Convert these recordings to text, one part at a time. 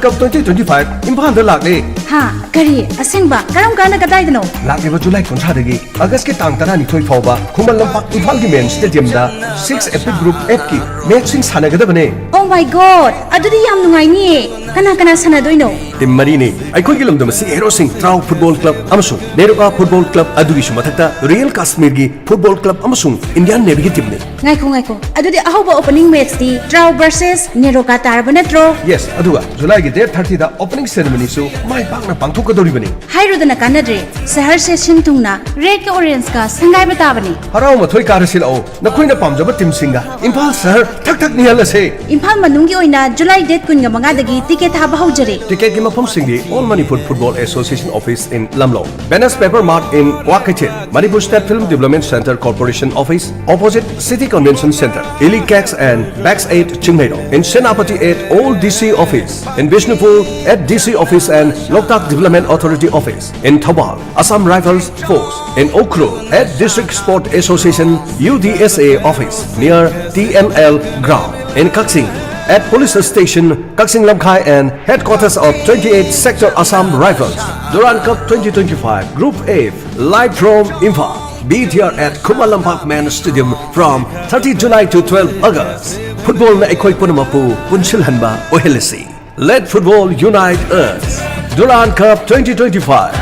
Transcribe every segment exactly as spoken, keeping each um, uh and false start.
ꯀꯞ twenty twenty five ꯏꯝꯐꯥꯜꯗ ꯂꯥꯛꯂꯦ꯫ ꯍꯥ? ꯀꯔꯤ? ꯑꯁꯦꯡꯕ? ꯀꯔꯝ ꯀꯥꯟꯗ? ꯀꯗꯥꯏꯗꯅꯣ? ꯂꯥꯛꯂꯤꯕ ꯖꯨꯂꯥꯏ ꯀꯨꯟꯊ꯭ꯔꯥꯗꯒꯤ ꯑꯥꯒꯁꯀꯤ ꯇꯥꯡ ꯇꯔꯥꯅꯤꯊꯣꯏ ꯐꯥꯎꯕ ꯈꯨꯃꯟ ꯂꯝꯄꯥꯛ ꯏꯝꯐꯥꯜꯒꯤ ꯃꯦꯟ ꯁ꯭ꯇꯦꯗꯤꯌꯝꯗ ꯁꯤꯛꯁ ꯑꯦꯄꯤꯛ ꯒ꯭ꯔꯨꯞ ꯑꯦꯐꯀꯤ ꯃꯦꯆꯁꯤꯡ ꯁꯥꯟꯅꯒꯗꯕꯅꯦ꯫ Oh my God! ꯑꯗꯨꯗꯤ ꯌꯥꯝ ꯅꯨꯡꯉꯥꯏꯅꯤꯌꯦ꯫ ꯀꯅꯥ ꯀꯅꯥ ꯁꯥꯟꯅꯗꯣꯏꯅꯣ? ꯇꯤꯝ ꯃꯔꯤꯅꯤ꯫ ꯑꯩꯈꯣꯏꯒꯤ ꯂꯝꯗꯝ ꯑꯁꯤꯒꯤ ꯍꯦꯔꯣꯁꯤꯡ ꯇ꯭ꯔꯥꯎ ꯐꯨꯠꯕꯣꯜ ꯀ꯭ꯂꯕ ꯑꯃꯁꯨꯡ ꯅꯦꯔꯣꯀꯥ ꯐꯨꯠꯕꯣꯜ ꯀ꯭ꯂꯕ, ꯑꯗꯨꯒꯤꯁꯨ ꯃꯊꯛꯇ ꯔꯣꯌꯦꯜ ꯀꯥꯁꯃꯤꯔꯒꯤ ꯐꯨꯠꯕꯣꯜ ꯀ꯭ꯂꯕ ꯑꯃꯁꯨꯡ ꯏꯟꯗꯤꯌꯥꯟ ꯅꯦꯚꯤꯒꯤ ꯇꯤꯝꯅꯤ꯫ ꯉꯥꯏꯈꯣ, ꯉꯥꯏꯈꯣ꯫ ꯑꯗꯨꯗꯤ ꯑꯍꯧꯕ ꯑꯣꯄꯅꯤꯡ ꯃꯦꯆꯇꯤ ꯇ꯭ꯔꯥꯎ ꯚꯔꯁꯦꯁ ꯅꯦꯔꯣꯀꯥ ꯇꯥꯔꯕ ꯅꯠꯇ꯭ꯔꯣ? ꯌꯦꯁ, ꯑꯗꯨꯒ ꯖꯨꯂꯥꯏꯒꯤ ꯗꯦꯠ ꯊꯥꯔꯇꯤꯗ ꯑꯣꯄꯅꯤꯡ ꯁꯦꯔꯦꯃꯣꯅꯤꯁꯨ ꯃꯥꯏ ꯄꯥꯛꯅ ꯄꯥꯡꯊꯣꯛꯀꯗꯧꯔꯤꯕꯅꯤ꯫ ꯍꯥꯏꯔꯨꯗꯅ ꯀꯥꯟꯅꯗ꯭ꯔꯦ, ꯁꯍꯔꯁꯦ ꯁꯤꯟ ꯊꯨꯡꯅ ꯔꯦꯗꯀ ꯑꯣꯔꯦꯟꯖꯀ ꯁꯪꯒꯥꯏꯕ ꯇꯥꯕꯅꯤ꯫ ꯍꯔꯥꯎ ꯃꯊꯣꯏ ꯀꯥꯔꯁꯤ ꯂꯥꯛꯑꯣ, ꯅꯈꯣꯏꯅ ꯄꯥꯝꯖꯕ ꯇꯤꯝꯁꯤꯡꯒ ꯏꯝꯐꯥꯜ ꯁꯍꯔ ꯊꯛ ꯊꯛ ꯅꯤꯍꯜꯂꯁꯦ꯫ ꯏꯝꯐꯥꯜ ꯃꯅꯨꯡꯒꯤ ꯑꯣꯏꯅ ꯖꯨꯂꯥꯏ ꯗꯦꯠ ꯀꯨꯟꯒ ꯃꯉꯥꯗꯒꯤ ꯇꯤꯀꯦꯠ ꯊꯥꯕ ꯍꯧꯖꯔꯦ꯫ ꯇꯤꯀꯦꯠꯀꯤ ꯃꯐꯝꯁꯤꯡꯗꯤ All Manipur Football Association Office in Lamlong, Venus Paper Mart in Kwakeithel, Manipur State Film Development Centre Corporation Office, opposite City Convention Centre, Illy Cakes and Bags at Chingmeirong, in Senapati at Old D C Office, in Bishnupur at D C Office and Loktak Development Authority Office, in Thoubal, Assam Rifles Force, in Ukhrul at District Sport Association U D S A Office near T M L Ground, in Kaksing at Police Station, Kaksing Lamkhai and Headquarters of twenty-eight Sector Assam Rifles. Durand Cup twenty twenty-five Group F, live from Imphal. Be there at Khumalompakh Main Stadium from thirty July to twelve August. ꯐꯨꯠꯕꯣꯜꯅ ꯑꯩꯈꯣꯏ ꯄꯨꯝꯅꯃꯛꯄꯨ ꯄꯨꯟꯁꯤꯜꯍꯟꯕ ꯑꯣꯏꯍꯜꯂꯁꯤ꯫ Let football unite us. Durand Cup twenty twenty-five.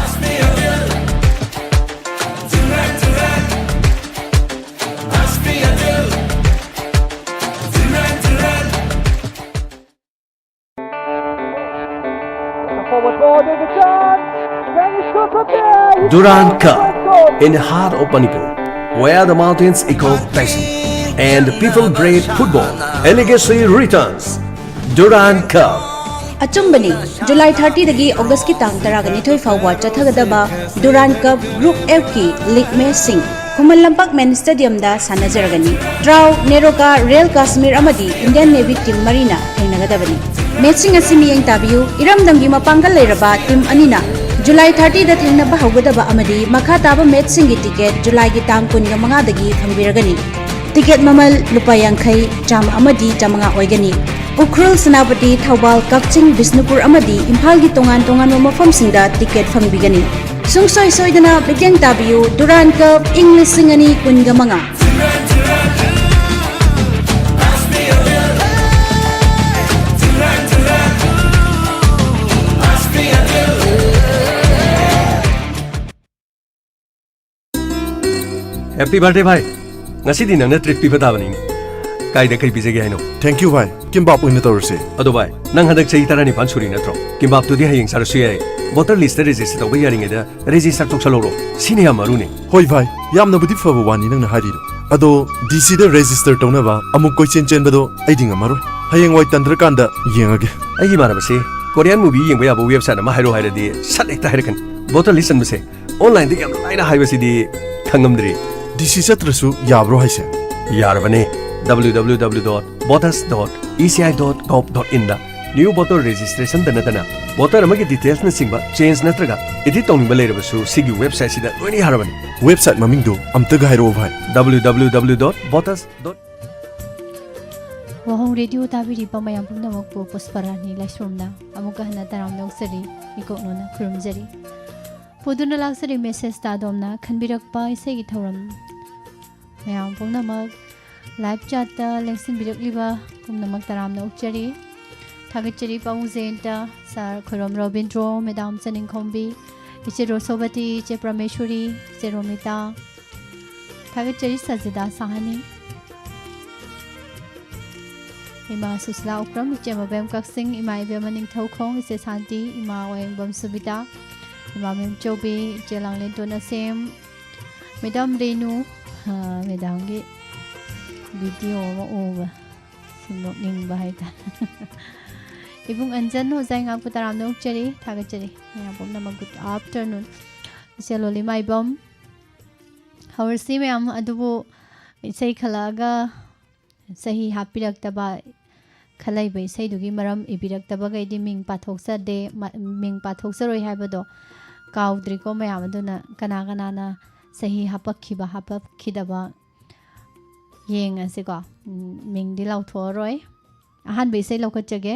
Durand Cup, in the heart of Manipur, where the mountains echo passion and the people breathe football, a legacy returns. Durand Cup. ꯑꯆꯨꯝꯕꯅꯤ, ꯖꯨꯂꯥꯏ ꯊꯥꯔꯇꯤꯗꯒꯤ ꯑꯣꯒꯁꯀꯤ ꯇꯥꯡ ꯇꯔꯥꯒ ꯅꯤꯊꯣꯏ ꯐꯥꯎꯕ ꯆꯠꯊꯒꯗꯕ ꯗꯨꯔꯥꯟ ꯀꯞ ꯒ꯭ꯔꯨꯞ ꯑꯦꯐꯀꯤ ꯂꯤꯒ ꯃꯦꯆꯁꯤꯡ ꯈꯨꯃꯟ ꯂꯝꯄꯥꯛ ꯃꯦꯟ ꯁ꯭ꯇꯦꯗꯤꯌꯝꯗ ꯁꯥꯟꯅꯖꯔꯒꯅꯤ꯫ ꯇ꯭ꯔꯥꯎ, ꯅꯦꯔꯣꯀꯥ, ꯔꯦꯜ ꯀꯥꯁꯃꯤꯔ ꯑꯃꯗꯤ ꯏꯟꯗꯤꯌꯟ ꯅꯦꯚꯤ ꯇꯤꯝ ꯃꯔꯤꯅ ꯊꯦꯡꯅꯒꯗꯕꯅꯤ꯫ ꯃꯦꯆꯁꯤꯡ ꯑꯁꯤ ꯃꯤꯠꯌꯦꯡ ꯇꯥꯕꯤꯌꯨ, ꯏꯔꯝꯗꯝꯒꯤ ꯃꯄꯥꯡꯒꯜ ꯂꯩꯔꯕ ꯇꯤꯝ ꯑꯅꯤꯅ ꯖꯨꯂꯥꯏ ꯊꯥꯔꯇꯤꯗ ꯊꯦꯡꯅꯕ ꯍꯧꯒꯗꯕ ꯑꯃꯗꯤ ꯃꯈꯥ ꯇꯥꯕ ꯃꯦꯆꯁꯤꯡꯒꯤ ꯇꯤꯀꯦꯠ ꯖꯨꯂꯥꯏꯒꯤ ꯇꯥꯡ ꯀꯨꯟꯒ ꯃꯉꯥꯗꯒꯤ ꯐꯪꯕꯤꯔꯒꯅꯤ꯫ ꯇꯤꯀꯦꯠ ꯃꯃꯜ ꯂꯨꯄꯥ ꯌꯥꯡꯈꯩ, ꯆꯥꯝꯃ ꯑꯃꯗꯤ ꯆꯥꯃꯉꯥ ꯑꯣꯏꯒꯅꯤ꯫ ꯎꯈ꯭ꯔꯨꯜ, ꯁꯦꯅꯥꯄꯇꯤ, ꯊꯧꯕꯥꯜ, ꯀꯛꯆꯤꯡ, ꯕꯤꯁꯅꯨꯄꯨꯔ ꯑꯃꯗꯤ ꯏꯝꯐꯥꯜꯒꯤ ꯇꯣꯉꯥꯟ ꯇꯣꯉꯥꯟꯕ ꯃꯐꯝꯁꯤꯡꯗ ꯇꯤꯀꯦꯠ ꯐꯪꯕꯤꯒꯅꯤ꯫ ꯁꯨꯡꯁꯣꯏ ꯁꯣꯏꯗꯅ ꯃꯤꯠꯌꯦꯡ ꯇꯥꯕꯤꯌꯨ, ꯗꯨꯔꯥꯟ ꯀꯞ ꯏꯪ ꯂꯤꯁꯤꯡ ꯑꯅꯤ ꯀꯨꯟꯒ ꯃꯉꯥ꯫ Happy birthday, ꯚꯥꯏ꯫ ꯉꯁꯤꯗꯤ ꯅꯪꯅ treat ꯄꯤꯕ ꯇꯥꯕꯅꯤꯅꯦ꯫ ꯀꯥꯏꯗ ꯀꯩ ꯄꯤꯖꯒꯦ ꯍꯥꯏꯅꯣ? Thank you, ꯚꯥꯏ꯫ ꯀꯤꯝꯕꯥꯞ ꯑꯣꯏꯅ ꯇꯧꯔꯁꯦ꯫ ꯑꯗꯣ ꯚꯥꯏ, ꯅꯪ ꯍꯟꯗꯛ ꯆꯍꯤ ꯇꯔꯥꯅꯤꯄꯥꯟ ꯁꯨꯔꯤ ꯅꯠꯇ꯭ꯔꯣ? ꯀꯤꯝꯕꯥꯞꯇꯨꯗꯤ ꯍꯌꯦꯡ ꯆꯥꯔꯁꯨ ꯌꯥꯏ꯫ Voter list register ꯇꯧꯕ ꯌꯥꯔꯤꯉꯩꯗ register ꯇꯧꯁꯜꯍꯧꯔꯣ꯫ ꯁꯤꯅ ꯌꯥꯝ ꯃꯔꯨꯅꯦ꯫ ꯍꯣꯏ ꯚꯥꯏ, ꯌꯥꯝꯅꯕꯨꯗꯤ ꯐꯕ ꯋꯥꯅꯤ ꯅꯪꯅ ꯍꯥꯏꯔꯤꯗꯣ꯫ ꯑꯗꯣ D C ꯗ register ꯇꯧꯅꯕ ꯑꯃꯨꯛ ꯀꯣꯏꯆꯦꯟ ꯆꯦꯟꯕꯗꯣ ꯑꯩꯗꯤ ꯉꯝꯃꯔꯣꯏ꯫ ꯍꯌꯦꯡꯋꯥꯏ ꯇꯟꯗ꯭ꯔꯀꯥꯟꯗ ꯌꯦꯡꯉꯒꯦ꯫ ꯑꯩꯒꯤ ꯏꯃꯥꯟꯅꯕꯁꯤ Korean movie ꯌꯦꯡꯕ ꯌꯥꯕ website ꯑꯃ ꯍꯥꯏꯔꯣ ꯍꯥꯏꯔꯗꯤ ꯁꯠ ꯍꯦꯛꯇ ꯍꯥꯏꯔꯛꯀꯅꯤ꯫ Voter list ꯆꯟꯕꯁꯦ online ꯗ ꯌꯥꯝ ꯂꯥꯏꯅ ꯍꯥꯏꯕꯁꯤꯗꯤ ꯈꯪꯉꯝꯗ꯭ꯔꯤ꯫ D C ꯆꯠꯇ꯭ꯔꯁꯨ ꯌꯥꯕ꯭ꯔꯣ ꯍꯥꯏꯁꯦ? ꯌꯥꯔꯕꯅꯦ꯫ W W W dot votas dot E C I dot gov dot in the new voter registration ꯗ ꯅꯠꯇꯅ voter ꯑꯃꯒꯤ details ꯅꯆꯤꯡꯕ change ꯅꯠꯇ꯭ꯔꯒ edit ꯇꯧꯅꯤꯡꯕ ꯂꯩꯔꯕꯁꯨ ꯁꯤꯒꯤ website ꯁꯤꯗ ꯂꯣꯏꯅ ꯌꯥꯔꯕꯅꯤ꯫ Website ꯃꯃꯤꯡꯗꯨ ꯑꯝꯇꯒ ꯍꯥꯏꯔꯛꯑꯣ ꯚꯥꯏ꯫ W W W dot votas dot ꯋꯥꯍꯣꯡ ꯔꯦꯗꯤꯑꯣ ꯇꯥꯕꯤꯔꯤꯕ ꯃꯌꯥꯝ ꯄꯨꯝꯅꯃꯛꯄꯨ ꯄꯨꯁꯄꯔꯥꯅꯤ ꯂꯥꯏꯁ꯭ꯔꯝꯅ ꯑꯃꯨꯛꯀ ꯍꯟꯅ ꯇꯔꯥꯝꯅ ꯑꯣꯛꯆꯔꯤ, ꯏꯀꯣꯛꯅꯣꯅ ꯈꯨꯔꯨꯝꯖꯔꯤ꯫ ꯄꯨꯗꯨꯅ ꯂꯥꯛꯆꯔꯤ message ꯇ ꯑꯗꯣꯝꯅ ꯈꯟꯕꯤꯔꯛꯄ ꯏꯁꯩꯒꯤ ꯊꯧꯔꯝ ꯃꯌꯥꯝ ꯄꯨꯝꯅꯃꯛ live chat ꯇ ꯂꯦꯡꯁꯤꯟꯕꯤꯔꯛꯂꯤꯕ ꯄꯨꯝꯅꯃꯛ ꯇꯔꯥꯝꯅ ꯑꯣꯛꯆꯔꯤ꯫ ꯊꯥꯒꯠꯆꯔꯤ ꯄꯥꯕꯨꯡ ꯖꯌꯟꯇ, ꯁꯥꯔ ꯈꯣꯏꯔꯣꯝ ꯔꯣꯕꯤꯟꯗ꯭ꯔꯣ, ꯃꯦꯗꯥꯝ ꯆꯅꯤꯡꯈꯣꯝꯕꯤ, ꯏꯆꯦ ꯔꯣꯁꯣꯕꯇꯤ, ꯏꯆꯦ ꯄ꯭ꯔꯃꯦꯁꯣꯔꯤ, ꯏꯆꯦ ꯔꯣꯃꯤꯇꯥ꯫ ꯊꯥꯒꯠꯆꯔꯤ ꯁꯖꯤꯗꯥ ꯁꯥꯍꯅꯤ꯫ ꯏꯃꯥ ꯁꯨꯁꯤꯂꯥ ꯎꯄ꯭ꯔꯝ, ꯏꯆꯦ ꯃꯕꯦꯝ ꯀꯛꯆꯤꯡ, ꯏꯃꯥ ꯏꯕꯦꯝꯃ ꯅꯤꯡꯊꯧꯈꯣꯡ, ꯏꯆꯦ ꯁꯥꯟꯇꯤ, ꯏꯃꯥ ꯋꯥꯌꯦꯡꯕꯝ ꯁꯨꯕꯤꯇꯥ, ꯏꯃꯥ ꯃꯦꯝꯆꯧꯕꯤ, ꯏꯆꯦ ꯂꯥꯡꯂꯦꯟꯇꯣꯟ ꯑꯁꯦꯝ, ꯃꯦꯗꯥꯝ ꯔꯦꯅꯨ, ꯑ, ꯃꯦꯗꯥꯝꯒꯤ video ꯑꯃ ꯎꯕ, ꯁꯨꯝ ꯅꯣꯛꯅꯤꯡꯕ ꯍꯥꯏꯇꯥꯔꯦ꯫ ꯏꯕꯨꯡ ꯑꯟꯖꯟ ꯍꯣꯖꯥꯏ ꯉꯥꯛꯄ ꯇꯔꯥꯝꯅ ꯑꯣꯛꯆꯔꯤ, ꯊꯥꯒꯠꯆꯔꯤ꯫ ꯃꯌꯥꯝ ꯄꯨꯝꯅꯃꯛ good afternoon꯫ ꯏꯆꯦ ꯂꯣꯂꯤ ꯃꯥꯏꯕꯝ, ꯍꯧꯔꯁꯤ ꯃꯌꯥꯝ, ꯑꯗꯨꯕꯨ ꯏꯁꯩ ꯈꯜꯂꯛꯑꯒ ꯆꯍꯤ ꯍꯥꯞꯄꯤꯔꯛꯇꯕ, ꯈꯜꯂꯛꯏꯕ ꯏꯁꯩꯗꯨꯒꯤ ꯃꯔꯝ ꯏꯕꯤꯔꯛꯇꯕꯈꯩꯗꯤ ꯃꯤꯡ ꯄꯥꯊꯣꯛꯆꯗꯦ, ꯃ-, ꯃꯤꯡ ꯄꯥꯊꯣꯛꯆꯔꯣꯏ ꯍꯥꯏꯕꯗꯣ ꯀꯥꯎꯗ꯭ꯔꯤꯀꯣ ꯃꯌꯥꯝ꯫ ꯑꯗꯨꯅ ꯀꯅꯥ ꯀꯅꯥꯅ ꯆꯍꯤ ꯍꯥꯄꯛꯈꯤꯕ, ꯍꯥꯄꯛꯈꯤꯗꯕ ꯌꯦꯡꯉꯁꯤꯀꯣ꯫ ꯎꯝ, ꯃꯤꯡꯗꯤ ꯂꯥꯎꯊꯣꯛꯑꯔꯣꯏ꯫ ꯑꯍꯥꯟꯕ ꯏꯁꯩ ꯂꯧꯈꯠꯆꯒꯦ꯫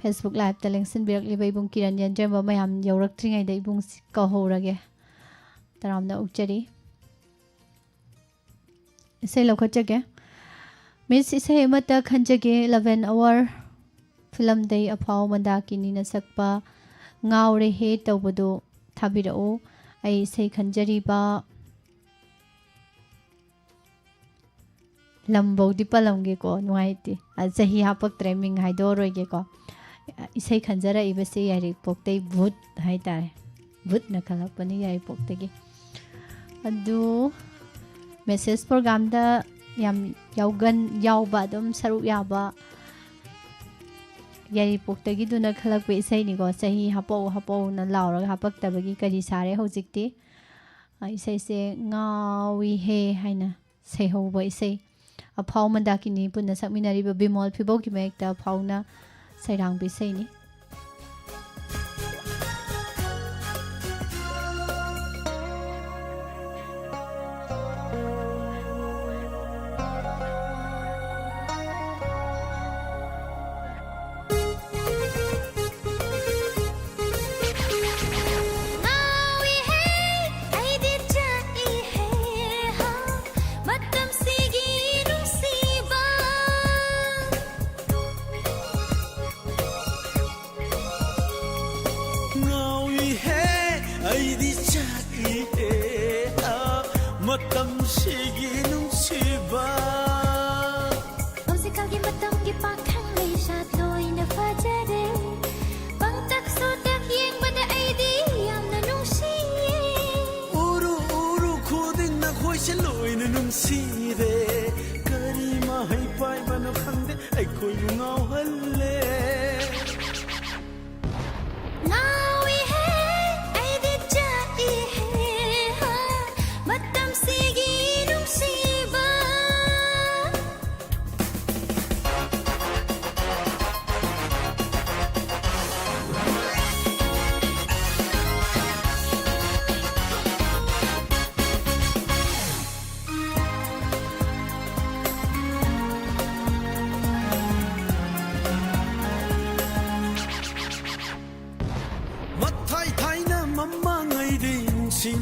Facebook Liveꯇ ꯂꯦꯡꯁꯤꯟꯕꯤꯔꯛꯂꯤꯕ ꯏꯕꯨꯡ ꯀꯤꯔꯟ ꯌꯦꯟꯖꯦꯝꯕ ꯃꯌꯥꯝ ꯌꯧꯔꯛꯇ꯭ꯔꯤꯉꯩꯗ ꯏꯕꯨꯡ ꯀꯧꯍꯧꯔꯒꯦ꯫ ꯇꯔꯥꯝꯅ ꯑꯣꯛꯆꯔꯤ꯫ ꯏꯁꯩ ꯂꯧꯈꯠꯆꯒꯦ꯫ Miss, ꯏꯁꯩ ꯑꯃꯠꯇ ꯈꯟꯖꯒꯦ꯫ Eleven Hour ꯐꯤꯂꯝꯗꯩ ꯑꯐꯥꯎ ꯃꯟꯗꯥꯀꯤꯅꯤꯅ ꯁꯛꯄ "ꯉꯥꯎꯔꯦ ꯍꯦ" ꯇꯧꯕꯗꯨ ꯊꯥꯕꯤꯔꯛꯎ꯫ ꯑꯩ ꯏꯁꯩ ꯈꯟꯖꯔꯤꯕ ꯂꯝꯕꯧꯗꯤ ꯄꯜꯂꯝꯒꯦꯀꯣ, ꯅꯨꯡꯉꯥꯏꯇꯦ꯫ ꯑ, ꯆꯍꯤ ꯍꯥꯞꯄꯛꯇ꯭ꯔꯦ, ꯃꯤꯡ ꯍꯥꯏꯗꯣꯛꯑꯔꯣꯏꯒꯦꯀꯣ꯫ ꯏꯁꯩ ꯈꯟꯖꯔꯛꯏꯕꯁꯤ ꯌꯥꯏꯔꯤꯄꯣꯛꯇꯩ ꯕꯨꯠ ꯍꯥꯏꯇꯥꯔꯦ꯫ ꯕꯨꯠꯅ ꯈꯜꯂꯛꯄꯅꯤ ꯌꯥꯏꯔꯤꯄꯣꯛꯇꯒꯤ꯫ ꯑꯗꯨ message programꯗ ꯌꯥꯝ ꯌꯥꯎꯒꯟ-, ꯌꯥꯎꯕ, ꯑꯗꯨꯝ ꯁꯔꯨꯛ ꯌꯥꯕ ꯌꯥꯏꯔꯤꯄꯣꯛꯇꯒꯤꯗꯨꯅ ꯈꯜꯂꯛꯄ ꯏꯁꯩꯅꯤꯀꯣ꯫ "ꯆꯍꯤ ꯍꯥꯄꯛꯎ ꯍꯥꯄꯛꯎꯅ ꯂꯥꯎꯔꯒ ꯍꯥꯄꯛꯇꯕꯒꯤ ꯀꯔꯤ ꯁꯥꯔꯦ ꯍꯧꯖꯤꯛꯇꯤ?" ꯑ, ꯏꯁꯩꯁꯦ "ꯉꯥꯎꯏ ꯍꯦ" ꯍꯥꯏꯅ ꯁꯩꯍꯧꯕ ꯏꯁꯩ꯫ ꯑꯐꯥꯎ ꯃꯟꯗꯥꯀꯤꯅꯤ ꯄꯨꯟꯅ ꯁꯛꯃꯤꯟꯅꯔꯤꯕ ꯕꯤꯃꯣꯜ ꯐꯤꯕꯧꯒꯤ ꯃꯌꯦꯛꯇ ꯑꯐꯥꯎꯅ ꯁꯩꯔꯥꯡꯕ ꯏꯁꯩꯅꯤ꯫ ꯉꯥꯎꯏꯍꯦ, ꯑꯩꯗꯤ ꯆꯥꯛꯏꯍꯦ, ꯍꯥ, ꯃꯇꯝꯁꯤꯒꯤ ꯅꯨꯡꯁꯤꯕ꯫ ꯉꯥꯎꯏꯍꯦ, ꯑꯩꯗꯤ ꯆꯥꯛꯏꯍꯦ, ꯍꯥ, ꯃꯇꯝꯁꯤꯒꯤ ꯅꯨꯡꯁꯤꯕ꯫ ꯍꯧꯖꯤꯛꯀꯥꯟꯒꯤ ꯃꯇꯝꯒꯤ ꯄꯥꯈꯪ ꯂꯩꯁꯥ ꯂꯣꯏꯅ ꯐꯖꯔꯦ꯫ ꯄꯪꯇꯛ ꯁꯨꯇꯛ ꯌꯦꯡꯕꯗ ꯑꯩꯗꯤ ꯌꯥꯝꯅ ꯅꯨꯡꯁꯤꯌꯦ꯫ ꯎꯔꯨ ꯎꯔꯨ ꯈꯨꯗꯤꯡ ꯅꯈꯣꯏꯁꯦ ꯂꯣꯏꯅ ꯅꯨꯡꯁꯤꯔꯦ꯫ ꯀꯔꯤ ꯃꯍꯩ ꯄꯥꯏꯕꯅꯣ ꯈꯪꯗꯦ ꯑꯩꯈꯣꯏꯕꯨ ꯉꯥꯎꯍꯜꯂꯦ꯫ ꯉꯥꯎꯏꯍꯦ, ꯑꯩꯗꯤ ꯆꯥꯛꯏꯍꯦ, ꯍꯥ, ꯃꯇꯝꯁꯤꯒꯤ ꯅꯨꯡꯁꯤꯕ꯫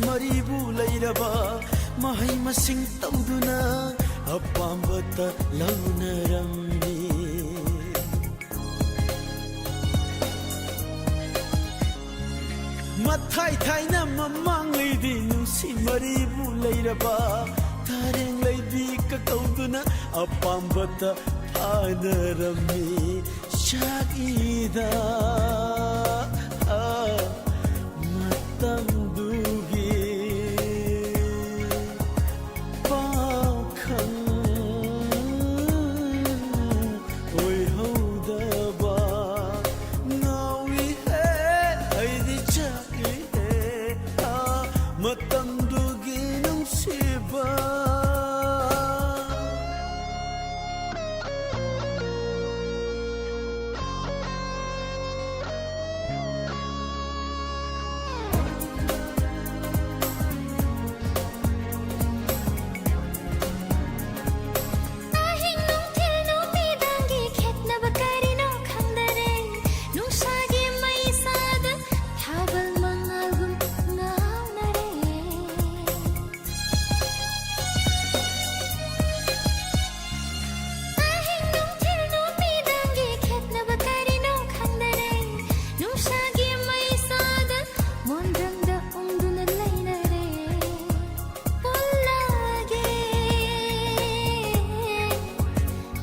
ꯃꯔꯤꯕꯨ ꯂꯩꯔꯕ ꯃꯍꯩ ꯃꯁꯤꯡ ꯇꯧꯗꯨꯅ ꯑꯄꯥꯝꯕꯇ ꯂꯧꯅꯔꯝꯃꯤ꯫ ꯃꯊꯥꯏ ꯊꯥꯏꯅ ꯃꯃꯥꯡꯉꯩꯗꯤ ꯅꯨꯡꯁꯤ ꯃꯔꯤꯕꯨ ꯂꯩꯔꯕ ꯇꯔꯦꯡ ꯂꯩꯕꯤ ꯀꯀꯧꯗꯨꯅ ꯑꯄꯥꯝꯕꯇ ꯐꯥꯅꯔꯝꯃꯤ꯫ ꯆꯥꯛꯏꯗ ꯃꯇꯝꯗꯨꯒꯤ ꯄꯥꯎꯈꯪ ꯑꯣꯏꯍꯧꯗꯕ ꯉꯥꯎꯏꯍꯦ, ꯑꯩꯗꯤ ꯆꯥꯛꯏꯍꯦ, ꯑꯥ, ꯃꯇꯝꯗꯨꯒꯤ ꯅꯨꯡꯁꯤꯕ꯫ ꯑꯍꯤꯡ ꯅꯨꯡꯊꯤꯜ ꯅꯨꯃꯤꯗꯥꯡꯒꯤ ꯈꯦꯠꯅꯕ ꯀꯔꯤꯅꯣ ꯈꯪꯗꯔꯦ꯫ ꯅꯨꯡꯁꯥꯒꯤ ꯃꯩꯁꯥꯗ ꯊꯥꯕꯜ ꯃꯉꯥꯜꯒꯨꯝ ꯉꯥꯎꯅꯔꯦ꯫ ꯑꯍꯤꯡ ꯅꯨꯡꯊꯤꯜ ꯅꯨꯃꯤꯗꯥꯡꯒꯤ ꯈꯦꯠꯅꯕ ꯀꯔꯤꯅꯣ ꯈꯪꯗꯔꯦ꯫ ꯅꯨꯡꯁꯥꯒꯤ ꯃꯩꯁꯥꯗ ꯃꯣꯟꯗ꯭ꯔꯪꯗ ꯎꯪꯗꯨꯅ ꯂꯩꯅꯔꯦ꯫ ꯄꯨꯜꯂꯒꯦ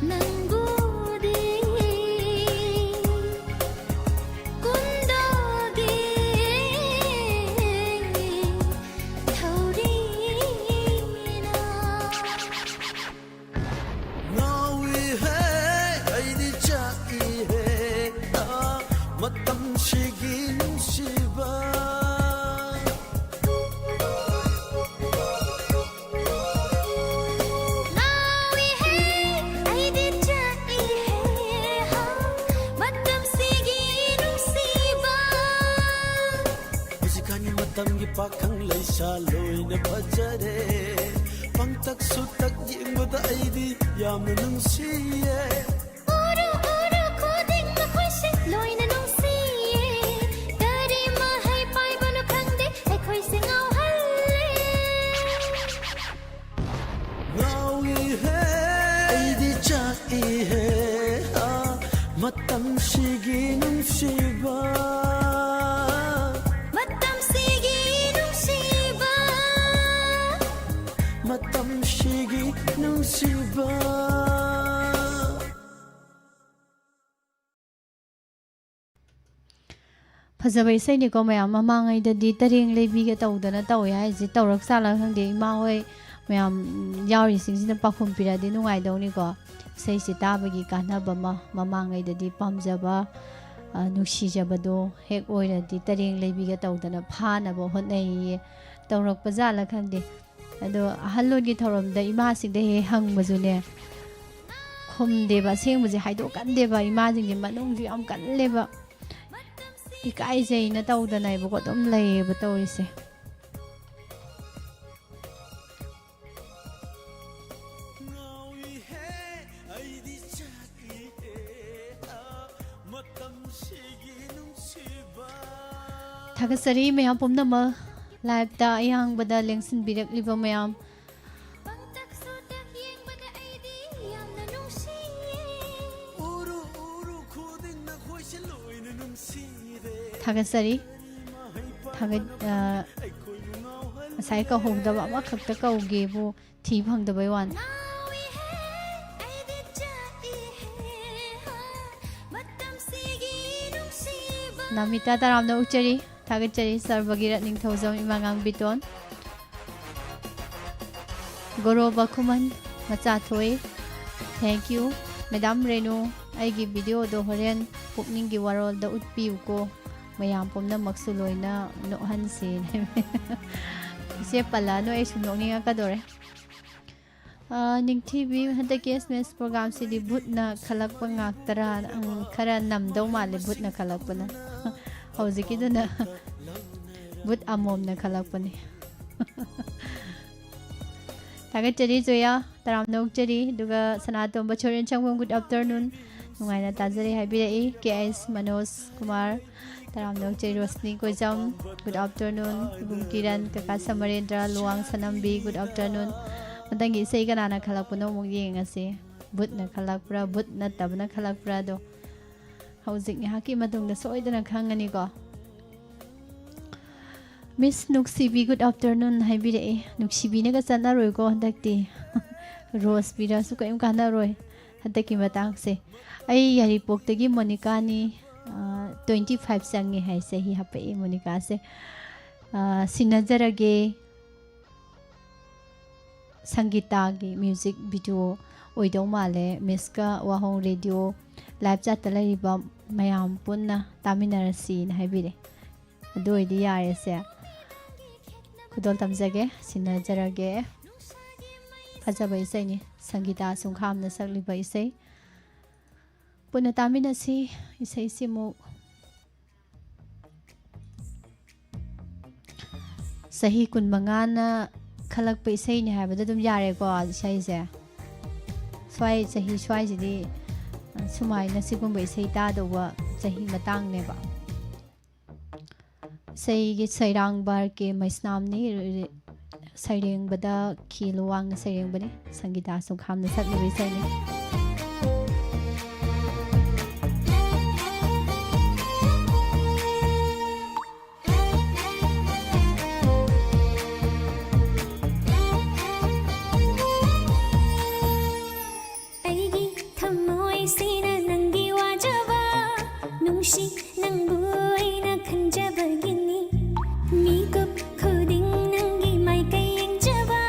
ꯅꯪꯕꯨꯗꯤ ꯀꯨꯟꯗꯣꯒꯤ ꯊꯧꯔꯤꯅ꯫ ꯉꯥꯎꯏꯍꯦ, ꯑꯩꯗꯤ ꯆꯥꯛꯏꯍꯦ, ꯑꯥ, ꯃꯇꯝꯁꯤꯒꯤ ꯅꯨꯡꯁꯤꯕ꯫ ꯉꯥꯎꯏꯍꯦ, ꯑꯩꯗꯤ ꯆꯥꯛꯏꯍꯦ, ꯍꯥ, ꯃꯇꯝꯁꯤꯒꯤ ꯅꯨꯡꯁꯤꯕ꯫ ꯍꯧꯖꯤꯛꯀꯥꯟꯒꯤ ꯃꯇꯝꯒꯤ ꯄꯥꯈꯪ ꯂꯩꯁꯥ ꯂꯣꯏꯅ ꯐꯖꯔꯦ꯫ ꯄꯪꯇꯛꯁꯨ ꯇꯛ ꯌꯦꯡꯕꯗ ꯑꯩꯗꯤ ꯌꯥꯝꯅ ꯅꯨꯡꯁꯤꯌꯦ꯫ ꯎꯔꯨ ꯎꯔꯨ ꯈꯨꯗꯤꯡ ꯃꯈꯣꯏꯁꯦ ꯂꯣꯏꯅ ꯅꯨꯡꯁꯤꯌꯦ꯫ ꯀꯔꯤ ꯃꯍꯩ ꯄꯥꯏꯕꯅꯣ ꯈꯪꯗꯦ ꯑꯩꯈꯣꯏꯁꯦ ꯉꯥꯎꯍꯜꯂꯦ꯫ ꯅꯨꯡꯁꯤꯕ, ꯃꯇꯝꯁꯤꯒꯤ ꯅꯨꯡꯁꯤꯕ, ꯃꯇꯝꯁꯤꯒꯤ ꯅꯨꯡꯁꯤꯕ꯫ ꯐꯖꯕ ꯏꯁꯩꯅꯤꯀꯣ ꯃꯌꯥꯝ꯫ ꯃꯃꯥꯡꯉꯩꯗꯗꯤ ꯇꯔꯦꯡ ꯂꯩꯕꯤꯒ ꯇꯧꯗꯅ ꯇꯧꯋꯦ ꯍꯥꯏꯁꯦ ꯇꯧꯔꯛ ꯆꯥꯠꯂ ꯈꯪꯗꯦ꯫ ꯏꯃꯥ ꯍꯣꯏ ꯃꯌꯥꯝ ꯌꯥꯎꯔꯤꯁꯤꯡꯁꯤꯅ ꯄꯥꯎꯈꯨꯝ ꯄꯤꯔꯛꯑꯗꯤ ꯅꯨꯡꯉꯥꯏꯗꯧꯅꯤꯀꯣ꯫ ꯏꯁꯩꯁꯦ ꯇꯥꯕꯒꯤ ꯀꯥꯟꯅꯕ ꯑꯃ, ꯃꯃꯥꯡꯉꯩꯗꯗꯤ ꯄꯥꯝꯖꯕ, ꯑ, ꯅꯨꯡꯁꯤꯖꯕꯗꯣ ꯍꯦꯛ ꯑꯣꯏꯔꯗꯤ ꯇꯔꯦꯡ ꯂꯩꯕꯤꯒ ꯇꯧꯗꯅ ꯐꯥꯅꯕ ꯍꯣꯠꯅꯩꯌꯦ꯫ ꯇꯧꯔꯛꯄ ꯖꯥꯠꯂ ꯈꯪꯗꯦ꯫ ꯑꯗꯣ ꯑꯍꯜꯂꯣꯟꯒꯤ ꯊꯧꯔꯝꯗ ꯏꯃꯥꯁꯤꯡꯗ ꯍꯦꯛ ꯍꯪꯕꯁꯨꯅꯦ, ꯈꯨꯝꯗꯦꯕ꯫ ꯑꯁꯦꯡꯕꯁꯦ ꯍꯥꯏꯗꯣꯛꯀꯟꯗꯦꯕ꯫ ꯏꯃꯥꯁꯤꯡꯁꯦ ꯃꯅꯨꯡꯁꯨ ꯌꯥꯝ ꯀꯜꯂꯦꯕ꯫ ꯏꯀꯥꯏꯖꯩꯅ ꯇꯧꯗꯅ ꯏꯕꯀꯣ ꯑꯗꯨꯝ ꯂꯩꯌꯦꯕ ꯇꯧꯔꯤꯁꯦ꯫ ꯊꯥꯒꯠꯆꯔꯤ ꯃꯌꯥꯝ ꯄꯨꯝꯅꯃꯛ꯫ Live-ꯇ ꯑꯌꯥꯡꯕꯗ ꯂꯦꯡꯁꯤꯟꯕꯤꯔꯛꯂꯤꯕ ꯃꯌꯥꯝ꯫ ꯊꯥꯒꯠꯆꯔꯤ꯫ ꯊꯥꯒꯠ-, ꯑ, ꯉꯁꯥꯏ ꯀꯧꯍꯧꯗꯕ ꯑꯃꯈꯛꯇ ꯀꯧꯒꯦꯕꯨ ꯊꯤ ꯐꯪꯗꯕꯩ ꯋꯥꯅꯤ꯫ ꯅꯃꯤꯇꯥ ꯇꯔꯥꯝꯅ ꯑꯣꯛꯆꯔꯤ꯫ ꯊꯥꯒꯠꯆꯔꯤ꯫ ꯁꯔꯕꯒꯤꯔꯠ ꯅꯤꯡꯊꯧꯖꯝ, ꯏꯃꯥꯉꯥꯡ ꯕꯤꯇꯣꯟ꯫ ꯒꯣꯔꯣꯕ ꯈꯨꯃꯟ ꯃꯆꯥꯊꯣꯏ꯫ Thank you꯫ Madam ꯔꯦꯅꯨ, ꯑꯩꯒꯤ video-ꯗꯣ ꯍꯣꯔꯦꯟ ꯄꯨꯛꯅꯤꯡꯒꯤ ꯋꯥꯔꯣꯜꯗ ꯎꯠꯄꯤꯌꯨꯀꯣ꯫ ꯃꯌꯥꯝ ꯄꯨꯝꯅꯃꯛꯁꯨ ꯂꯣꯏꯅ ꯅꯣꯛꯍꯟꯁꯤ꯫ ꯏꯆꯦ ꯄꯜꯂꯛꯑꯅꯨ, ꯑꯩ ꯁꯨꯝ ꯅꯣꯛꯅꯤꯡꯉꯛꯀꯗꯧꯔꯦ꯫ ꯑ, ꯅꯤꯡꯊꯤꯕꯤ, ꯍꯟꯗꯛꯀꯤ S M S program-ꯁꯤꯗꯤ ꯚꯨꯠꯅ ꯈꯜꯂꯛꯄ ꯉꯥꯛꯇꯔꯥ? ꯎꯝ, ꯈꯔ ꯅꯝꯗꯧ ꯃꯥꯜꯂꯦ ꯚꯨꯠꯅ ꯈꯜꯂꯛꯄꯅ꯫ ꯍꯧꯖꯤꯛꯀꯤꯗꯨꯅ ꯚꯨꯠ ꯑꯃꯣꯝꯅ ꯈꯜꯂꯛꯄꯅꯤ꯫ ꯊꯥꯒꯠꯆꯔꯤ ꯖꯣꯌꯥ, ꯇꯔꯥꯝꯅ ꯑꯣꯛꯆꯔꯤ꯫ ꯑꯗꯨꯒ ꯁꯅꯥꯇꯣꯝꯕ ꯁꯣꯔꯦꯟ ꯁꯪꯕꯝ, good afternoon꯫ ꯅꯨꯡꯉꯥꯏꯅ ꯇꯥꯖꯔꯤ ꯍꯥꯏꯕꯤꯔꯛꯏ꯫ K S ꯃꯅꯣꯖ ꯀꯨꯃꯥꯔ, ꯇꯔꯥꯝꯅ ꯑꯣꯛꯆꯔꯤ꯫ Roshni ꯀꯣꯏꯖꯝ, good afternoon꯫ ꯏꯕꯨꯡ ꯀꯤꯔꯟ, ꯀꯀꯥ ꯁꯃꯔꯦꯟꯗ꯭ꯔ, ꯂꯨꯋꯥꯡ ꯁꯅꯝꯕꯤ, good afternoon꯫ ꯃꯊꯪꯒꯤ ꯏꯁꯩ ꯀꯅꯥꯅ ꯈꯜꯂꯛꯄꯅꯣ ꯑꯃꯨꯛ ꯌꯦꯡꯉꯁꯤ꯫ ꯚꯨꯠꯅ ꯈꯜꯂꯛꯄ꯭ꯔꯥ, ꯚꯨꯠ ꯅꯠꯇꯕꯅ ꯈꯜꯂꯛꯄ꯭ꯔꯥꯗꯣ꯫ ꯍꯧꯖꯤꯛ ꯉꯥꯏꯍꯥꯛꯀꯤ ꯃꯇꯨꯡꯗ ꯁꯣꯏꯗꯅ ꯈꯪꯉꯅꯤꯀꯣ꯫ ꯃꯤꯁ ꯅꯨꯡꯁꯤꯕꯤ, good afternoon ꯍꯥꯏꯕꯤꯔꯛꯑꯦ꯫ ꯅꯨꯡꯁꯤꯕꯤꯅꯒ ꯆꯠꯅꯔꯣꯏꯀꯣ ꯍꯟꯗꯛꯇꯤ꯫ ꯔꯣꯁ ꯄꯤꯔꯁꯨ ꯀꯔꯤꯝ ꯀꯥꯟꯅꯔꯣꯏ ꯍꯟꯗꯛꯀꯤ ꯃꯇꯥꯡꯁꯦ꯫ ꯑꯩ ꯌꯥꯏꯔꯤꯄꯣꯛꯇꯒꯤ ꯃꯣꯅꯤꯀꯥꯅꯤ꯫ ꯇ꯭ꯋꯦꯟꯇꯤ ꯐꯥꯏꯚ ꯆꯪꯉꯦ ꯍꯥꯏ, ꯆꯍꯤ ꯍꯥꯞꯄꯛꯑꯦ ꯃꯣꯅꯤꯀꯥꯁꯦ꯫ ꯑ, ꯁꯤꯟꯅꯖꯔꯒꯦ꯫ ꯁꯪꯒꯤꯇꯥꯒꯤ ꯃ꯭ꯌꯨꯖꯤꯛ ꯚꯤꯗꯤꯑꯣ ꯑꯣꯏꯗꯧ ꯃꯥꯜꯂꯦ꯫ ꯃꯤꯁꯀ ꯋꯥꯍꯣꯡ ꯔꯦꯗꯤꯑꯣ ꯂꯥꯏꯞ ꯆꯥꯠꯇ ꯂꯩꯔꯤꯕ ꯃꯌꯥꯝ ꯄꯨꯟꯅ ꯇꯥꯃꯤꯟꯅꯔꯁꯤꯅ ꯍꯥꯏꯕꯤꯔꯦ꯫ ꯑꯗꯨ ꯑꯣꯏꯗꯤ ꯌꯥꯔꯦꯁꯦ꯫ ꯈꯨꯗꯣꯜ ꯇꯝꯖꯒꯦ, ꯁꯤꯟꯅꯖꯔꯒꯦ꯫ ꯐꯖꯕ ꯏꯁꯩꯅꯤ, ꯁꯪꯒꯤꯇꯥ ꯁꯨꯡꯈꯥꯝꯅ ꯁꯛꯂꯤꯕ ꯏꯁꯩ꯫ ꯄꯨꯟꯅ ꯇꯥꯃꯤꯟꯅꯁꯤ ꯏꯁꯩꯁꯤꯃꯨꯛ꯫ ꯆꯍꯤ ꯀꯨꯟꯃꯉꯥꯅ ꯈꯜꯂꯛꯄ ꯏꯁꯩꯅꯤ ꯍꯥꯏꯕꯗ ꯑꯗꯨꯝ ꯌꯥꯔꯦꯀꯣ ꯏꯁꯩꯁꯦ꯫ ꯁ꯭ꯋꯥꯏ ꯆꯍꯤ ꯁ꯭ꯋꯥꯏꯁꯤꯗꯤ, ꯑ, ꯁꯨꯃꯥꯏꯅ ꯁꯤꯒꯨꯝꯕ ꯏꯁꯩ ꯇꯥꯗꯧꯕ ꯆꯍꯤ ꯃꯇꯥꯡꯅꯦꯕ꯫ ꯏꯁꯩꯒꯤ ꯁꯩꯔꯥꯡꯕ ꯑꯥꯔ ꯀꯦ ꯃꯩꯁꯅꯥꯝꯅꯤ꯫ ꯁꯩꯔꯦꯡꯕꯗ ꯈꯦ ꯂꯨꯋꯥꯡꯅ ꯁꯩꯔꯦꯡꯕꯅꯤ꯫ ꯁꯪꯒꯤꯇꯥ ꯁꯨꯡꯈꯥꯝꯅ ꯁꯛꯂꯤꯕ ꯏꯁꯩꯅꯤ꯫ ꯑꯩꯒꯤ ꯊꯃꯣꯏꯁꯤꯅ ꯅꯪꯒꯤ ꯋꯥꯖꯕ, ꯅꯨꯡꯁꯤ ꯅꯪꯕꯨ ꯑꯩꯅ ꯈꯟꯖꯕꯒꯤꯅꯤ꯫ ꯃꯤꯀꯨꯞ ꯈꯨꯗꯤꯡ ꯅꯪꯒꯤ ꯃꯥꯏꯀꯩ ꯌꯦꯡꯖꯕ,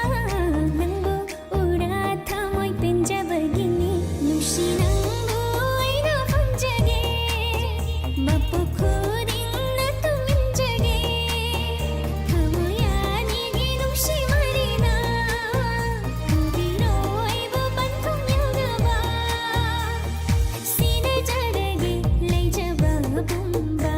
ꯅꯪꯕꯨ ꯎꯔꯥ ꯊꯃꯣꯏ ꯄꯦꯟꯖꯕꯒꯤꯅꯤ꯫ ꯅꯨꯡꯁꯤ ꯅꯪꯕꯨ ꯑꯩꯅ ꯈꯟꯖꯒꯦ, ꯃꯄꯣꯛ ꯈꯨꯗꯤꯡꯅ ꯇꯨꯝꯖꯒꯦ꯫ ꯊꯃꯣꯏ ꯑꯅꯤꯒꯤ ꯅꯨꯡꯁꯤ ꯃꯔꯤꯅ ꯄꯨꯕꯤꯔꯣ ꯑꯩꯕꯨ ꯄꯟꯊꯨꯡ ꯌꯧꯅꯕ꯫ ꯁꯤꯟꯅꯖꯔꯒꯦ ꯂꯩꯖꯕ ꯄꯨꯝꯕ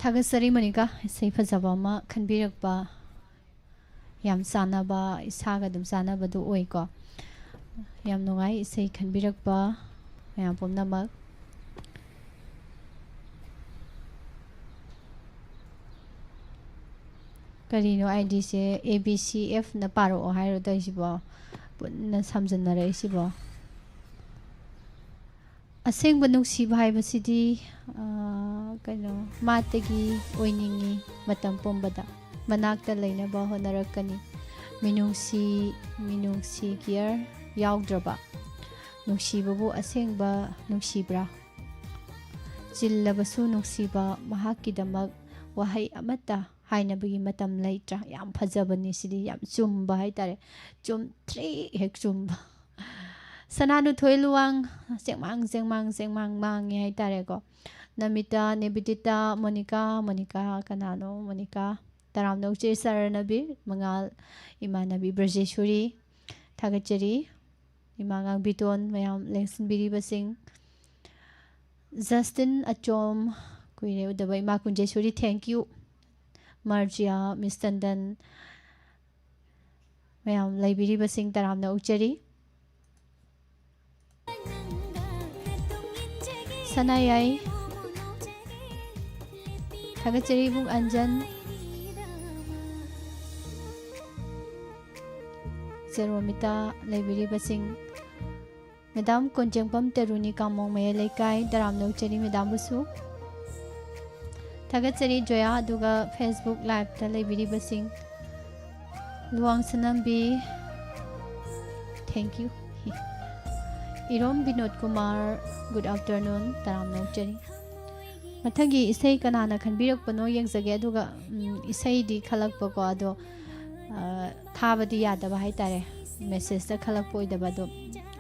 ꯊꯥꯒꯠꯆꯔꯤ ꯃꯣꯅꯤꯀꯥ, ꯏꯁꯩ ꯐꯖꯕ ꯑꯃ ꯈꯟꯕꯤꯔꯛꯄ, ꯌꯥꯝ ꯆꯥꯟꯅꯕ, ꯏꯁꯥꯒ ꯑꯗꯨꯝ ꯆꯥꯟꯅꯕꯗꯨ ꯑꯣꯏꯀꯣ꯫ ꯌꯥꯝ ꯅꯨꯡꯉꯥꯏ ꯏꯁꯩ ꯈꯟꯕꯤꯔꯛꯄ ꯃꯌꯥꯝ ꯄꯨꯝꯅꯃꯛ꯫ ꯀꯔꯤꯅꯣ ꯑꯥꯏ ꯗꯤꯁꯦ ꯑꯦ ꯕꯤ ꯁꯤ ꯑꯦꯐꯅ ꯄꯥꯔꯛꯑꯣ ꯍꯥꯏꯔꯣ ꯇꯧꯔꯤꯁꯤꯕꯣ? ꯄꯨꯟꯅ ꯁꯝꯖꯟꯅꯔꯛꯏꯁꯤꯕꯣ? ꯑꯁꯦꯡꯕ ꯅꯨꯡꯁꯤꯕ ꯍꯥꯏꯕꯁꯤꯗꯤ, ꯑꯥ, ꯀꯩꯅꯣ, ꯃꯥꯇꯒꯤ ꯑꯣꯏꯅꯤꯡꯉꯤ, ꯃꯇꯝ ꯄꯨꯝꯕꯗ ꯃꯅꯥꯛꯇ ꯂꯩꯅꯕ ꯍꯣꯠꯅꯔꯛꯀꯅꯤ꯫ ꯃꯤꯅꯨꯡꯁꯤ, ꯃꯤꯅꯨꯡꯁꯤ care ꯌꯥꯎꯗ꯭ꯔꯕ ꯅꯨꯡꯁꯤꯕꯕꯨ ꯑꯁꯦꯡꯕ ꯅꯨꯡꯁꯤꯕ꯭ꯔꯥ? ꯆꯤꯜꯂꯕꯁꯨ ꯅꯨꯡꯁꯤꯕ ꯃꯍꯥꯛꯀꯤꯗꯃꯛ ꯋꯥꯍꯩ ꯑꯃꯠꯇ ꯍꯥꯏꯅꯕꯒꯤ ꯃꯇꯝ ꯂꯩꯇ꯭ꯔꯥ? ꯌꯥꯝ ꯐꯖꯕꯅꯤ ꯁꯤꯗꯤ, ꯌꯥꯝ ꯆꯨꯝꯕ ꯍꯥꯏꯇꯥꯔꯦ꯫ ꯆꯨꯝꯊ꯭ꯔꯤ ꯍꯦꯛ ꯆꯨꯝꯕ꯫ ꯁꯅꯥꯅꯨꯊꯣꯏ ꯂꯨꯋꯥꯡ, ꯆꯦꯡꯃꯥꯡ, ꯆꯦꯡꯃꯥꯡ, ꯆꯦꯡꯃꯥꯡ ꯃꯥꯡꯉꯦ ꯍꯥꯏꯇꯥꯔꯦꯀꯣ꯫ ꯅꯃꯤꯇꯥ, ꯅꯦꯕꯤꯗꯤꯇꯥ, ꯃꯣꯅꯤꯀꯥ, ꯃꯣꯅꯤꯀꯥ, ꯀꯅꯥꯅꯣ? ꯃꯣꯅꯤꯀꯥ, ꯇꯔꯥꯝꯅ ꯑꯣꯛꯆꯩ ꯁꯔꯅꯕꯤꯔ, ꯃꯉꯥꯜ, ꯏꯃꯥꯟꯅꯕꯤ ꯕ꯭ꯔꯖꯦꯁꯣꯔꯤ, ꯊꯥꯒꯠꯆꯔꯤ꯫ ꯏꯃꯥ ꯉꯥꯡꯕꯤꯇꯣꯟ ꯃꯌꯥꯝ ꯂꯦꯡꯁꯤꯟꯕꯤꯔꯤꯕꯁꯤꯡ, ꯖꯁꯇꯤꯟ ꯑꯆꯣꯝ, ꯀꯨꯏꯔꯦ ꯎꯗꯕ, ꯏꯃꯥ ꯀꯨꯟꯖꯦꯁꯣꯔꯤ, thank you꯫ ꯃꯥꯔꯖꯤꯌꯥ, ꯃꯤꯁ ꯇꯟꯗꯟ, ꯃꯌꯥꯝ ꯂꯩꯕꯤꯔꯤꯕꯁꯤꯡ ꯇꯔꯥꯝꯅ ꯑꯣꯛꯆꯔꯤ꯫ ꯁꯅꯥꯌꯥꯏ, ꯊꯥꯒꯠꯆꯔꯤ ꯏꯕꯨꯡ ꯑꯟꯖꯟ, ꯆꯦꯔꯣꯃꯤꯇꯥ, ꯂꯩꯕꯤꯔꯤꯕꯁꯤꯡ꯫ ꯃꯦꯗꯥꯝ ꯀꯣꯟꯖꯦꯡꯄꯝ ꯇꯔꯨꯅꯤ, ꯀꯥꯃꯣꯡ ꯃꯌꯥꯏ ꯂꯩꯀꯥꯏ, ꯇꯔꯥꯝꯅ ꯑꯣꯛꯆꯔꯤ ꯃꯦꯗꯥꯝꯕꯨꯁꯨ꯫ ꯊꯥꯒꯠꯆꯔꯤ ꯖꯣꯌꯥ, ꯑꯗꯨꯒ Facebook liveꯇ ꯂꯩꯕꯤꯔꯤꯕꯁꯤꯡ꯫ Luwang ꯁꯅꯝꯕꯤ, thank you꯫ Irom Vinod Kumar, good afternoon, ꯇꯔꯥꯝꯅ ꯑꯣꯛꯆꯔꯤ꯫ ꯃꯊꯪꯒꯤ ꯏꯁꯩ ꯀꯅꯥꯅ ꯈꯟꯕꯤꯔꯛꯄꯅꯣ ꯌꯦꯡꯖꯒꯦ, ꯑꯗꯨꯒ, ꯎꯝ, ꯏꯁꯩꯗꯤ ꯈꯜꯂꯛꯄꯀꯣ, ꯑꯗꯣ, ꯑ, ꯊꯥꯕꯗꯤ ꯌꯥꯗꯕ ꯍꯥꯏꯇꯥꯔꯦ, messageꯇ ꯈꯜꯂꯛꯄ ꯑꯣꯏꯗꯕ꯫ ꯑꯗꯣ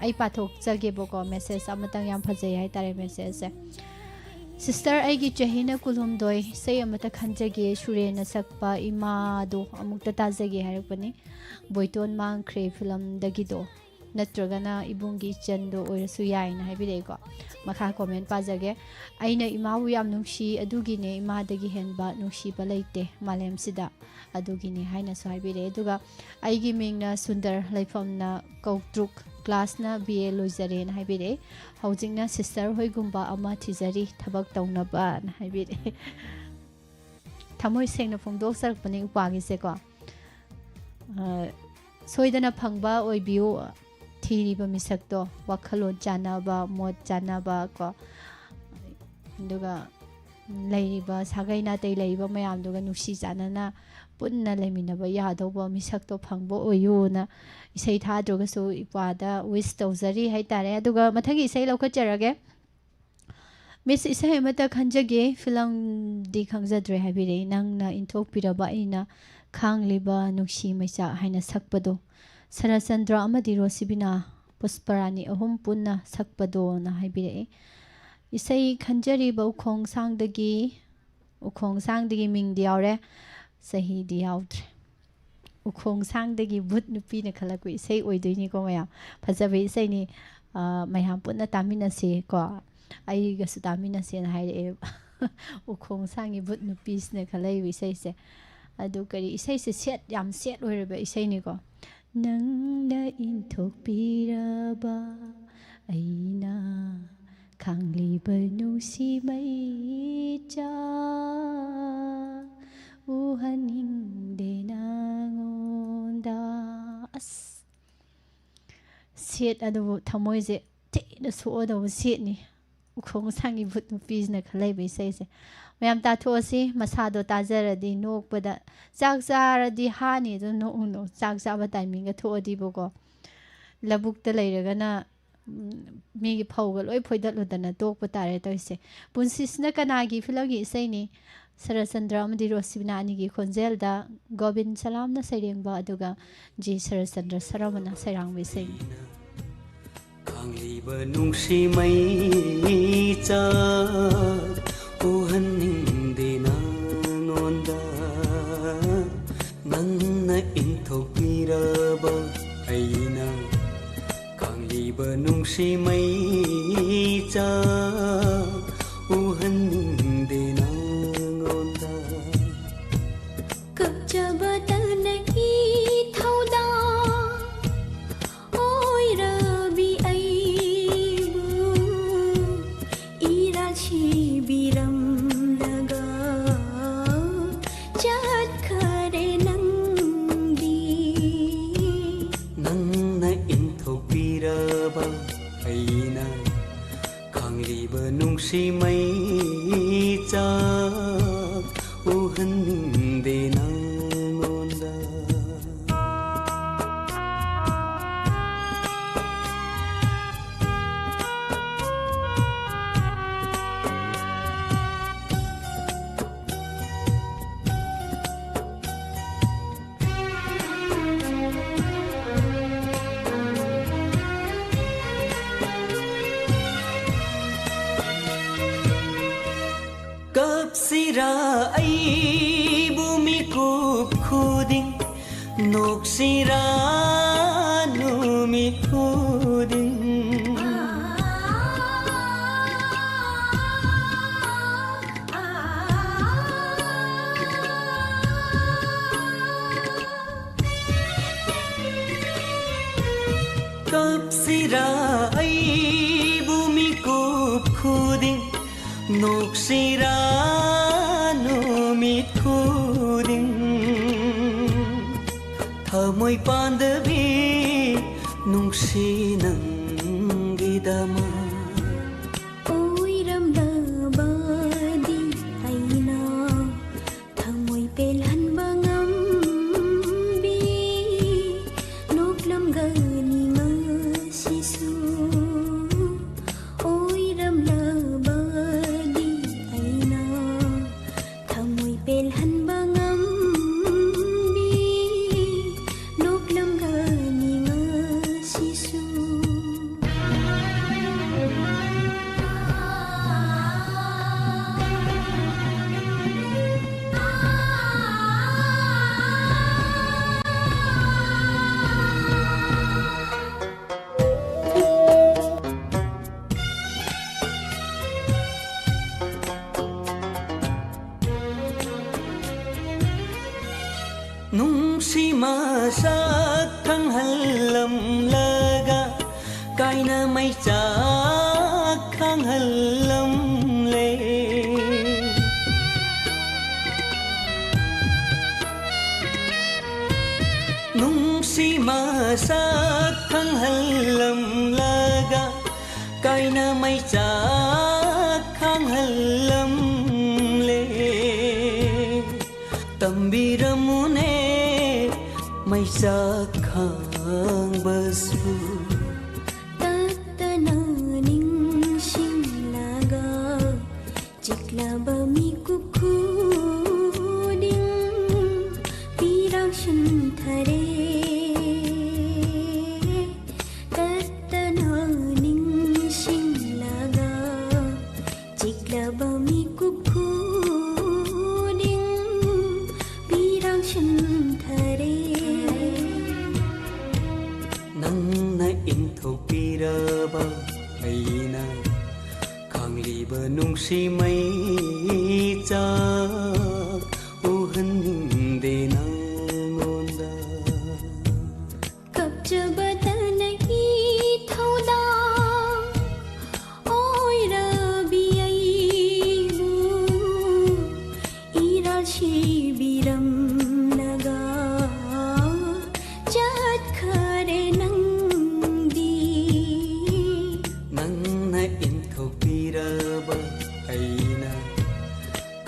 ꯑꯩ ꯄꯥꯊꯣꯛꯆꯒꯦꯕꯀꯣ, message ꯑꯃꯇꯪ, ꯌꯥꯝ ꯐꯖꯩ ꯍꯥꯏꯇꯥꯔꯦ messageꯁꯦ꯫ "Sister, ꯑꯩꯒꯤ ꯆꯍꯤꯅ ꯀꯨꯟꯍꯨꯝꯗꯣꯏ, ꯏꯁꯩ ꯑꯃꯇ ꯈꯟꯖꯒꯦ, ꯁꯨꯔꯦꯟꯅ ꯁꯛꯄ ꯏꯃꯥꯗꯣ ꯑꯃꯨꯛꯇ ꯇꯥꯖꯒꯦ" ꯍꯥꯏꯔꯛꯄꯅꯤ꯫ ꯕꯣꯏꯇꯣꯟ ꯃꯥꯡꯈ꯭ꯔꯦ ꯐꯤꯂꯝꯗꯒꯤꯗꯣ꯫ ꯅꯠꯇ꯭ꯔꯒꯅ ꯏꯕꯨꯡꯒꯤ ꯏꯆꯟꯗꯣ ꯑꯣꯏꯔꯁꯨ ꯌꯥꯏꯅ ꯍꯥꯏꯕꯤꯔꯛꯏꯀꯣ꯫ ꯃꯈꯥ ꯀꯣꯃꯦꯟ ꯄꯥꯖꯒꯦ꯫ "ꯑꯩꯅ ꯏꯃꯥꯕꯨ ꯌꯥꯝ ꯅꯨꯡꯁꯤ, ꯑꯗꯨꯒꯤꯅꯦ, ꯏꯃꯥꯗꯒꯤ ꯍꯦꯟꯕ ꯅꯨꯡꯁꯤꯕ ꯂꯩꯇꯦ ꯃꯥꯂꯦꯝꯁꯤꯗ, ꯑꯗꯨꯒꯤꯅꯦ" ꯍꯥꯏꯅꯁꯨ ꯍꯥꯏꯕꯤꯔꯛꯑꯦ꯫ ꯑꯗꯨꯒ "ꯑꯩꯒꯤ ꯃꯤꯡꯅ ꯁꯨꯟꯗꯔ, ꯂꯩꯐꯝꯅ ꯀꯧꯇ꯭ꯔꯨꯛ, ꯀ꯭ꯂꯥꯁꯅ ꯕꯤ ꯑꯦ ꯂꯣꯏꯖꯔꯦꯅ" ꯍꯥꯏꯕꯤꯔꯛꯑꯦ꯫ "ꯍꯧꯖꯤꯛꯅ ꯁꯤꯁꯇꯔ ꯍꯣꯏꯒꯨꯝꯕ ꯑꯃ ꯊꯤꯖꯔꯤ ꯊꯕꯛ ꯇꯧꯅꯕꯅ" ꯍꯥꯏꯕꯤꯔꯛꯑꯦ꯫ ꯊꯃꯣꯏ ꯁꯦꯡꯅ ꯐꯣꯡꯗꯣꯛꯆꯔꯛꯄꯅꯤ ꯎꯄꯥꯒꯤꯁꯦꯀꯣ꯫ ꯑ, ꯁꯣꯏꯗꯅ ꯐꯪꯕ ꯑꯣꯏꯕꯤꯌꯨ꯫ ꯊꯤꯔꯤꯕ ꯃꯤꯁꯛꯇꯣ ꯋꯥꯈꯜꯂꯣꯟ ꯆꯥꯟꯅꯕ, ꯃꯣꯠ ꯆꯥꯟꯅꯕ ꯀꯣ, ꯑꯗꯨꯒ ꯂꯩꯔꯤꯕ ꯁꯥꯒꯩ ꯅꯥꯇꯩ ꯂꯩꯔꯤꯕ ꯃꯌꯥꯝꯗꯨꯒ ꯅꯨꯡꯁꯤ ꯆꯥꯟꯅꯅ ꯄꯨꯟꯅ ꯂꯩꯃꯤꯟꯅꯕ ꯌꯥꯗꯧꯕ ꯃꯤꯁꯛꯇꯣ ꯐꯪꯕ ꯑꯣꯏꯌꯨꯅ ꯏꯁꯩ ꯊꯥꯗ꯭ꯔꯒꯁꯨ ꯏꯄ꯭ꯋꯥꯗ ꯋꯤꯁ ꯇꯧꯖꯔꯤ ꯍꯥꯏꯇꯥꯔꯦ꯫ ꯑꯗꯨꯒ ꯃꯊꯪꯒꯤ ꯏꯁꯩ ꯂꯧꯈꯠꯆꯔꯒꯦ꯫ "ꯃꯤꯁ, ꯏꯁꯩ ꯑꯃꯠꯇ ꯈꯟꯖꯒꯦ, ꯐꯤꯂꯝꯗꯤ ꯈꯪꯖꯗ꯭ꯔꯦ" ꯍꯥꯏꯕꯤꯔꯛꯏ꯫ "ꯅꯪꯅ ꯏꯟꯊꯣꯛꯄꯤꯔꯕ ꯑꯩꯅ ꯈꯥꯡꯂꯤꯕ ꯅꯨꯡꯁꯤ ꯃꯩꯆꯥꯛ" ꯍꯥꯏꯅ ꯁꯛꯄꯗꯣ, ꯁꯔꯠꯆꯟꯗ꯭ꯔ ꯑꯃꯗꯤ ꯔꯣꯁꯤꯕꯤꯅꯥ, ꯄꯨꯁꯄꯔꯥꯅꯤ ꯑꯍꯨꯝ ꯄꯨꯟꯅ ꯁꯛꯄꯗꯣꯅ ꯍꯥꯏꯕꯤꯔꯛꯏ꯫ ꯏꯁꯩ ꯈꯟꯖꯔꯤꯕ ꯎꯈꯣꯡꯁꯥꯡꯗꯒꯤ, ꯎꯈꯣꯡꯁꯥꯡꯗꯒꯤ ꯃꯤꯡꯗꯤ ꯌꯥꯎꯔꯦ, ꯆꯍꯤꯗꯤ ꯌꯥꯎꯗ꯭ꯔꯦ꯫ "ꯎꯈꯣꯡꯁꯥꯡꯗꯒꯤ ꯚꯨꯠ ꯅꯨꯄꯤꯅ" ꯈꯜꯂꯛꯄ ꯏꯁꯩ ꯑꯣꯏꯗꯣꯏꯅꯤꯀꯣ ꯃꯌꯥꯝ꯫ ꯐꯖꯕ ꯏꯁꯩꯅꯤ꯫ ꯑ, ꯃꯌꯥꯝ ꯄꯨꯟꯅ ꯇꯥꯃꯤꯟꯅꯁꯤ ꯀꯣ꯫ ꯑꯩꯒꯁꯨ ꯇꯥꯃꯤꯟꯅꯁꯦꯅ ꯍꯥꯏꯔꯛꯑꯦꯕ꯫ "ꯎꯈꯣꯡꯁꯥꯡꯒꯤ ꯚꯨꯠ ꯅꯨꯄꯤꯁꯤꯅ" ꯈꯜꯂꯛꯏꯕ ꯏꯁꯩꯁꯦ꯫ ꯑꯗꯨ ꯀꯔꯤ ꯏꯁꯩꯁꯦ ꯁꯦꯠ, ꯌꯥꯝ ꯁꯦꯠ ꯑꯣꯏꯔꯕ ꯏꯁꯩꯅꯤꯀꯣ꯫ "ꯅꯪꯅ ꯏꯟꯊꯣꯛꯄꯤꯔꯕ ꯑꯩꯅ ꯈꯥꯡꯂꯤꯕ ꯅꯨꯡꯁꯤ ꯃꯩꯆꯥꯛ ꯎꯍꯟꯅꯤꯡꯗꯦ ꯅꯉꯣꯟꯗ"꯫ ꯑꯁ, ꯁꯦꯠ ꯑꯗꯨꯕꯨ ꯊꯃꯣꯏꯁꯦ ꯊꯤꯅ ꯁꯣꯛꯑꯗꯧꯕ ꯁꯦꯠꯅꯤ꯫ "ꯎꯈꯣꯡꯁꯥꯡꯒꯤ ꯚꯨꯠ ꯅꯨꯄꯤꯁꯤꯅ" ꯈꯜꯂꯛꯏꯕ ꯏꯁꯩꯁꯦ꯫ ꯃꯌꯥꯝ ꯇꯥꯊꯣꯛꯑꯁꯤ, ꯃꯁꯥꯗꯣ ꯇꯥꯖꯔꯗꯤ ꯅꯣꯛꯄꯗ, ꯆꯥꯛ ꯆꯥꯔꯗꯤ ꯍꯥꯅꯤ ꯑꯗꯨ ꯅꯣꯛꯎꯅꯨ, ꯆꯥꯛ ꯆꯥꯕ ꯇꯥꯏꯃꯤꯡꯒ ꯊꯣꯛꯑꯗꯤꯕꯀꯣ꯫ ꯂꯧꯕꯨꯛꯇ ꯂꯩꯔꯒꯅ, ꯎꯝ, ꯃꯤꯒꯤ ꯐꯧꯒ ꯂꯣꯏ ꯐꯣꯏꯗꯠꯂꯨꯗꯅ ꯇꯣꯛꯄ ꯇꯥꯔꯦ ꯇꯧꯔꯤꯁꯦ꯫ "ꯄꯨꯟꯁꯤꯁꯤꯅ ꯀꯅꯥꯒꯤ" ꯐꯤꯂꯝꯒꯤ ꯏꯁꯩꯅꯤ꯫ ꯁꯔꯠꯆꯟꯗ꯭ꯔ ꯑꯃꯗꯤ ꯔꯣꯁꯤꯕꯤꯅꯥ ꯑꯅꯤꯒꯤ ꯈꯣꯟꯖꯦꯜꯗ ꯒꯣꯕꯤꯟ ꯁꯂꯥꯝꯅ ꯁꯩꯔꯦꯡꯕ, ꯑꯗꯨꯒ ꯖꯤ ꯁꯔꯠꯆꯟꯗ꯭ꯔ ꯁꯔꯃꯅ ꯁꯩꯔꯥꯡꯕ ꯏꯁꯩꯅꯤ꯫ ꯈꯥꯡꯂꯤꯕ ꯅꯨꯡꯁꯤ ꯃꯩꯆꯥꯛ ꯎꯍꯟꯅꯤꯡꯗꯦ ꯅꯉꯣꯟꯗ, ꯅꯪꯅ ꯏꯟꯊꯣꯛꯄꯤꯔꯕ ꯑꯩꯅ ꯁꯤ ꯃꯩꯆꯥꯛ ꯎꯍꯟꯅꯤꯡꯗꯦ ꯅꯉꯣꯟꯗ꯫ ꯀꯞꯆꯕꯇ ꯅꯪꯒꯤ ꯊꯧꯗꯥꯡ ꯑꯣꯏꯔꯕꯤ ꯑꯩꯕꯨ ꯏꯔꯥꯜ ꯁꯤꯕꯤꯔꯝꯂꯒ ꯆꯠꯈꯔꯦ ꯅꯪꯗꯤ꯫ ꯅꯪꯅ ꯏꯟꯊꯣꯛꯄꯤꯔꯕ ꯑꯩꯅ ꯈꯥꯡꯂꯤꯕ ꯅꯨꯡꯁꯤ ꯃꯩꯆꯥꯛ ꯎꯍꯟꯅꯤꯡꯗꯦ ꯅꯉꯣꯟꯗ꯫ ꯀꯞꯁꯤꯔꯥ ꯑꯩꯕꯨ ꯃꯤꯀꯨꯞ ꯈꯨꯗꯤꯡ, ꯅꯣꯛꯁꯤꯔꯥ ꯅꯨꯃꯤꯠ ꯈꯨꯗꯤꯡ꯫ ꯀꯞꯁꯤꯔꯥ ꯑꯩꯕꯨ ꯃꯤꯀꯨꯞ ꯈꯨꯗꯤꯡ, ꯅꯣꯛꯁꯤꯔꯥ ꯅꯨꯃꯤꯠ ꯈꯨꯗꯤꯡ꯫ ꯊꯃꯣꯏ ꯄꯥꯟꯗꯕꯤ ꯅꯨꯡꯁꯤ ꯅꯪꯒꯤꯗꯃꯛ꯫ ꯑꯣꯏꯔꯝꯂꯕꯗꯤ ꯑꯩꯅ ꯊꯃꯣꯏ ꯄꯦꯜꯍꯟꯕ ꯉꯝꯕꯤ ꯅꯣꯛꯂꯝꯒꯅꯤ ꯉꯁꯤꯁꯨ꯫ ꯑꯣꯏꯔꯝꯂꯕꯗꯤ ꯑꯩꯅ ꯊꯃꯣꯏ ꯄꯦꯜꯍꯟꯕ ꯉꯝꯕꯤ ꯅꯣꯛꯂꯝꯒꯅꯤ ꯉꯁꯤꯁꯨ꯫ ꯃꯁꯛ ꯈꯪꯍꯜꯂꯝꯂꯒ ꯀꯥꯏꯅ ꯃꯩꯆꯥꯛ ꯈꯥꯡꯍꯜꯂꯝꯂꯦ꯫ ꯅꯨꯡꯁꯤ ꯃꯁꯛ ꯈꯪꯍꯜꯂꯝꯂꯒ ꯀꯥꯏꯅ ꯃꯩꯆꯥꯛ ꯈꯥꯡꯍꯜꯂꯝꯂꯦ꯫ ꯇꯝꯕꯤꯔꯝꯃꯨꯅꯦ ꯃꯩꯆꯥꯛ ꯈꯥꯡꯕꯁꯨ꯫ ꯇꯠꯇꯅ ꯅꯤꯡꯁꯤꯡꯂꯒ ꯆꯤꯛꯂꯕ ꯃꯤꯀꯨꯞ ꯈꯨꯗꯤꯡ ꯄꯤꯔꯥꯡ ꯁꯤꯟꯊꯔꯦ꯫ ꯇꯠꯇꯅ ꯅꯤꯡꯁꯤꯡꯂꯒ ꯆꯤꯛꯂꯕ ꯃꯤꯀꯨꯞ ꯈꯨꯗꯤꯡ ꯄꯤꯔꯥꯡ ꯁꯤꯟꯊꯔꯦ꯫ ꯅꯪꯅ ꯏꯟꯊꯣꯛꯄꯤꯔꯕ ꯑꯩꯅ ꯈꯥꯡꯂꯤꯕ ꯅꯨꯡꯁꯤ ꯃꯩꯆꯥꯛ ꯎꯍꯟꯅꯤꯡꯗꯦ ꯅꯪꯉꯣꯟꯗ꯫ ꯀꯞꯆꯕꯇꯅ ꯏꯊꯧꯗꯥꯡ ꯑꯣꯏꯔꯕꯤ ꯑꯩꯕꯨ ꯏꯔꯥꯜ ꯁꯤꯕꯤꯔꯝꯂꯒ ꯆꯠꯈꯔꯦ ꯅꯪꯗꯤ꯫ ꯅꯪꯅ ꯏꯟꯊꯣꯛꯄꯤꯔꯕ ꯑꯩꯅ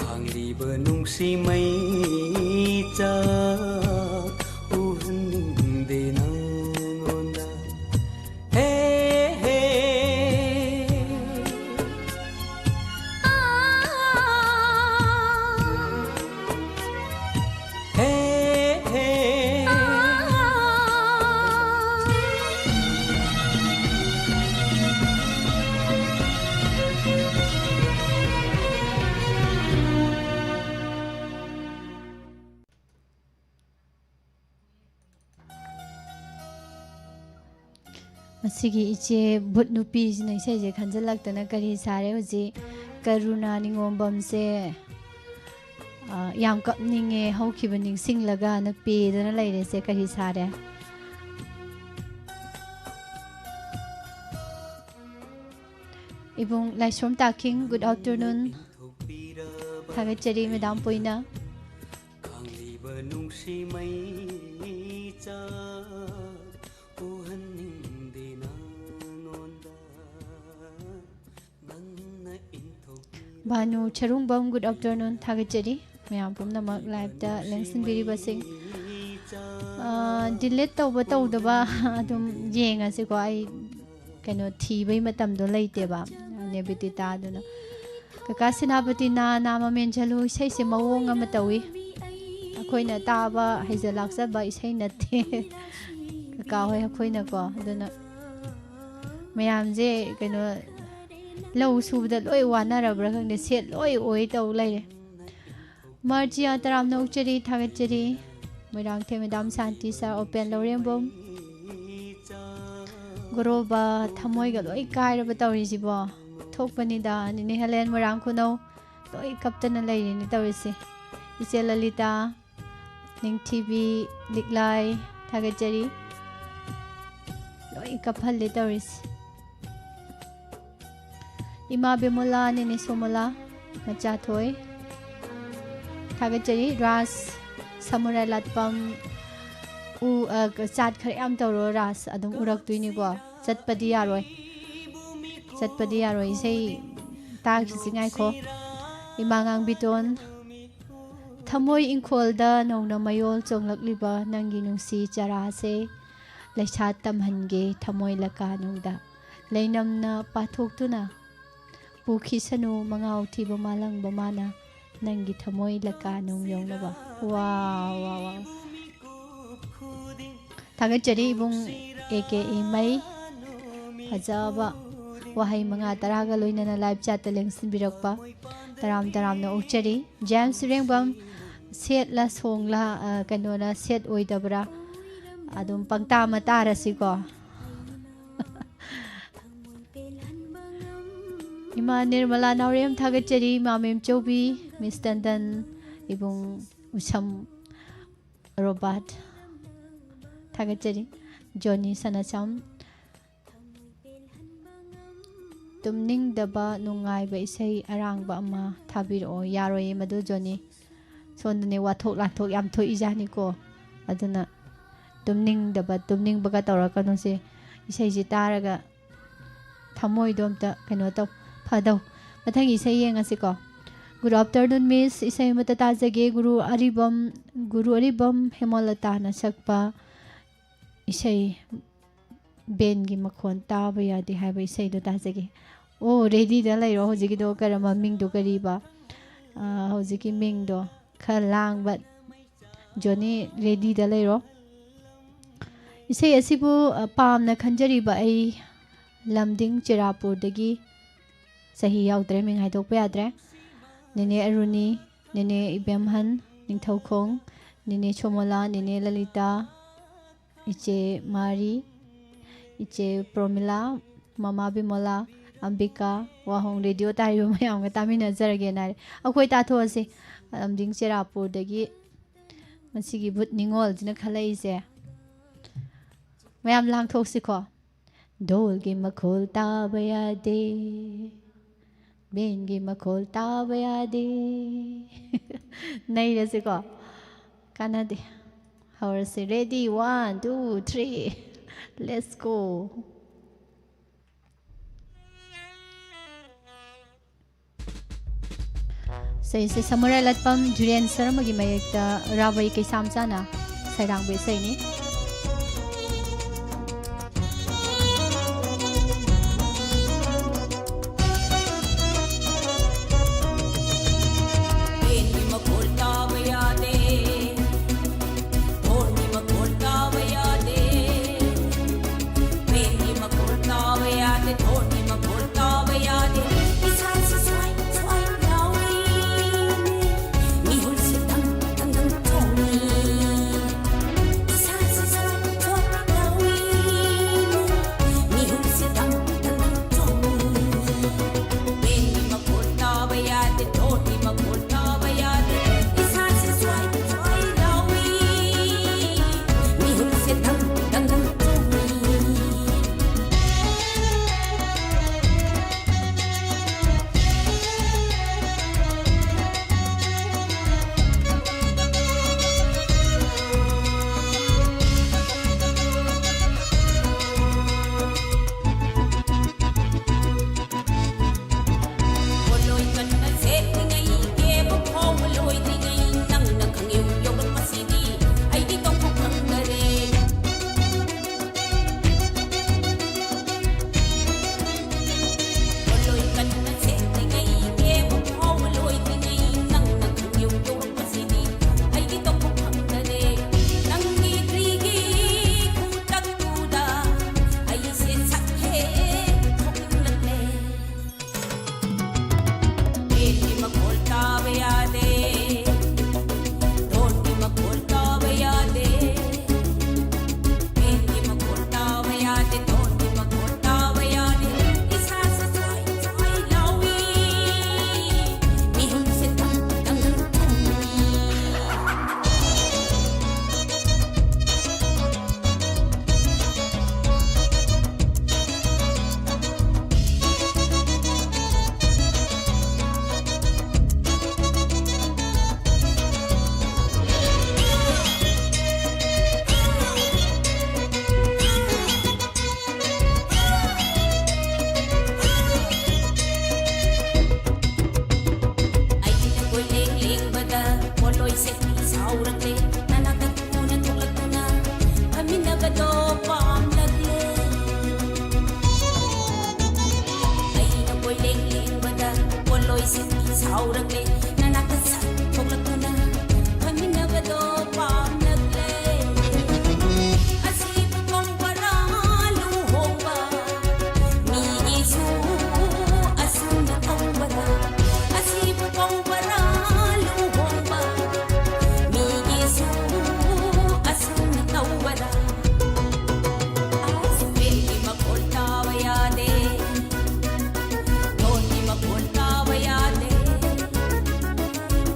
ꯈꯥꯡꯂꯤꯕ ꯅꯨꯡꯁꯤ ꯃꯩꯆꯥꯛ ꯎꯍꯟꯅꯤꯡꯗꯦ ꯅꯪꯉꯣꯟꯗ꯫ ꯍꯦ, ꯍꯦ꯫ ꯍꯦ, ꯍꯦ꯫ ꯃꯁꯤꯒꯤ ꯏꯆꯦ ꯚꯨꯠ ꯅꯨꯄꯤꯁꯤꯅ ꯏꯁꯩꯁꯦ ꯈꯟꯖꯜꯂꯛꯇꯅ ꯀꯔꯤ ꯁꯥꯔꯦ ꯍꯧꯖꯤꯛ? ꯀꯔꯨꯅꯥ ꯅꯤꯉꯣꯝꯕꯝꯁꯦ, ꯑ, ꯌꯥꯝ ꯀꯞꯅꯤꯡꯉꯦ, ꯍꯧꯈꯤꯕ ꯅꯤꯡꯁꯤꯡꯂꯒꯅ ꯄꯦꯗꯅ ꯂꯩꯔꯦꯁꯦ, ꯀꯔꯤ ꯁꯥꯔꯦ? ꯏꯕꯨꯡ ꯂꯥꯏꯁ꯭ꯔꯣꯝ ꯇꯥꯈꯤꯡ, good afternoon꯫ ꯊꯥꯒꯠꯆꯔꯤ, ꯃꯦꯗꯥꯝ ꯄꯣꯏꯅ꯫ ꯈꯥꯡꯂꯤꯕ ꯅꯨꯡꯁꯤ ꯃꯩꯆꯥꯛ ꯎꯍꯟꯅꯤꯡꯗꯦ ꯅꯉꯣꯟꯗ꯫ ꯅꯪꯅ ꯏꯟꯊꯣꯛꯄꯤꯔ ꯚꯥꯅꯨ ꯁꯔꯨꯡꯕꯝ, good afternoon, ꯊꯥꯒꯠꯆꯔꯤ꯫ ꯃꯌꯥꯝ ꯄꯨꯝꯅꯃꯛ live ꯇ ꯂꯦꯡꯁꯤꯟꯕꯤꯔꯤꯕꯁꯤꯡ, ꯑ, delete ꯇꯧꯕ ꯇꯧꯗꯕ ꯑꯗꯨꯝ ꯌꯦꯡꯉꯁꯤꯀꯣ꯫ ꯑꯩ ꯀꯩꯅꯣ ꯊꯤꯕꯩ ꯃꯇꯝꯗꯣ ꯂꯩꯇꯦꯕ, ꯅꯦꯕꯤꯗꯤꯇꯥ꯫ ꯑꯗꯨꯅ ꯀꯀꯥ ꯁꯦꯅꯥꯄꯇꯤꯅ ꯅꯥꯃ ꯃꯦꯟꯁꯤꯜꯂꯨ, ꯏꯁꯩꯁꯦ ꯃꯑꯣꯡ ꯑꯃ ꯇꯧꯏ꯫ ꯑꯩꯈꯣꯏꯅ ꯇꯥꯕ ꯍꯩꯖ ꯂꯥꯛꯆꯕ ꯏꯁꯩ ꯅꯠꯇꯦ꯫ ꯀꯀꯥ ꯍꯣꯏ ꯑꯩꯈꯣꯏꯅꯀꯣ꯫ ꯑꯗꯨꯅ ꯃꯌꯥꯝꯁꯦ ꯀꯩꯅꯣ ꯂꯧ ꯁꯨꯕꯗ ꯂꯣꯏ ꯋꯥꯅꯔꯕ꯭ꯔꯥ ꯈꯪꯗꯦ, ꯁꯦꯠ ꯂꯣꯏ ꯑꯣꯏ ꯇꯧ ꯂꯩꯔꯦ꯫ ꯃꯥꯔꯆꯤꯌꯥ ꯇꯔꯥꯝꯅ ꯑꯣꯛꯆꯔꯤ, ꯊꯥꯒꯠꯆꯔꯤ꯫ ꯃꯣꯏꯔꯥꯡꯊꯦꯝ ꯃꯦꯗꯥꯝ ꯁꯥꯟꯇꯤ ꯁꯥꯔ, ꯑꯣꯄꯦꯟ ꯂꯧꯔꯦꯝꯕꯝ꯫ ꯒꯣꯔꯣꯕ, ꯊꯃꯣꯏꯒ ꯂꯣꯏ ꯀꯥꯏꯔꯕ ꯇꯧꯔꯤꯁꯤꯕꯣ꯫ ꯊꯣꯛꯄꯅꯤꯗ, ꯅꯤꯅꯦ ꯍꯦꯂꯦꯟ ꯃꯣꯏꯔꯥꯡ ꯈꯨꯅꯧ꯫ ꯂꯣꯏ ꯀꯞꯇꯅ ꯂꯩꯔꯤꯅꯤ ꯇꯧꯔꯤꯁꯦ꯫ ꯏꯆꯦ ꯂꯂꯤꯇꯥ, ꯅꯤꯡꯊꯤꯕꯤ, ꯂꯤꯛꯂꯥꯏ, ꯊꯥꯒꯠꯆꯔꯤ꯫ ꯂꯣꯏ ꯀꯞꯍꯜꯂꯦ ꯇꯧꯔꯤꯁꯦ꯫ ꯏꯃꯥ ꯕꯦꯃꯣꯂꯥ, ꯅꯦꯅꯦ ꯁꯣꯃꯣꯂꯥ, ꯃꯆꯥꯊꯣꯏ꯫ ꯊꯥꯒꯠꯆꯔꯤ꯫ ꯔꯥꯖ, ꯁꯃꯨꯔꯥꯏ ꯂꯥꯠꯄꯝ, ꯎ, ꯑ, ꯆꯥꯠ ꯈꯔ ꯌꯥꯝ ꯇꯧꯔꯣ ꯔꯥꯖ, ꯑꯗꯨꯝ ꯎꯔꯛꯇꯣꯏꯅꯤꯀꯣ꯫ ꯆꯠꯄꯗꯤ ꯌꯥꯔꯣꯏ꯫ ꯆꯠꯄꯗꯤ ꯌꯥꯔꯣꯏ꯫ ꯏꯁꯩ ꯇꯥꯈꯤꯁꯤ ꯉꯥꯏꯈꯣ꯫ ꯏꯃꯥ ꯉꯥꯡꯕꯤꯇꯣꯟ, ꯊꯃꯣꯏ ꯏꯪꯈꯣꯜꯗ ꯅꯧꯅ ꯃꯌꯣꯜ ꯆꯣꯡꯂꯛꯂꯤꯕ ꯅꯪꯒꯤ ꯅꯨꯡꯁꯤ ꯆꯔꯥꯁꯦ ꯂꯩꯁꯥ ꯇꯝꯍꯟꯒꯦ ꯊꯃꯣꯏ ꯂꯀꯥꯅꯨꯡꯗ꯫ ꯂꯩꯅꯝꯅ ꯄꯥꯊꯣꯛꯇꯨꯅ ꯄꯨꯈꯤꯁꯅꯨ ꯃꯉꯥꯎ ꯊꯤꯕ ꯃꯥꯂꯪꯕ ꯃꯥꯅ ꯅꯪꯒꯤ ꯊꯃꯣꯏ ꯂꯀꯥꯅꯨꯡ ꯌꯧꯅꯕ꯫ ꯋꯥ, ꯋꯥ, ꯋꯥ꯫ ꯊꯥꯒꯠꯆꯔꯤ ꯏꯕꯨꯡ ꯑꯦ ꯀꯦ ꯏꯃꯩ꯫ ꯐꯖꯕ ꯋꯥꯍꯩ ꯃꯉꯥ ꯇꯔꯥꯒ ꯂꯣꯏꯅꯅ live chat ꯇ ꯂꯦꯡꯁꯤꯟꯕꯤꯔꯛꯄ ꯇꯔꯥꯝ ꯇꯔꯥꯝꯅ ꯑꯣꯛꯆꯔꯤ꯫ ꯖꯦꯝꯁ ꯔꯦꯡꯕꯝ, ꯁꯦꯠꯂ ꯁꯣꯡꯂ, ꯑ, ꯀꯩꯅꯣꯅ ꯁꯦꯠ ꯑꯣꯏꯗꯕ꯭ꯔꯥ? ꯑꯗꯨꯝ ꯄꯪꯇꯥ ꯑꯃ ꯇꯥꯔꯁꯤꯀꯣ꯫ ꯏꯃꯥ ꯅꯤꯔꯃꯂꯥ ꯅꯥꯎꯔꯦꯝ ꯊꯥꯒꯠꯆꯔꯤ, ꯏꯃꯥ ꯃꯦꯝꯆꯧꯕꯤ, ꯃꯤꯁ ꯇꯟꯗꯟ, ꯏꯕꯨꯡ ꯎꯁꯝ ꯔꯣꯕꯥꯔꯠ, ꯊꯥꯒꯠꯆꯔꯤ꯫ ꯖꯣꯅꯤ ꯁꯅꯥꯆꯝ, ꯇꯨꯝꯅꯤꯡꯗꯕ ꯅꯨꯡꯉꯥꯏꯕ ꯏꯁꯩ ꯑꯔꯥꯡꯕ ꯑꯃ ꯊꯥꯕꯤꯔꯛꯑꯣ꯫ ꯌꯥꯔꯣꯏꯌꯦ ꯃꯗꯨ, ꯖꯣꯅꯤ꯫ ꯁꯣꯝꯗꯅꯦ ꯋꯥꯊꯣꯛ ꯂꯥꯟꯊꯣꯛ ꯌꯥꯝ ꯊꯣꯛꯏꯖꯥꯠꯅꯤꯀꯣ꯫ ꯑꯗꯨꯅ ꯇꯨꯝꯅꯤꯡꯗꯕ, ꯇꯨꯝꯅꯤꯡꯕꯒ ꯇꯧꯔꯛꯀꯅꯨꯁꯦ꯫ ꯏꯁꯩꯁꯤ ꯇꯥꯔꯒ ꯊꯃꯣꯏꯗꯣ ꯑꯝꯇ ꯀꯩꯅꯣ ꯇꯧ, ꯐꯗꯧ꯫ ꯃꯊꯪꯒꯤ ꯏꯁꯩ ꯌꯦꯡꯉꯁꯤꯀꯣ꯫ Good afternoon, Miss. ꯏꯁꯩ ꯑꯃꯠꯇ ꯇꯥꯖꯒꯦ꯫ ꯒꯨꯔꯨ ꯑꯔꯤꯕꯝ, ꯒꯨꯔꯨ ꯑꯔꯤꯕꯝ ꯍꯦꯃꯂꯇꯥꯅ ꯁꯛꯄ ꯏꯁꯩ, ꯕꯦꯟꯒꯤ ꯃꯈꯣꯟ ꯇꯥꯕ ꯌꯥꯗꯦ ꯍꯥꯏꯕ ꯏꯁꯩꯗꯣ ꯇꯥꯖꯒꯦ꯫ ꯑꯣ, ꯔꯦꯗꯤꯗ ꯂꯩꯔꯣ꯫ ꯍꯧꯖꯤꯛꯀꯤꯗꯣ ꯀꯔꯝꯕ ꯃꯤꯡꯗꯣ ꯀꯔꯤꯕ? ꯑꯥ, ꯍꯧꯖꯤꯛꯀꯤ ꯃꯤꯡꯗꯣ ꯈꯔ ꯂꯥꯡꯕ꯫ ꯖꯣꯅꯤ, ꯔꯦꯗꯤꯗ ꯂꯩꯔꯣ꯫ ꯏꯁꯩ ꯑꯁꯤꯕꯨ, ꯑ, ꯄꯥꯝꯅ ꯈꯟꯖꯔꯤꯕ ꯑꯩ ꯂꯝꯗꯤꯡ ꯆꯦꯔꯥꯄꯨꯔꯗꯒꯤ, ꯆꯍꯤ ꯌꯥꯎꯗ꯭ꯔꯦ, ꯃꯤꯡ ꯍꯥꯏꯗꯣꯛꯄ ꯌꯥꯗ꯭ꯔꯦ, ꯅꯦꯅꯦ ꯑꯔꯨꯅꯤ, ꯅꯦꯅꯦ ꯏꯕꯦꯝꯍꯟ, ꯅꯤꯡꯊꯧꯈꯣꯡ, ꯅꯦꯅꯦ ꯁꯣꯃꯣꯂꯥ, ꯅꯦꯅꯦ ꯂꯂꯤꯇꯥ, ꯏꯆꯦ ꯃꯥꯔꯤ, ꯏꯆꯦ ꯄ꯭ꯔꯣꯃꯤꯂꯥ, ꯃꯃꯥ ꯕꯤꯃꯣꯂꯥ, ꯑꯝꯕꯤꯀꯥ, ꯋꯥꯍꯣꯡ ꯔꯦꯗꯤꯑꯣ ꯇꯥꯔꯤꯕ ꯃꯌꯥꯝꯒ ꯇꯥꯃꯤꯟꯅꯖꯔꯒꯦꯅ ꯍꯥꯏꯔꯦ꯫ ꯑꯩꯈꯣꯏ ꯇꯥꯊꯣꯛꯑꯁꯤ꯫ ꯂꯝꯗꯤꯡ ꯆꯦꯔꯥꯄꯨꯔꯗꯒꯤ ꯃꯁꯤꯒꯤ ꯚꯨꯠ ꯅꯤꯉꯣꯜꯁꯤꯅ ꯈꯜꯂꯛꯏꯁꯦ꯫ ꯃꯌꯥꯝ ꯂꯥꯡꯊꯣꯛꯁꯤꯀꯣ꯫ ꯙꯣꯜꯒꯤ ꯃꯈꯣꯜ ꯇꯥꯕ ꯌꯥꯗꯦ, ꯕꯦꯟꯒꯤ ꯃꯈꯣꯜ ꯇꯥꯕ ꯌꯥꯗꯦ꯫ ꯅꯩꯔꯁꯤꯀꯣ꯫ ꯀꯥꯟꯅꯗꯦ꯫ ꯍꯧꯔꯁꯤ꯫ Ready, one, two, three. Let's go. ꯏꯁꯩꯁꯦ ꯁꯃꯨꯔꯥꯏ ꯂꯥꯠꯄꯝ ꯙꯤꯔꯦꯟ ꯁꯔꯃꯒꯤ ꯃꯌꯦꯛꯇ ꯔꯥꯕꯩ ꯀꯩꯁꯥꯝꯆꯥꯅ ꯁꯩꯔꯥꯡꯕ ꯏꯁꯩꯅꯤ꯫ ꯕꯦꯟꯒꯤ ꯃꯈꯣꯜ ꯇꯥꯕ ꯌꯥꯗꯦ, ꯙꯣꯜꯒꯤ ꯃꯈꯣꯜ ꯇꯥꯕ ꯌꯥꯗꯦ, ꯕꯦꯟꯒꯤ ꯃꯈꯣꯜ ꯇꯥꯕ ꯌꯥꯗꯦ, ꯙꯣꯜꯒꯤ ꯃꯈꯣꯜ ꯇꯥꯕ ꯌꯥꯗꯦ꯫ ꯏꯁꯥꯁꯤ ꯁ꯭ꯋꯥꯏ ꯁ꯭ꯋꯥꯏ ꯂꯥꯎꯏ, ꯃꯤꯍꯨꯜꯁꯤ ꯇꯪ ꯇꯪ ꯇꯪ ꯆꯣꯡꯏ꯫ ꯏꯁꯥꯁꯤ ꯍꯧꯔꯛꯂꯦ ꯅꯅꯥꯛꯇ ꯁꯠ ꯊꯣꯛꯂꯛꯇꯨꯅ ꯐꯝꯃꯤꯟꯅꯕꯗꯣ ꯄꯥꯝꯂꯛꯂꯦ꯫ ꯑꯁꯤꯕꯨ ꯀꯧꯕꯔꯥ ꯂꯨꯍꯣꯡꯕ? ꯃꯤꯒꯤꯁꯨ ꯑꯁꯨꯝꯅ ꯇꯧꯕꯔꯥ? ꯑꯁꯤꯕꯨ ꯀꯧꯕꯔꯥ ꯂꯨꯍꯣꯡꯕ? ꯃꯤꯒꯤꯁꯨ ꯑꯁꯨꯝꯅ ꯇꯧꯕꯔꯥ? ꯑꯁ, ꯕꯦꯜꯒꯤ ꯃꯈꯣꯜ ꯇꯥꯕ ꯌꯥꯗꯦ꯫ ꯙꯣꯟꯒꯤ ꯃꯈꯣꯜ ꯇꯥꯕ ꯌꯥꯗꯦ꯫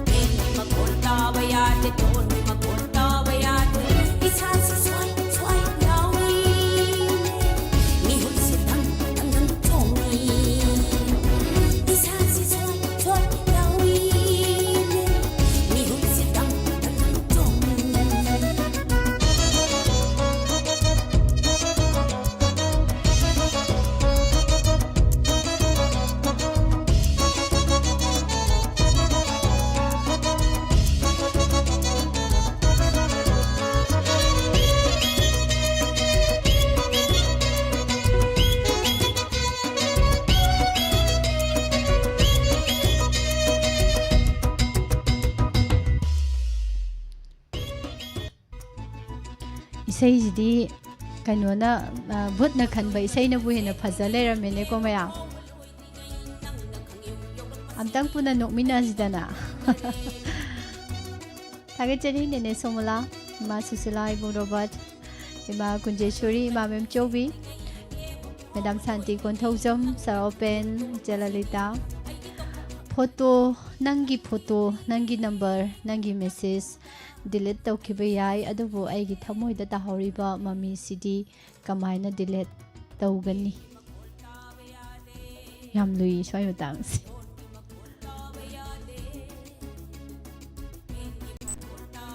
ꯕꯦꯜꯒꯤ ꯃꯈꯣꯜ ꯇꯥꯕ ꯌꯥꯗꯦ꯫ ꯙꯣꯟꯒꯤ ꯃꯈꯣꯜ ꯇꯥꯕ ꯌꯥꯗꯦ꯫ ꯏꯁꯥꯁꯤ ꯁ꯭ꯋꯥꯏ ꯁ꯭ꯋꯥꯏ ꯂꯥꯎꯏ꯫ ꯃꯤꯍꯨꯜꯁꯤ ꯗꯪ ꯗꯪ ꯗꯪ ꯆꯣꯡꯏ꯫ ꯏꯁꯥꯁꯤ ꯁ꯭ꯋꯥꯏ ꯁ꯭ꯋꯥꯏ ꯂꯥꯎꯏ꯫ ꯃꯤꯍꯨꯜꯁꯤ ꯗꯪ ꯗꯪ ꯗꯪ ꯆꯣꯡꯏ꯫ ꯏꯁꯩꯁꯤꯗꯤ ꯀꯩꯅꯣꯅ, ꯑ, ꯚꯨꯠꯅ ꯈꯟꯕ ꯏꯁꯩꯅꯕꯨ ꯍꯦꯟꯅ ꯐꯖ ꯂꯩꯔꯝꯃꯦꯅꯦꯀꯣ ꯃꯌꯥꯝ꯫ ꯑꯝꯇꯪ ꯄꯨꯟꯅ ꯅꯣꯛꯃꯤꯟꯅꯁꯤꯗꯅ꯫ ꯊꯥꯒꯠꯆꯔꯤ ꯅꯦꯅꯦ ꯁꯣꯃꯣꯂꯥ, ꯏꯃꯥ ꯁꯨꯁꯤꯂꯥ, ꯏꯕꯨꯡ ꯔꯣꯕꯔꯠ, ꯏꯃꯥ ꯀꯨꯟꯖꯦꯁꯣꯔꯤ, ꯏꯃꯥ ꯃꯦꯝꯆꯧꯕꯤ, ꯃꯦꯗꯥꯝ ꯁꯥꯟꯇꯤ ꯀꯣꯟꯊꯧꯖꯝ, ꯁꯥꯔ ꯑꯣꯄꯦꯟ, ꯏꯆꯦ ꯂꯂꯤꯇꯥ꯫ ꯐꯣꯇꯣ, ꯅꯪꯒꯤ ꯐꯣꯇꯣ, ꯅꯪꯒꯤ ꯅꯝꯕꯔ, ꯅꯪꯒꯤ ꯃꯦꯁꯦꯖ ꯗꯤꯂꯤꯠ ꯇꯧꯈꯤꯕ ꯌꯥꯏ, ꯑꯗꯨꯕꯨ ꯑꯩꯒꯤ ꯊꯃꯣꯏꯗ ꯇꯥꯍꯧꯔꯤꯕ ꯃꯃꯤꯁꯤꯗꯤ ꯀꯃꯥꯏꯅ ꯗꯤꯂꯤꯠ ꯇꯧꯒꯅꯤ? ꯌꯥꯝ ꯂꯨꯏ ꯁ꯭ꯋꯥꯏ ꯃꯇꯥꯡꯁꯦ꯫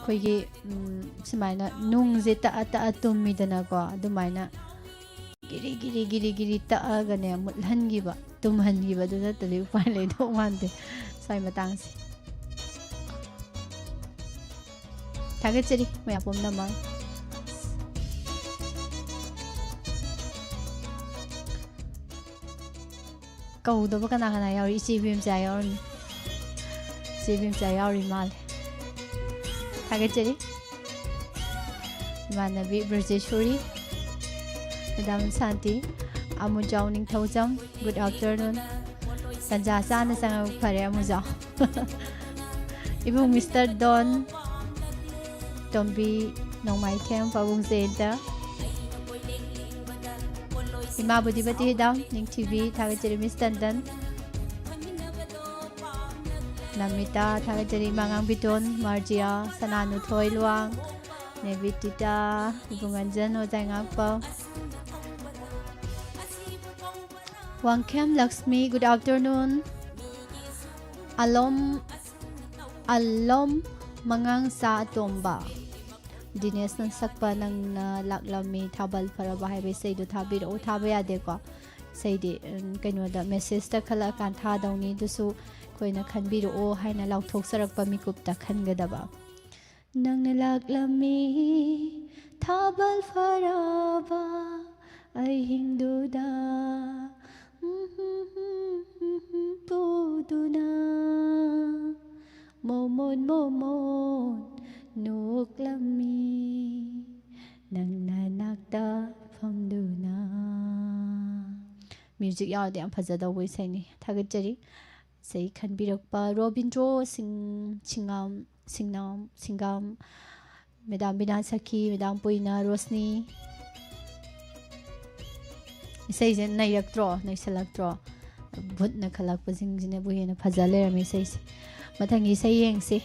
ꯑꯩꯈꯣꯏꯒꯤ, ꯎꯝ, ꯁꯨꯃꯥꯏꯅ ꯅꯨꯡꯁꯦ ꯇꯛꯑ ꯇꯛꯑ ꯇꯨꯝꯃꯤꯗꯅꯀꯣ, ꯑꯗꯨꯃꯥꯏꯅ ꯒꯤꯔꯤ ꯒꯤꯔꯤ ꯒꯤꯔꯤ ꯒꯤꯔꯤ ꯇꯛꯑꯒꯅꯦ ꯃꯨꯠꯍꯟꯈꯤꯕ, ꯇꯨꯝꯍꯟꯈꯤꯕ, ꯑꯗꯨ ꯅꯠꯇ꯭ꯔꯗꯤ ꯎꯄꯥꯏ ꯂꯩꯗꯧ ꯃꯥꯟꯗꯦ ꯁ꯭ꯋꯥꯏ ꯃꯇꯥꯡꯁꯦ꯫ ꯊꯥꯒꯠꯆꯔꯤ ꯃꯌꯥꯝ ꯄꯨꯝꯅꯃꯛ꯫ ꯀꯧꯗꯕ ꯀꯅꯥ ꯀꯅꯥ ꯌꯥꯎꯔꯤ? ꯏꯆꯦ ꯏꯕꯦꯝꯆꯥ ꯌꯥꯎꯔꯝꯃꯤ꯫ ꯆꯦ ꯕꯦꯝꯆꯥ ꯌꯥꯎꯔꯤ ꯃꯥꯜꯂꯦ꯫ ꯊꯥꯒꯠꯆꯔꯤ꯫ ꯏꯃꯥꯟꯅꯕꯤ ꯕ꯭ꯔꯖꯦꯁꯣꯔꯤ, ꯃꯦꯗꯥꯝ ꯁꯥꯟꯇꯤ, ꯑꯃꯨꯖꯥꯎ ꯅꯤꯡꯊꯧꯖꯝ, good afternoon꯫ ꯇꯟꯖꯥ ꯆꯥꯅ ꯆꯪꯉꯛꯄ ꯐꯔꯦ ꯑꯃꯨꯖꯥꯎ꯫ ꯏꯕꯨꯡ ꯃꯤꯁꯇꯔ ꯗꯣꯟ, ꯇꯣꯝꯕꯤ ꯅꯣꯡꯃꯥꯏꯊꯦꯝ, ꯄꯥꯕꯨꯡ ꯖꯌꯦꯟꯇ, ꯏꯃꯥ ꯕꯨꯙꯤꯃꯇꯤ ꯍꯤꯗꯥꯝ, ꯅꯤꯡꯊꯤꯕꯤ, ꯊꯥꯒꯠꯆꯔꯤ ꯃꯤꯁ ꯇꯟꯗꯟ꯫ ꯅꯃꯤꯇꯥ, ꯊꯥꯒꯠꯆꯔꯤ ꯏꯃꯥ ꯉꯥꯡꯕꯤꯇꯣꯟ, ꯃꯥꯔꯖꯤꯌꯥ, ꯁꯅꯥꯅꯨꯊꯣꯏ ꯂꯨꯋꯥꯡ, ꯅꯦꯕꯤꯇꯤꯇꯥ, ꯏꯕꯨꯡꯉꯟꯖꯟ, ꯑꯣꯖꯥ ꯉꯥꯛꯄ꯫ Wangkhem Lakshmi, good afternoon꯫ ꯑꯂꯣꯝ, ꯑꯂꯣꯝ ꯃꯉꯥꯡꯆꯥ ꯑꯇꯣꯝꯕ꯫ ꯗꯤꯅꯦꯁꯅ ꯁꯛꯄ ꯅꯪꯅ ꯂꯥꯛꯂꯝꯃꯤ ꯊꯥꯕꯜ ꯐꯔꯕ ꯍꯥꯏꯕ ꯏꯁꯩꯗꯣ ꯊꯥꯕꯤꯔꯛꯑꯣ꯫ ꯊꯥꯕ ꯌꯥꯗꯦꯀꯣ꯫ ꯏꯁꯩꯗꯤ, ꯎꯝ, ꯀꯩꯅꯣꯗ, ꯃꯦꯁꯦꯖꯇ ꯈꯜꯂꯛꯑꯀꯥꯟ ꯊꯥꯗꯧꯅꯤ꯫ ꯑꯗꯨꯁꯨ ꯑꯩꯈꯣꯏꯅ ꯈꯟꯕꯤꯔꯛꯑꯣ ꯍꯥꯏꯅ ꯂꯥꯎꯊꯣꯛꯆꯔꯛꯄ ꯃꯤꯀꯨꯞꯇ ꯈꯟꯒꯗꯕ꯫ ꯅꯪꯅ ꯂꯥꯛꯂꯝꯃꯤ ꯊꯥꯕꯜ ꯐꯔꯕ ꯑꯍꯤꯡꯗꯨꯗ, ꯄꯨꯗꯨꯅ ꯃꯣꯃꯣꯟ ꯃꯣꯃꯣꯟ ꯅꯣꯛꯂꯝꯃꯤ ꯅꯪꯅ ꯅꯥꯛꯇ ꯐꯝꯗꯨꯅ꯫ ꯃ꯭ꯌꯨꯖꯤꯛ ꯌꯥꯎꯔꯗꯤ ꯌꯥꯝ ꯐꯖꯗꯧꯕ ꯏꯁꯩꯅꯤ꯫ ꯊꯥꯒꯠꯆꯔꯤ꯫ ꯏꯁꯩ ꯈꯟꯕꯤꯔꯛꯄ ꯔꯣꯕꯤꯟꯗ꯭ꯔꯣ ꯁꯤꯡ-, ꯁꯤꯡꯉꯥꯝ, ꯁꯤꯡꯅꯥꯝ, ꯁꯤꯡꯒꯥꯝ, ꯃꯦꯗꯥꯝ ꯕꯤꯅꯥ ꯁꯈꯤ, ꯃꯦꯗꯥꯝ ꯄꯨꯏꯅ ꯔꯣꯁꯅꯤ꯫ ꯏꯁꯩꯁꯦ ꯅꯩꯔꯛꯇ꯭ꯔꯣ? ꯅꯩꯁꯜꯂꯛꯇ꯭ꯔꯣ? ꯚꯨꯠꯅ ꯈꯜꯂꯛꯄꯁꯤꯡꯁꯤꯅꯕꯨ ꯍꯦꯟꯅ ꯐꯖ ꯂꯩꯔꯝꯃꯤ ꯏꯁꯩꯁꯦ꯫ ꯃꯊꯪꯒꯤ ꯏꯁꯩ ꯌꯦꯡꯁꯤ꯫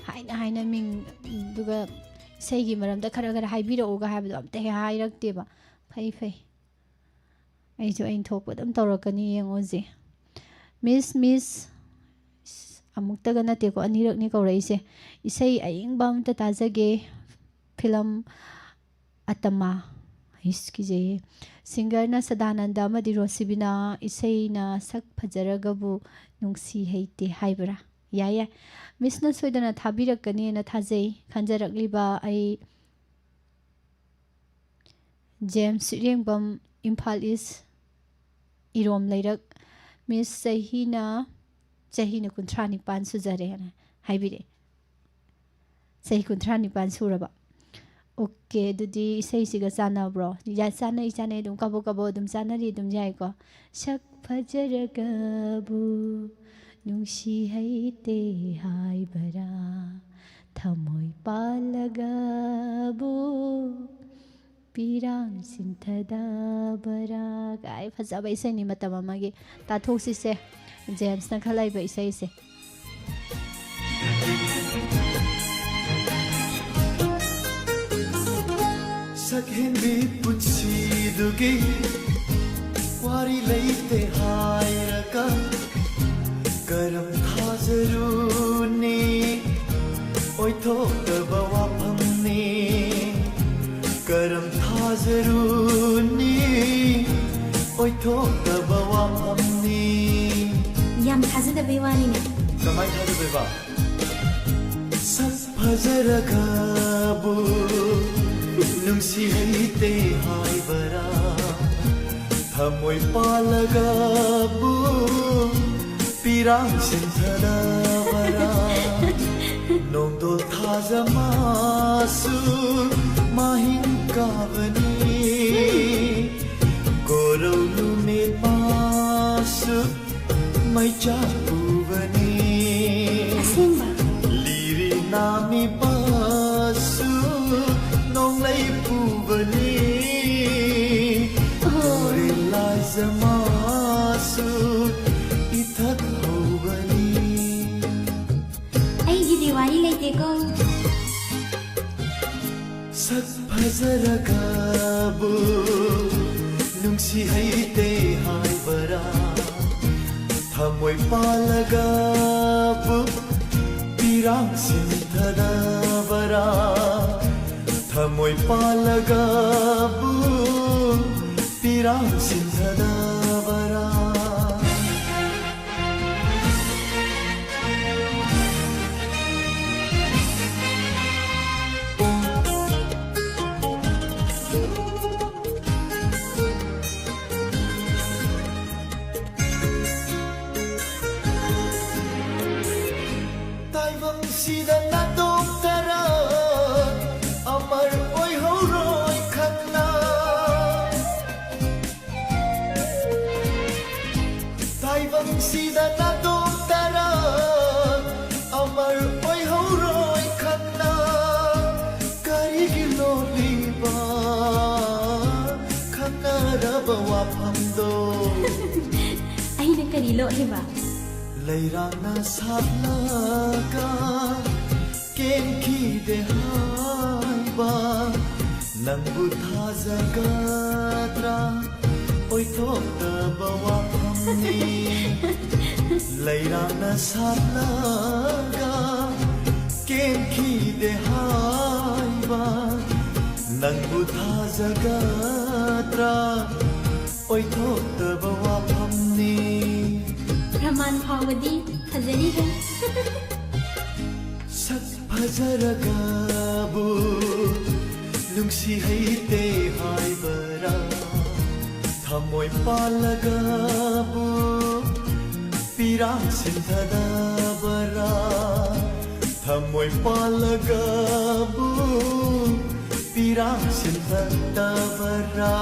ꯍꯥꯏꯅ ꯍꯥꯏꯅ ꯃꯤꯡ, ꯑꯗꯨꯒ ꯏꯁꯩꯒꯤ ꯃꯔꯝꯗ ꯈꯔ ꯈꯔ ꯍꯥꯏꯕꯤꯔꯛꯎꯒ ꯍꯥꯏꯕꯗꯣ ꯑꯝꯇ ꯍꯦꯛ ꯍꯥꯏꯔꯛꯇꯦꯕ꯫ ꯐꯩ, ꯐꯩ꯫ ꯑꯩꯁꯨ ꯑꯩꯅ ꯊꯣꯛꯄ ꯑꯗꯨꯝ ꯇꯧꯔꯛꯀꯅꯤ, ꯌꯦꯡꯉꯣꯁꯦ꯫ ꯃꯤꯁ, ꯃꯤꯁ, ꯑꯃꯨꯛꯇꯒ ꯅꯠꯇꯦꯀꯣ, ꯑꯅꯤꯔꯛꯅꯤ ꯀꯧꯔꯛꯏꯁꯦ꯫ ꯏꯁꯩ ꯑꯏꯪꯕ ꯑꯝꯇ ꯇꯥꯖꯒꯦ꯫ ꯐꯤꯂꯝ ꯑꯇꯃꯥ꯫ ꯏꯁ, ꯀꯤꯖꯩꯌꯦ꯫ ꯁꯤꯡꯒꯔꯅ ꯁꯗꯥꯅꯟꯗ ꯑꯃꯗꯤ ꯔꯣꯁꯤꯕꯤꯅꯥ, ꯏꯁꯩꯅ ꯁꯛ ꯐꯖꯔꯒꯕꯨ ꯅꯨꯡꯁꯤ ꯍꯩꯇꯦ ꯍꯥꯏꯕ꯭ꯔꯥ? ꯌꯥꯏ, ꯌꯥꯏ꯫ ꯃꯤꯁꯅ ꯁꯣꯏꯗꯅ ꯊꯥꯕꯤꯔꯛꯀꯅꯤꯅ ꯊꯥꯖꯩ꯫ ꯈꯟꯖꯔꯛꯂꯤꯕ ꯑꯩ ꯖꯦꯝꯁ ꯏꯔꯦꯡꯕꯝ, ꯏꯝꯐꯥꯜ ꯏꯁ, ꯏꯔꯣꯝ ꯂꯩꯔꯛ꯫ ꯃꯤꯁ ꯆꯍꯤꯅ ꯆꯍꯤꯅ ꯀꯨꯟꯊ꯭ꯔꯥ ꯅꯤꯄꯥꯟ ꯁꯨꯖꯔꯦꯅ ꯍꯥꯏꯕꯤꯔꯛꯑꯦ꯫ ꯆꯍꯤ ꯀꯨꯟꯊ꯭ꯔꯥ ꯅꯤꯄꯥꯟ ꯁꯨꯔꯕ꯫ ꯑꯣꯀꯦ, ꯑꯗꯨꯗꯤ ꯏꯁꯩꯁꯤꯒ ꯆꯥꯟꯅꯕ꯭ꯔꯣ? ꯌꯥ, ꯆꯥꯟꯅꯩ, ꯆꯥꯟꯅꯩ, ꯑꯗꯨꯝ ꯀꯥꯕꯣꯛ ꯀꯥꯕꯣꯛ ꯑꯗꯨꯝ ꯆꯥꯟꯅꯔꯤ, ꯑꯗꯨꯝ ꯌꯥꯏꯀꯣ꯫ ꯁꯛ ꯐꯖꯔꯒꯕꯨ ꯅꯨꯡꯁꯤ ꯍꯩꯇꯦ ꯍꯥꯏꯕꯔꯥ, ꯊꯃꯣꯏ ꯄꯥꯜꯂꯒꯕꯨ ꯄꯤꯔꯥꯡ ꯁꯤꯟꯊꯗꯕꯔꯥ ꯀꯥꯏ ꯐꯖꯕ ꯏꯁꯩꯅꯤ, ꯃꯇꯝ ꯑꯃꯒꯤ꯫ ꯇꯥꯊꯣꯛꯁꯤꯁꯦ, ꯖꯦꯝꯁꯅ ꯈꯜꯂꯛꯏꯕ ꯏꯁꯩꯁꯦ꯫ ꯁꯛꯍꯦꯟꯕꯤ ꯄꯨꯟꯁꯤꯗꯨꯒꯤ ꯋꯥꯔꯤ ꯂꯩꯇꯦ ꯍꯥꯏꯔꯒ ꯀꯔꯝ ꯊꯥꯖꯔꯨꯅꯤ? ꯑꯣꯏꯊꯣꯛꯇꯕ ꯋꯥꯐꯝꯅꯤ꯫ ꯀꯔꯝ ꯊꯥꯖꯔꯨꯅꯤ? ꯑꯣꯏꯊꯣꯛꯇꯕ ꯋꯥꯐꯝꯅꯤ꯫ ꯌꯥꯝ ꯊꯥꯖꯗꯕꯩ ꯋꯥꯅꯤꯅꯦ꯫ ꯀꯃꯥꯏ ꯊꯥꯖꯗꯣꯏꯕ? ꯁꯛ ꯐꯖꯔꯒꯕꯨ ꯅꯨꯡꯁꯤ ꯍꯩꯇꯦ ꯍꯥꯏꯕꯔꯥ? ꯊꯃꯣꯏ ꯄꯥꯜꯂꯒꯕꯨ ꯄꯤꯔꯥꯡ ꯁꯤꯟꯊꯗꯕꯔꯥ? ꯅꯣꯡꯗꯣꯜ ꯊꯥꯖ ꯃꯥꯁꯨ ꯃꯍꯤꯡ ꯀꯥꯕꯅꯤ꯫ ꯀꯣꯔꯧ ꯅꯨꯃꯤꯠ ꯃꯥꯁꯨ ꯃꯩꯆꯥꯛ ꯄꯨꯕꯅꯤ꯫ ꯑꯁꯦꯡꯕ? ꯂꯤꯔꯤ ꯅꯥꯃꯤꯕꯁꯨ ꯅꯣꯡꯂꯩ ꯄꯨꯕꯅꯤ꯫ ꯑꯣ꯫ ꯇꯨꯔꯦꯜ ꯂꯥꯏꯖ ꯃꯥꯁꯨ ꯏꯊꯛ ꯍꯧꯕꯅꯤ꯫ ꯑꯩꯒꯤꯗꯤ ꯋꯥꯔꯤ ꯂꯩꯇꯦꯀꯣ꯫ ꯁꯛ ꯐꯖꯔꯒꯕꯨ ꯅꯨꯡꯁꯤ ꯍꯩꯇꯦ ꯍꯥꯏꯕꯔꯥ? ꯊꯃꯣꯏ ꯄꯥꯜꯂꯒꯕꯨ ꯄꯤꯔꯥꯡ ꯁꯤꯟꯊꯗꯕꯔꯥ? ꯊꯃꯣꯏ ꯄꯥꯜꯂꯒꯕꯨ ꯄꯤꯔꯥꯡ ꯁꯤꯟꯊꯗꯕꯔꯥ? ꯁꯤꯗ ꯅꯥꯇꯣꯛꯇꯔ ꯑꯃꯔ ꯑꯣꯏꯍꯧꯔꯣꯏ ꯈꯪꯅ꯫ ꯇꯥꯏꯕꯪꯁꯤꯗ ꯅꯥꯇꯣꯛꯇꯔ ꯑꯃꯔ ꯑꯣꯏꯍꯧꯔꯣꯏ ꯈꯪꯅ꯫ ꯀꯔꯤꯒꯤ ꯂꯣꯠꯂꯤꯕ ꯈꯪꯅꯔꯕ ꯋꯥꯐꯝꯗꯣ? ꯑꯩꯅ ꯀꯔꯤ ꯂꯣꯠꯂꯤꯕ? ꯂꯩꯔꯥꯡꯅ ꯁꯥꯠꯂꯒ ꯀꯦꯟꯈꯤꯗꯦ ꯍꯥꯏꯕ ꯅꯪꯕꯨ ꯊꯥꯖꯒꯗ꯭ꯔꯥ? ꯑꯣꯏꯊꯣꯛꯇꯕ ꯋꯥꯐꯝꯅꯤ꯫ ꯂꯩꯔꯥꯡꯅ ꯁꯥꯠꯂꯒ ꯀꯦꯟꯈꯤꯗꯦ ꯍꯥꯏꯕ ꯅꯪꯕꯨ ꯊꯥꯖꯒꯗ꯭ꯔꯥ? ꯑꯣꯏꯊꯣꯛꯇꯕ ꯋꯥꯐꯝꯅꯤ꯫ ꯄ꯭ꯔꯃꯥꯟ ꯐꯥꯎꯕꯗꯤ ꯐꯖꯔꯤꯍꯦ꯫ ꯁꯛ ꯐꯖꯔꯒꯕꯨ ꯅꯨꯡꯁꯤ ꯍꯩꯇꯦ ꯍꯥꯏꯕꯔꯥ? ꯊꯃꯣꯏ ꯄꯥꯜꯂꯒꯕꯨ ꯄꯤꯔꯥꯡ ꯁꯤꯟꯊꯗꯕꯔꯥ? ꯊꯃꯣꯏ ꯄꯥꯜꯂꯒꯕꯨ ꯄꯤꯔꯥꯡ ꯁꯤꯟꯊꯗꯕꯔꯥ?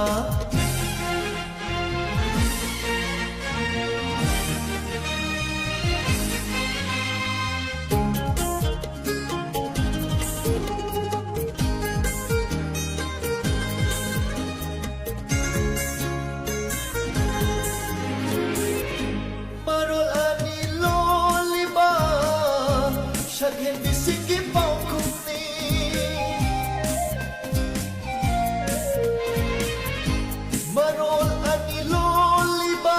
ꯃꯔꯣꯜ ꯑꯅꯤ ꯂꯣꯜꯂꯤꯕ ꯁꯛꯍꯦꯟꯕꯤꯁꯤꯡꯒꯤ ꯄꯥꯎꯈꯨꯝꯅꯤ꯫ ꯃꯔꯣꯜ ꯑꯅꯤ ꯂꯣꯜꯂꯤꯕ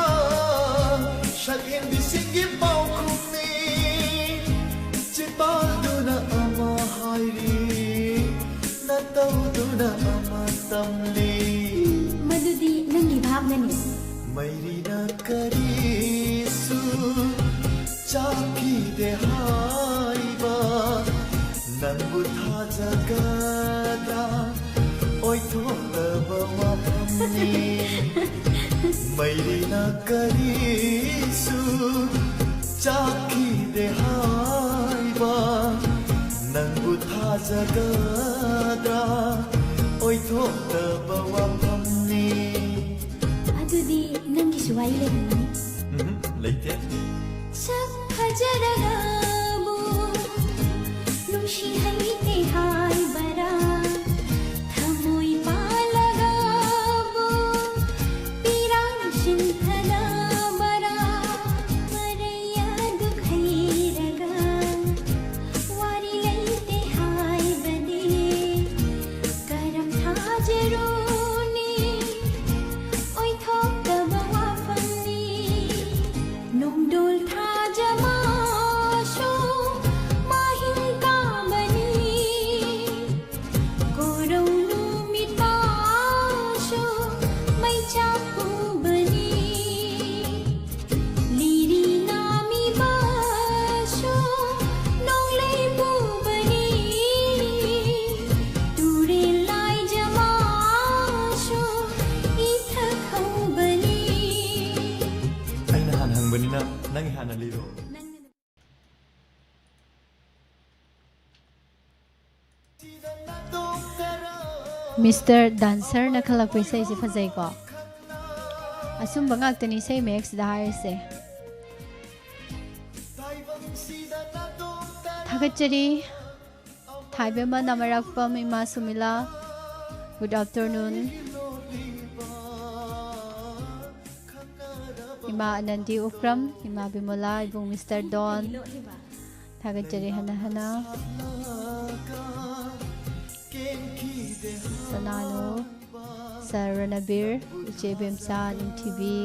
ꯁꯛꯍꯦꯟꯕꯤꯁꯤꯡꯒꯤ ꯄꯥꯎꯈꯨꯝꯅꯤ꯫ ꯆꯤꯄꯥꯜꯗꯨꯅ ꯑꯃ ꯍꯥꯏꯔꯤ, ꯅꯇꯧꯗꯨꯅ ꯑꯃ ꯇꯝꯂꯤ꯫ ꯃꯗꯨꯗꯤ ꯅꯪꯒꯤ ꯚꯥꯞꯅꯅꯤ꯫ ꯃꯩꯔꯤꯅ ꯀꯔꯤꯁꯨ ꯆꯥꯛꯈꯤꯗꯦ ꯍꯥꯏꯕ ꯅꯪꯕꯨ ꯊꯥꯖꯒꯗ꯭ꯔꯥ? ꯑꯣꯏꯊꯣꯛꯇꯕ ꯋꯥꯐꯝꯅꯤ꯫ ꯃꯩꯔꯤꯅ ꯀꯔꯤꯁꯨ ꯆꯥꯛꯈꯤꯗꯦ ꯍꯥꯏꯕ ꯒꯗ꯭ꯔꯥ ꯑꯣꯏꯊꯣꯛꯇꯕ ꯋꯥꯐꯝꯅꯤ꯫ ꯑꯗꯨꯗꯤ ꯅꯪꯒꯤꯁꯨ ꯋꯥꯔꯤ ꯂꯩꯔꯝꯒꯅꯤ꯫ ꯎꯝ, ꯂꯩꯇꯦ꯫ ꯁꯛ ꯐꯖꯔꯒꯕꯨ ꯅꯨꯡꯁꯤ ꯍꯩꯇꯦ ꯍꯥꯏꯕꯔꯥ? ꯊꯃꯣꯏ ꯄꯥꯜꯂꯒꯕꯨ ꯄꯤꯔꯥꯡ ꯁꯤꯟꯊꯅꯕꯔꯥ? ꯃꯔꯩ ꯑꯗꯨ ꯍꯩꯔꯒ ꯋꯥꯔꯤ ꯂꯩꯇꯦ ꯍꯥꯏꯕꯗꯤ ꯀꯔꯝ ꯊꯥꯖꯔꯨꯅꯤ? ꯑꯣꯏꯊꯣꯛꯇꯕ ꯋꯥꯐꯝꯅꯤ꯫ ꯅꯣꯡꯗꯣꯜ ꯊꯥꯖꯃꯁꯨ ꯃꯥꯍꯤꯡ ꯀꯥꯕꯅꯤ꯫ ꯀꯣꯔꯧ ꯅꯨꯃꯤꯠ ꯇꯥꯁꯨ ꯃꯩꯆꯥꯛ ꯄꯨꯕꯅꯤ꯫ ꯂꯤꯔꯤ ꯅꯥꯃꯤꯕꯁꯨ ꯅꯣꯡꯂꯩ ꯄꯨꯕꯅꯤ꯫ ꯇꯨꯔꯦꯜ ꯂꯥꯏꯖꯃꯁꯨ ꯏꯊꯛ ꯍꯧꯕꯅꯤ꯫ ꯑꯩꯅ ꯍꯥꯟꯅ ꯍꯪꯕꯅꯤꯅ ꯅꯪꯒꯤ ꯍꯥꯟꯅ ꯂꯤꯔꯣ꯫ ꯃꯤꯁꯇꯔ ꯗꯥꯟꯁꯔꯅ ꯈꯜꯂꯛꯄ ꯏꯁꯩꯁꯦ ꯐꯖꯩꯀꯣ꯫ ꯑꯆꯨꯝꯕ ꯉꯥꯛꯇꯅꯤ ꯏꯁꯩ ꯃꯌꯦꯛꯁꯤꯗ ꯍꯥꯏꯔꯤꯁꯦ꯫ ꯊꯥꯒꯠꯆꯔꯤ꯫ ꯊꯥꯏꯕꯦꯝꯃ ꯅꯃꯔꯛꯄꯝ, ꯏꯃꯥ ꯁꯨꯃꯤꯂꯥ, good afternoon꯫ ꯏꯃꯥ ꯑꯅꯟꯗꯤ ꯎꯀ꯭ꯔꯝ, ꯏꯃꯥ ꯕꯤꯃꯣꯂꯥ, ꯏꯕꯨꯡ ꯃꯤꯁꯇꯔ ꯗꯣꯟ, ꯊꯥꯒꯠꯆꯔꯤ ꯍꯟꯅ ꯍꯟꯅ꯫ ꯁꯅꯥꯅꯨ, ꯁꯔ ꯔꯅꯕꯤꯔ, ꯏꯆꯦ ꯏꯕꯦꯝꯆꯥ, ꯅꯤꯡꯊꯤꯕꯤ,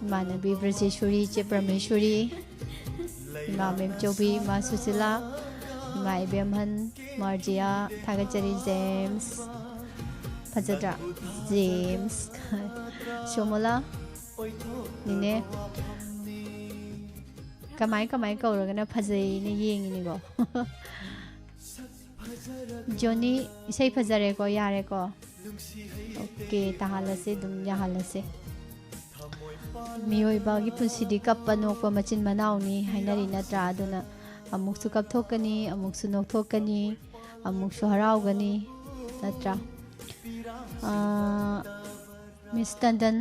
ꯏꯃꯥꯟꯅꯕꯤ ꯕ꯭ꯔꯖꯦꯁꯣꯔꯤ, ꯏꯆꯦ ꯄ꯭ꯔꯃꯦꯁꯣꯔꯤ, ꯏꯃꯥ ꯃꯦꯝꯆꯧꯕꯤ, ꯏꯃꯥ ꯁꯨꯁꯤꯂꯥ, ꯏꯃꯥ ꯏꯕꯦꯝꯍꯟ, ꯃꯥꯔꯖꯤꯌꯥ, ꯊꯥꯒꯠꯆꯔꯤ ꯖꯦꯝꯁ꯫ ꯐꯖꯗ꯭ꯔꯥ? ꯖꯦꯝꯁ꯫ ꯁꯣꯃꯣꯂꯥ, ꯅꯤꯅꯦ꯫ ꯀꯃꯥꯏ ꯀꯃꯥꯏ ꯀꯧꯔꯒꯅ ꯐꯖꯩꯅ ꯌꯦꯡꯉꯤꯅꯤꯀꯣ꯫ ꯖꯣꯅꯤ, ꯏꯁꯩ ꯐꯖꯔꯦꯀꯣ, ꯌꯥꯔꯦꯀꯣ꯫ ꯑꯣꯀꯦ, ꯇꯥꯍꯜꯂꯁꯦ, ꯑꯗꯨꯝ ꯌꯥꯍꯜꯂꯁꯦ꯫ ꯃꯤꯑꯣꯏꯕꯒꯤ ꯄꯨꯟꯁꯤꯗꯤ ꯀꯞꯄ ꯅꯣꯛꯄ ꯃꯆꯤꯟ ꯃꯅꯥꯎꯅꯤ ꯍꯥꯏꯅꯔꯤ ꯅꯠꯇ꯭ꯔꯥ? ꯑꯗꯨꯅ ꯑꯃꯨꯛꯁꯨ ꯀꯞꯊꯣꯛꯀꯅꯤ, ꯑꯃꯨꯛꯁꯨ ꯅꯣꯛꯊꯣꯛꯀꯅꯤ, ꯑꯃꯨꯛꯁꯨ ꯍꯔꯥꯎꯒꯅꯤ, ꯅꯠꯇ꯭ꯔꯥ? ꯑꯥ, ꯃꯤꯁ ꯇꯟꯗꯟ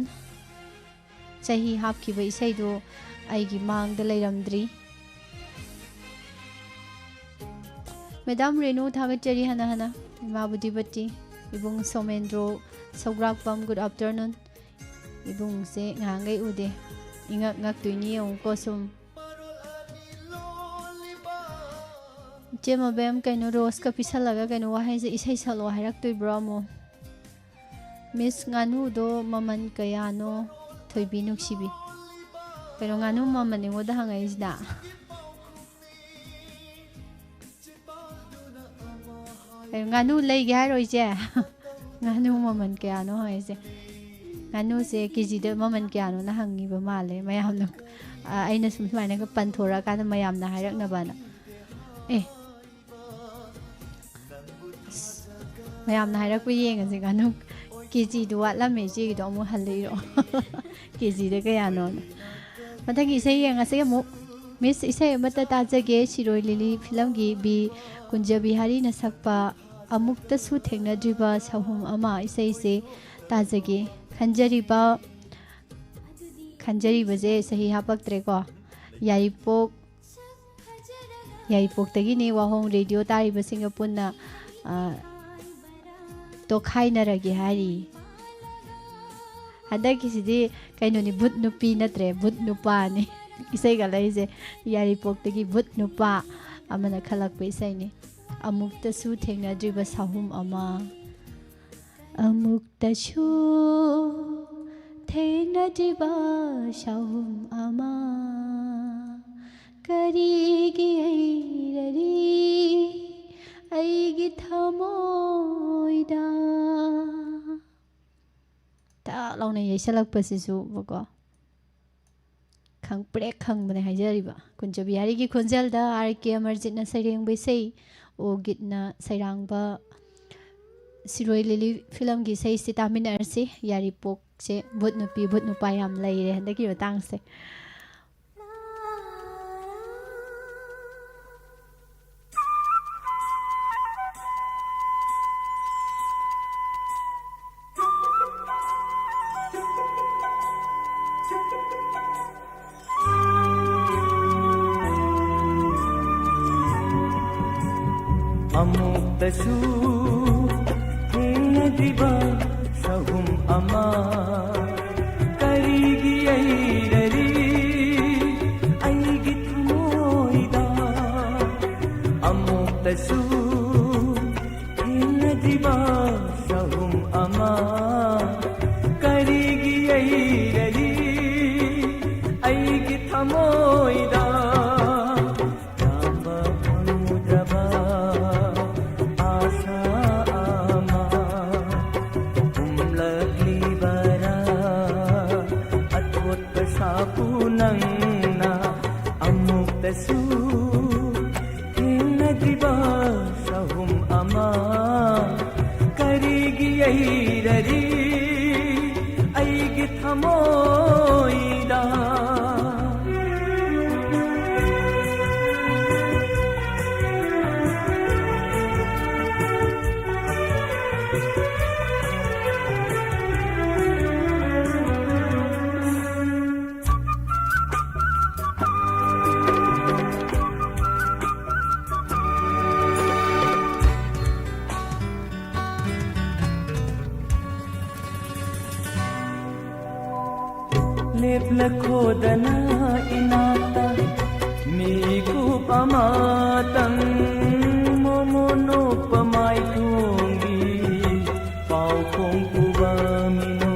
ꯆꯍꯤ ꯍꯥꯞꯈꯤꯕ ꯏꯁꯩꯗꯨ ꯑꯩꯒꯤ ꯃꯥꯡꯗ ꯂꯩꯔꯝꯗ꯭ꯔꯤ꯫ ꯃꯦꯗꯥꯝ ꯔꯦꯅꯨ, ꯊꯥꯒꯠꯆꯔꯤ ꯍꯟꯅ ꯍꯟꯅ꯫ ꯏꯃꯥ ꯕꯨꯙꯤꯄꯇꯤ, ꯏꯕꯨꯡ ꯁꯣꯃꯦꯟꯗ꯭ꯔꯣ, ꯁꯧꯒ꯭ꯔꯥꯛꯄꯝ, good afternoon꯫ ꯏꯕꯨꯡꯁꯦ ꯉꯍꯥꯟꯈꯩ ꯎꯗꯦ꯫ ꯏꯉꯛ ꯉꯛꯇꯣꯏꯅꯤ ꯌꯦꯡꯉꯨꯀꯣ ꯁꯨꯝ꯫ ꯏꯆꯦ ꯃꯕꯦꯝ, ꯀꯩꯅꯣ ꯔꯣꯁꯀ ꯄꯤꯁꯜꯂꯒ ꯀꯩꯅꯣ ꯋꯥꯍꯩꯁꯦ ꯏꯁꯩ ꯁꯛꯂꯣ ꯍꯥꯏꯔꯛꯇꯣꯏꯕ꯭ꯔꯣ ꯑꯃꯨꯛ? ꯃꯤꯁ, ꯉꯥꯅꯨꯗꯣ ꯃꯃꯜ ꯀꯌꯥꯅꯣ? ꯊꯣꯏꯕꯤ ꯅꯨꯡꯁꯤꯕꯤ꯫ ꯀꯩꯅꯣ ꯉꯥꯅꯨ ꯃꯃꯜ ꯑꯩꯉꯣꯟꯗ ꯍꯪꯉꯛꯏꯁꯤꯅ? ꯀꯩꯅꯣ, ꯉꯥꯅꯨ ꯂꯩꯒꯦ ꯍꯥꯏꯔꯣ, ꯏꯆꯦ? ꯉꯥꯅꯨ ꯃꯃꯜ ꯀꯌꯥꯅꯣ ꯍꯪꯉꯛꯏꯁꯦ? ꯉꯥꯅꯨꯁꯦ ꯀꯦ ꯖꯤꯗ ꯃꯃꯜ ꯀꯌꯥꯅꯣꯅ ꯍꯪꯉꯤꯕ ꯃꯥꯜꯂꯦ ꯃꯌꯥꯝꯅ꯫ ꯑ, ꯑꯩꯅ ꯁꯨꯝ ꯁꯨꯃꯥꯏꯅꯒ ꯄꯟꯊꯣꯔꯛꯑꯀꯥꯟꯗ ꯃꯌꯥꯝꯅ ꯍꯥꯏꯔꯛꯅꯕꯅ꯫ ꯑꯦ, ꯑꯁ, ꯃꯌꯥꯝꯅ ꯍꯥꯏꯔꯛꯄ ꯌꯦꯡꯉꯁꯦ꯫ ꯉꯥꯅꯨ ꯀꯦ ꯖꯤꯗꯨ ꯋꯥꯠꯂꯝꯃꯦ, ꯏꯆꯦꯒꯤꯗꯣ ꯑꯃꯨꯛ ꯍꯜꯂꯛꯏꯔꯣ? ꯀꯦ ꯖꯤꯗ ꯀꯌꯥꯅꯣꯅ꯫ ꯃꯊꯪꯒꯤ ꯏꯁꯩ ꯌꯦꯡꯉꯁꯦ ꯑꯃꯨꯛ꯫ ꯃꯤꯁ, ꯏꯁꯩ ꯑꯃꯠꯇ ꯇꯥꯖꯒꯦ, ꯁꯤꯔꯣꯏ ꯂꯤꯂꯤ ꯐꯤꯂꯝꯒꯤ ꯕꯤ ꯀꯨꯟꯖꯕꯤꯍꯥꯔꯤꯅ ꯁꯛꯄ ꯑꯃꯨꯛꯇꯁꯨ ꯊꯦꯡꯅꯗ꯭ꯔꯤꯕ ꯁꯍꯨꯝ ꯑꯃ ꯏꯁꯩꯁꯦ ꯇꯥꯖꯒꯦ꯫ ꯈꯟꯖꯔꯤꯕ, ꯈꯟꯖꯔꯤꯕꯁꯦ ꯆꯍꯤ ꯍꯥꯞꯄꯛꯇ꯭ꯔꯦꯀꯣ꯫ ꯌꯥꯏꯔꯤꯄꯣꯛ, ꯌꯥꯏꯔꯤꯄꯣꯛꯇꯒꯤꯅꯤ꯫ ꯋꯥꯍꯣꯡ ꯔꯦꯗꯤꯑꯣ ꯇꯥꯔꯤꯕꯁꯤꯡꯒ ꯄꯨꯟꯅ, ꯑ, ꯇꯣꯈꯥꯏꯅꯔꯒꯦ ꯍꯥꯏꯔꯤ꯫ ꯍꯟꯗꯛꯀꯤꯁꯤꯗꯤ ꯀꯩꯅꯣꯅꯤ, ꯚꯨꯠ ꯅꯨꯄꯤ ꯅꯠꯇ꯭ꯔꯦ, ꯚꯨꯠ ꯅꯨꯄꯥꯅꯤ꯫ ꯏꯁꯩꯒ ꯂꯩꯁꯦ ꯌꯥꯏꯔꯤꯄꯣꯛꯇꯒꯤ ꯚꯨꯠ ꯅꯨꯄꯥ ꯑꯃꯅ ꯈꯜꯂꯛꯄ ꯏꯁꯩꯅꯤ꯫ ꯑꯃꯨꯛꯇꯁꯨ ꯊꯦꯡꯅꯗ꯭ꯔꯤꯕ ꯁꯍꯨꯝ ꯑꯃ, ꯑꯃꯨꯛꯇꯁꯨ ꯊꯦꯡꯅꯗ꯭ꯔꯤꯕ ꯁꯍꯨꯝ ꯑꯃ, ꯀꯔꯤꯒꯤ ꯌꯩꯔꯔꯤ ꯑꯩꯒꯤ ꯊꯃꯣꯏꯗ? ꯇꯥꯛ ꯂꯥꯎꯅ ꯌꯩꯁꯜꯂꯛꯄꯁꯤꯁꯨ ꯕꯀꯣ꯫ ꯈꯪꯄ꯭ꯔꯦꯛ ꯈꯪꯕꯅꯦ ꯍꯥꯏꯖꯔꯤꯕ꯫ ꯀꯨꯟꯖꯕꯤꯍꯥꯔꯤꯒꯤ ꯈꯣꯟꯖꯦꯜꯗ ꯑꯥꯔ ꯀꯦ ꯑꯃꯔꯖꯤꯠꯅ ꯁꯩꯔꯦꯡꯕ ꯏꯁꯩ, ꯑꯣ ꯒꯤꯠꯅ ꯁꯩꯔꯥꯡꯕ ꯁꯤꯔꯣꯏ ꯂꯤꯂꯤ ꯐꯤꯂꯝꯒꯤ ꯏꯁꯩꯁꯤ ꯇꯥꯃꯤꯟꯅꯔꯁꯤ꯫ ꯌꯥꯔꯤꯄꯣꯛꯁꯦ ꯚꯨꯠ ꯅꯨꯄꯤ, ꯚꯨꯠ ꯅꯨꯄꯥ ꯌꯥꯝ ꯂꯩꯔꯦ ꯍꯟꯗꯛꯀꯤ ꯃꯇꯥꯡꯁꯦ꯫ ꯑꯃꯨꯛꯇꯁꯨ ꯊꯦꯡꯅꯗ꯭ꯔꯤꯕ ꯁꯍꯨꯝ ꯑꯃ ꯀꯔꯤꯒꯤ ꯌꯩꯔꯔꯤ ꯑꯩꯒꯤ ꯊꯃꯣꯏꯗ? ꯑꯃꯨꯛꯇꯁꯨ ꯊꯦꯡꯅꯗ꯭ꯔꯤꯕ ꯁꯍꯨꯝ ꯑꯃ ꯀꯔꯤꯒꯤ ꯌꯩꯔꯔꯤ ꯑꯩꯒꯤ ꯊꯃꯣꯏꯗ? ꯂꯥꯝꯕ ꯐꯪꯉꯨꯗ꯭ꯔꯕ ꯑꯥꯁꯥ ꯑꯃ ꯍꯨꯝꯂꯛꯂꯤꯕꯔꯥ? ꯑꯊꯣꯠꯄ ꯁꯥꯐꯨ ꯅꯪꯅ ꯑꯃꯨꯛꯇꯁꯨ ꯊꯦꯡꯅꯗ꯭ꯔꯤꯕ ꯁꯍꯨꯝ ꯑꯃ ꯀꯔꯤꯒꯤ ꯌꯩꯔꯔꯤ ꯑꯩꯒꯤ ꯊꯃꯣꯏꯗ? ꯂꯦꯞꯂꯈꯣꯗꯅ ꯏꯅꯥꯛꯇ ꯃꯤꯀꯨꯞ ꯑꯃꯇꯪ, ꯃꯣꯃꯣ ꯅꯣꯛꯄ ꯃꯥꯏꯊꯣꯡꯒꯤ ꯄꯥꯎꯈꯣꯡ ꯄꯨꯕ ꯃꯤꯅꯣ꯫